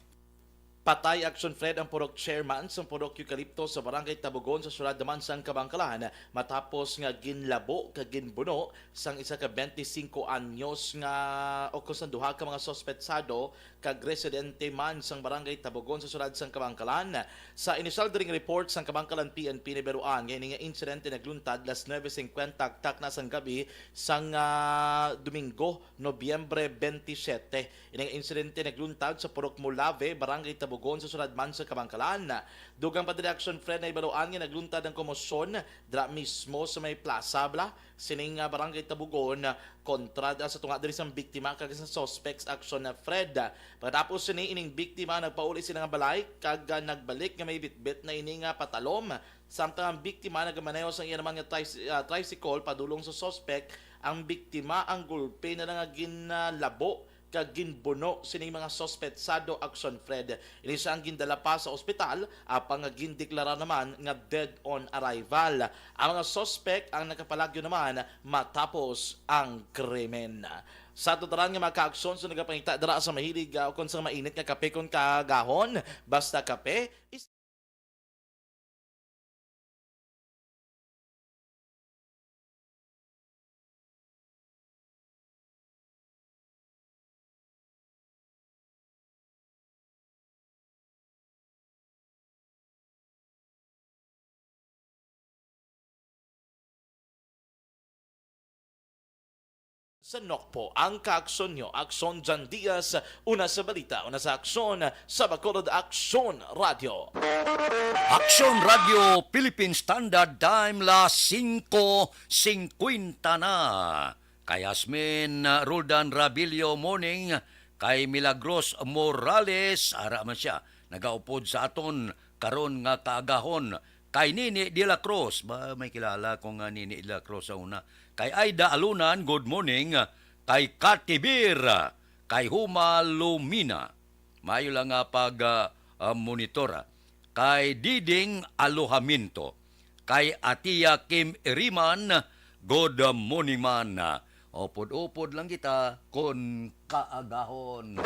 Patay, Action Fred, ang purok chairman sang purok Eucalipto sa Barangay Tabugon sa siyudad naman sang Kabankalan matapos nga ginlabo kag ginbuno sang isa ka twenty-five anyos nga o kung sang duha ka mga suspetsado kag residente man sang Barangay Tabugon sa siyudad sang Kabankalan. Sa inisyal diri nga report sang Kabankalan P N P, nahibaluan nga ini nga insidente nagluntad las nuebe singkwenta takna sang gab-i sang, ah, Domingo, Nobyembre twenty-seven. Ini nga insidente nagluntad sa Purok Mulave, Barangay Tabugon, sa siyudad man sa Kabankalan. Dugang pa diri, Action Fred, nahibaluan nga nagluntad ang komosyon dira mismo sa may plaza bala sining, ah, Barangay Tabugon, kontra da sa tunga diri sang biktima kag sa suspects, Action Fred. Pagkatapos sini, ining biktima nagpauli sila nga balay kag, ah, nagbalik nga may bitbit na ini nga patalom. Samtang ang biktima nagamaneho sang iya naman nga tris-, ah, tricycle padulong sa suspect, ang biktima ang gulpi na lang nga ginlabo kag ginbuno sining mga suspetsado, Action Fred. Ini siya ang gindala pa sa ospital, apang nga gindeklara naman nga dead on arrival. Ang mga suspect ang nakapalagyo naman matapos ang krimen. Sa aton tanan nga mga kaaksyon, sa nagapangita dira sa mahilig, ah, ukon sa mainit nga kape kon kagahon, basta kape, sa Nokpo, ang kaaksyon nyo, Aksyon Jan Diaz, una sa balita, una sa aksyon, sa Bacolod Aksyon Radio. Aksyon Radio Philippine Standard Time, las singko singkwenta na. Kay Asmin, uh, Roldan Rabilio, morning. Kay Milagros Morales, ara man siya, nagaupod sa aton karon nga kaagahon. Kay Nini de la Cruz, ba, may kilala ko nga Nini de la Cruz sa una. Kay Aida Alunan, good morning. Kay Katibir, kay Huma Lumina. Maayo lang nga pag, ah, ah, monitor, ah. Kay Diding Alohaminto, kay Atia Kim Iriman, good morning man. Upod-upod lang kita kon kaagahon.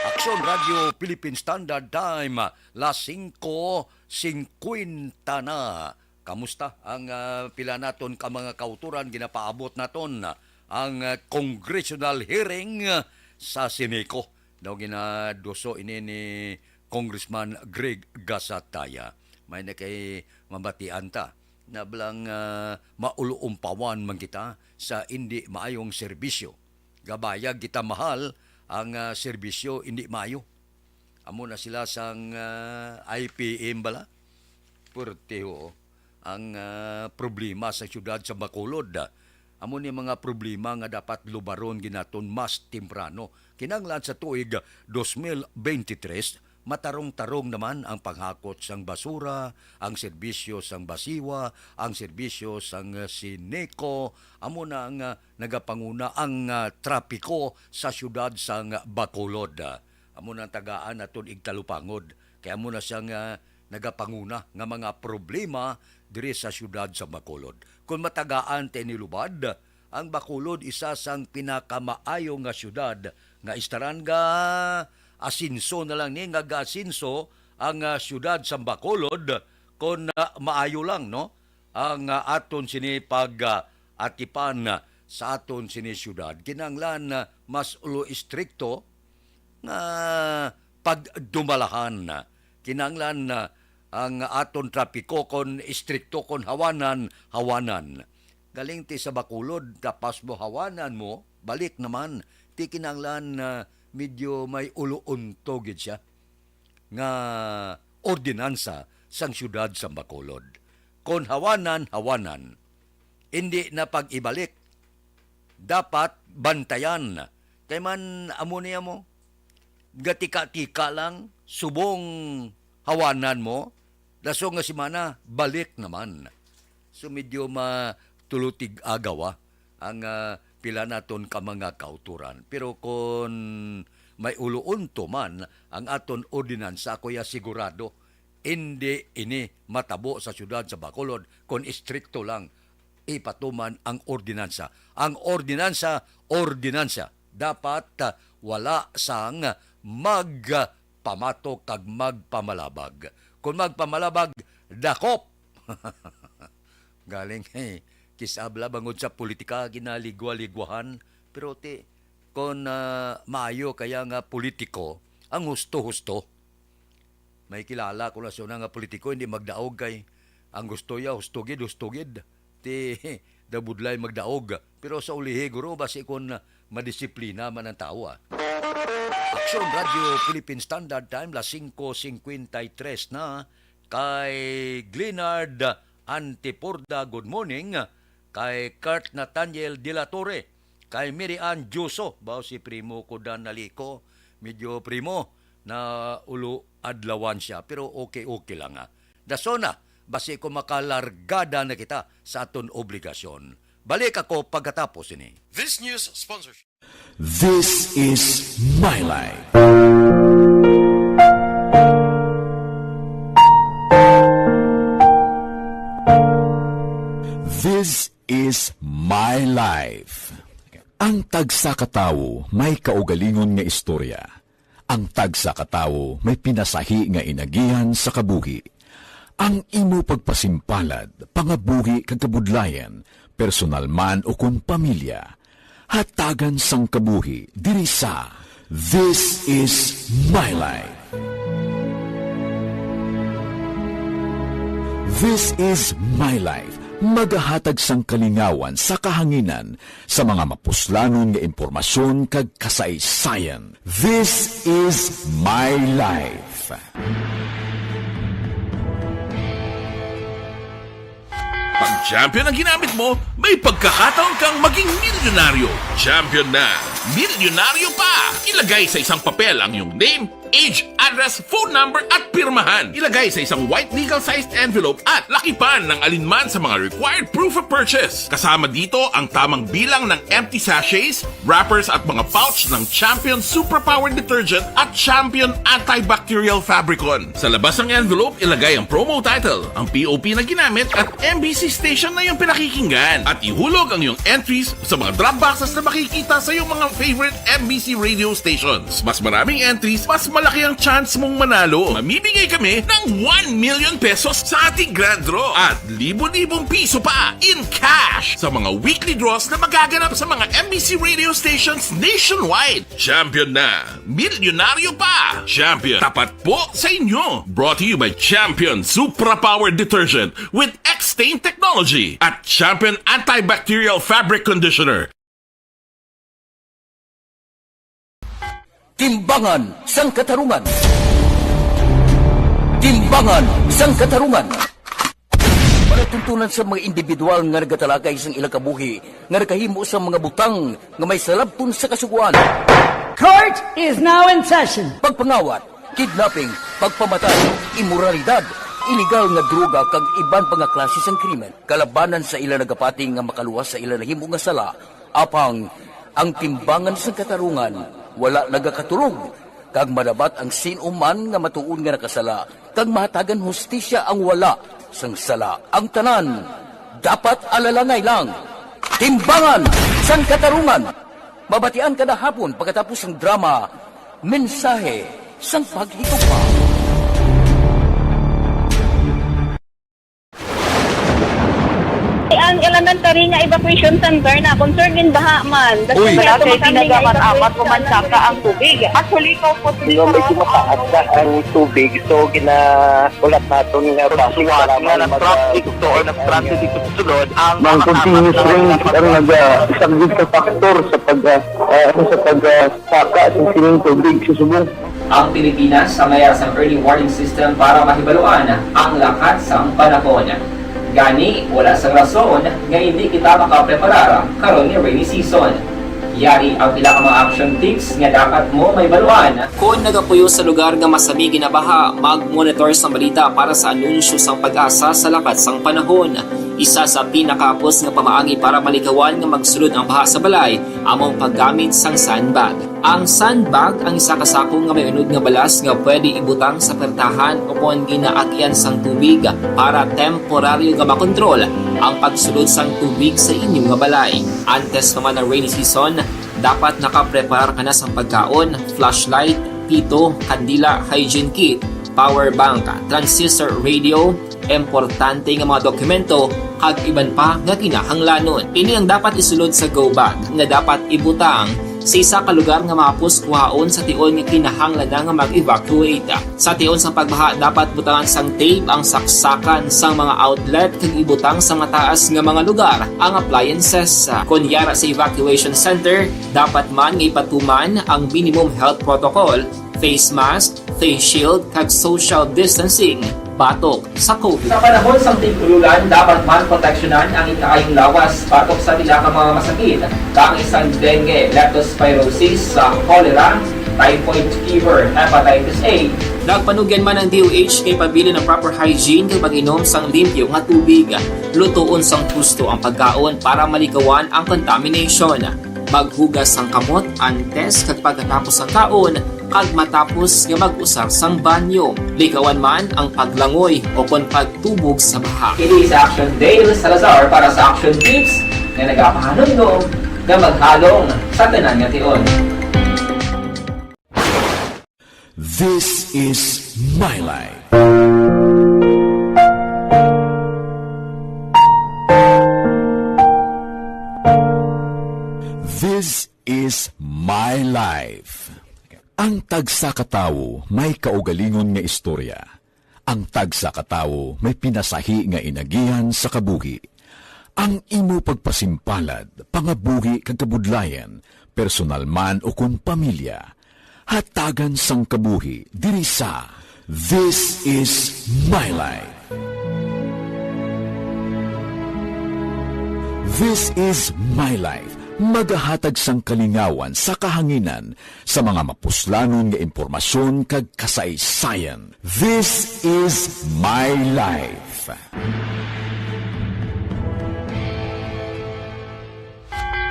Aksyon Radio Philippine Standard Time, las singko singkwenta na. Kamusta ang, ah, pila naton ka mga kautoran? Ginapaabot naton ang, ah, congressional hearing, ah, sa Sineco. Daw ginaduso ini ni Congressman Greg Gasataya. May na kay mabatian ta na balang, ah, mauluumpawan man kita sa indi maayong serbisyo. Gabayag kita mahal, ang, ah, serbisyo indi maayo. Amo na sila sang, ah, I P M bala. Pwerte, oo. Ang, ah, problema sa siyudad sa Bacolod, ah, amo ni mga problema nga dapat lubaron ginaton mas temprano. Kinahanglan sa tuig dos mil bente tres, matarong-tarong naman ang panghakot sang basura, ang serbisyo sang basiwa, ang serbisyo sang, ah, Sineco, amo na nga nagapanguna ang, ah, trapiko sa siyudad sang Bacolod. Amo na ang tagaan naton igtalupangod. Kay amo na siya nga nagapanguna nga mga problema diri sa siyudad sa Bacolod. Kung matagaan ta ini lubad, ang Bacolod isa sang pinakamaayo nga siyudad nga istaran ga asenso na lang ni nga gaasenso ang, ah, siyudad sa Bacolod kon, ah, maayo lang, no? Ang, ah, aton sini pag, ah, atipan, ah, sa aton sini siyudad, kinahanglan, ah, mas ulo istrikto nga pagdumalahan. Kinahanglan, ah, ang aton trapiko kon istrikto, kon hawanan, hawanan. Galing ti sa Bacolod, tapos mo hawanan mo, balik naman. Ti kinahanglan, ah, medyo may ulo-unto gid siya nga ordinansa sang siyudad sang Bacolod. Kon hawanan, hawanan. Indi na pag-ibalik. Dapat bantayan. Kay man amo niya mo, gatika-tika lang, subong hawanan mo, daso nga semana, balik naman. So, medyo matulutig agawa ang, ah, pila naton ka mga kauturan. Pero kon may ulo-unto man ang aton ordinansa, kuya, sigurado, indi ini matabo sa siyudad sa Bacolod kon istrikto lang ipatuman ang ordinansa. Ang ordinansa, ordinansa. Dapat, ah, wala sang magpamatok kag magpamalabag. Kon magpamalabag, dakop. Galing, eh, kisabla bangod sa politika, ginaligwa-ligwahan. Pero ti, kon, ah, maayo kaya nga politiko, ang husto-husto. May kilala ko na siya nga politiko, hindi magdaog kay ang gusto ya, hustugid, hustugid. Ti, dabudlay magdaog. Pero sa ulihi, guro, basi kon madisiplina man ang tawo, ah. Aksyon Radio Philippine Standard Time, las singko singkwenta y tres na. Kay Glenard Antiporda, good morning. Kay Kurt Nathaniel de la Torre. Kay Mary Ann Juso, bao si primo ko Dan Nalico. Medyo primo, na ulo adlawan siya. Pero okay, okay lang, ha. Dasona, basi ko makalargada na kita sa aton obligasyon. Balik ako pagkatapos ini. This news sponsorship. This is My Life. This is My Life. Ang tagsa ka tawo may kaugalingon nga istorya. Ang tagsa ka tawo may pinasahi nga inagihan sa kabuhi. Ang imo pagpasimpalad, pangabuhi kag kabudlayan, personal man o kon pamilya, hatagan sang kabuhi diri sa This Is My Life. This Is My Life, magahatag sang kalingawan sa kahanginan sa mga mapuslanon nga impormasyon kag kasaysayan. This Is My Life. Pag champion ang ginamit mo, may pagkakataon kang maging milyonaryo. Champion na, milyonaryo pa! Ilagay sa isang papel ang iyong name, age, address, phone number, at pirmahan. Ilagay sa isang white legal-sized envelope at lakipan ng alinman sa mga required proof of purchase. Kasama dito ang tamang bilang ng empty sachets, wrappers at mga pouch ng Champion Superpower Detergent at Champion Antibacterial Fabricon. Sa labas ng envelope, ilagay ang promo title, ang P O P na ginamit at M B C station na iyong pinakikinggan. At ihulog ang iyong entries sa mga drop boxes na makikita sa iyong mga favorite M B C radio stations. Mas maraming entries, mas malaki ang chance mong manalo. Mamimigay kami ng one million pesos sa ating grand draw at libo-libong piso pa in cash sa mga weekly draws na magaganap sa mga M B C radio stations nationwide. Champion na! Milyonaryo pa! Champion, tapat po sa inyo! Brought to you by Champion Supra Power Detergent with X-Stain Technology at Champion Antibacterial Fabric Conditioner. Timbangan sang Katarungan. Timbangan sang Katarungan. Palatuntunan sa mga individual nga nagatalakay sang ilang kabuhi nga nakahimo sang mga butang nga may salabton sa kasugoan. Court is now in session. Pagpangawat, kidnapping, pagpamatay, imoralidad, iligal nga droga kag iban pa nga klase sang krimen. Kalabanan sa ila nagapati nga makaluwas sa ila nahimo nga sala, apang ang timbangan sang katarungan wala nagakatulog, kag madabat ang sin-o man nga matuod nga nakasala, kag mahatagan hustisya ang wala sang sala. Ang tanan dapat alalangay lang. Timbangan sang Katarungan. Mabatian kada hapon pagkatapos sang drama, Mensahe sang Paghigugma. Ang elementary nga evacuation center na concern din baha man. Uy. Wala kay ginagamit-amat o mansaka ang tubig. Actually, ikaw po, medyo mataas na ang tubig, so gina-, ulat naton nga base nga mag-, nag-traffic to or nag-traffic dito sa sulod ang mga continuous rain ang nag-, ah, isang big factor sa pag, ah, ah, sa pag, ah, saka sa sining tubig sa subong. Ang Pilipinas ang mayara sang early warning system para mahibaluan ang lakat sang panahon. Gani, wala sang rason nga indi kita makapreparar karon nga rainy season. Yari ang pila ka mga action tips nga dapat mo mahibaluan. Kon nagapuyo sa lugar nga masami ginabaha, mag-monitor sang balita para sa anunsyo sang PAGASA sa lakat sang panahon. Isa sa pinakahapos nga pamaagi para malikawan nga magsulod ang baha sa balay amo ang paggamit sang sandbag. Ang sandbag ang isa ka sako nga may unod nga balas nga pwede ibutang sa pertahan o kon ginaagian sang tubig para temporaryo nga makontrol ang pagsulod sang tubig sa inyo nga balay. Antes pa man ang rainy season, dapat nakapreparar ka na sang pagkaon, flashlight, pito, kandila, hygiene kit, power bank, transistor radio, importante nga mga dokumento, kag iban pa nga kinahanglanon. Ini ang dapat isulod sa go bag nga dapat ibutang sa isa ka lugar nga mahapos kuhaon sa tion nga kinahanglan na nga mag-evacuate. Sa tion sang pagbaha, dapat butangan sang tape ang saksakan sang mga outlet kag ibutang sa mataas nga mga lugar ang appliances. Kon yara sa evacuation center, dapat man nga ipatuman ang minimum health protocol, face mask, face shield, kag social distancing batok sa COVID. Sa panahon sang tig-ululan, dapat man proteksyonan ang ikaayong lawas batok sa pila ka mga masakit, kaangay sang dengue, leptospirosis, sa cholera, typhoid fever, hepatitis A. Nagpanugyan man ang D O H nga ipabilin ang proper hygiene kag pag-inom sang limpyo nga tubig, lutoon sang husto ang pagkaon para malikawan ang contamination. Maghugas sang kamot antes kag pagkatapos sang kaon kag matapos nga mag-usar sang banyo. Likawan man ang paglangoy o kon pagtubog sa baha. Kini si Action Dale Salazar para sa Action Tips nga nagapahanumdom nga maghalong sa tanan nga tion. This is my life. This is my life. Ang tagsa ka tawo may kaugalingon nga istorya. Ang tagsa ka tawo may pinasahi nga inagihan sa kabuhi. Ang imo pagpasimpalad, pangabuhi kag kabudlayan, personal man ukon pamilya, hatagan sang kabuhi diri sa This Is My Life. This Is My Life, magahatag sang kalingawan sa kahanginan sa mga mapuslanon nga impormasyon kag kasaysayan. This Is My Life.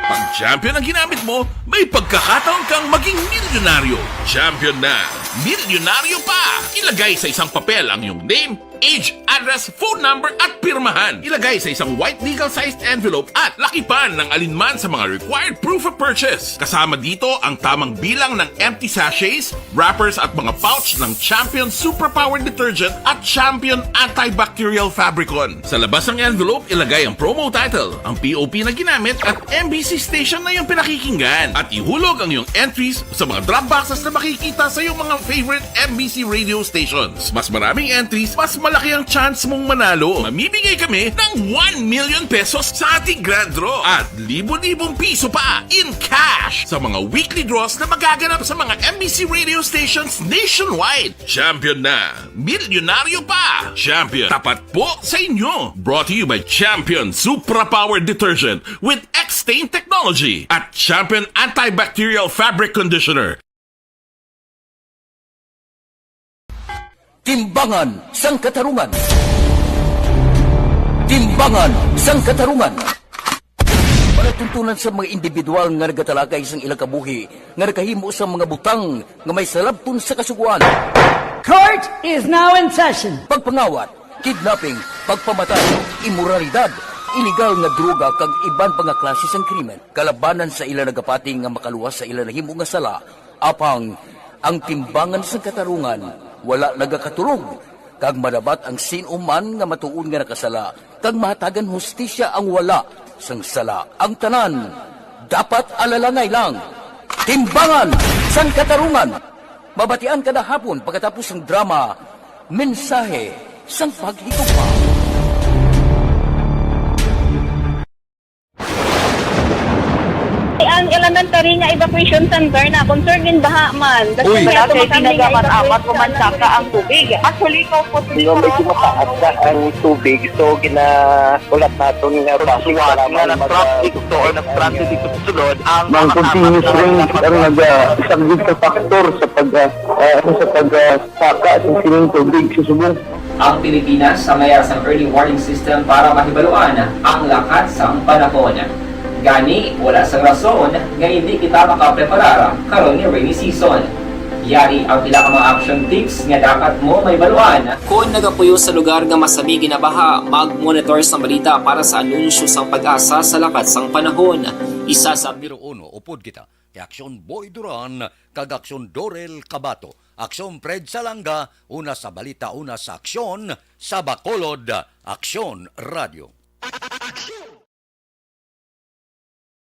Pag champion ang ginamit mo, may pagkakataon kang maging milyonaryo. Champion na, milyonaryo pa! Ilagay sa isang papel ang iyong name, age, address, phone number, at pirmahan. Ilagay sa isang white legal-sized envelope at lakipan ng alinman sa mga required proof of purchase. Kasama dito ang tamang bilang ng empty sachets, wrappers, at mga pouch ng Champion Superpower Detergent at Champion Antibacterial Fabricon. Sa labas ng envelope, ilagay ang promo title, ang P O P na ginamit, at M B C station na iyong pinakikinggan. At ihulog ang iyong entries sa mga drop boxes na makikita sa iyong mga favorite M B C radio stations. Mas maraming entries, mas malaki ang chance mong manalo. Mamimigay kami ng one million pesos sa ating grand draw at libo-libong piso pa in cash sa mga weekly draws na magaganap sa mga M B C radio stations nationwide. Champion na! Milyonaryo pa! Champion, tapat po sa inyo! Brought to you by Champion Supra Power Detergent with X-Stain Technology at Champion Antibacterial Fabric Conditioner. Timbangan sang Katarungan. Timbangan sang Katarungan. Palatuntunan sa mga individual nga nagatalakay sang ilang kabuhi nga nakahimo sang mga butang nga may salabton sa kasugoan. Court is now in session. Pagpangawat, kidnapping, pagpamatay, imoralidad, iligal nga droga kag iban pa nga klase sang krimen kalabanan sa ila nagapati nga makaluwas sa ila nahimo nga sala. Apang ang timbangan sang katarungan wala nagakatulog, kag madabat ang sin-o man nga matuod nga nakasala Kag mahatagan hustisya ang wala sang sala. Ang tanan dapat alalangay lang. Timbangan sang Katarungan. Mabatian kada hapon pagkatapos sang drama, Mensahe sang Paghigugma. Ang elementary nga evacuation center na concerned in baha man. Uy. Wala kay ginagamat-amat o mansaka ang tubig. Actually, ikaw po, medyo mataas na ang tubig, so gina-, ulat naton nga basi nga kailangan mag-, nag-transit dito sa sulod ang mga continuous rain ang nag-, ah, isang big factor sa pag, ah, ah, sa pag, ah, saka sa sining tubig sa subong. Ang Pilipinas ang mayara sang early warning system para mahibaluan ang lakat sang panahon. Gani, wala sang rason nga hindi kita makapreparar karon nga rainy season. Yari ang pila ka mga action tips nga dapat mo mahibaluan. Kon nagapuyo sa lugar nga masami ginabaha, mag-monitor sang balita para sa anunsyo sang PAGASA sa lakat sang panahon. Isa sa Numero uno, upod kita kay Aksyon Boy Duran kag Aksyon Dorel Cabato, Aksyon Fred Salanga, una sa balita, una sa aksyon, sa Bacolod, Aksyon Radio.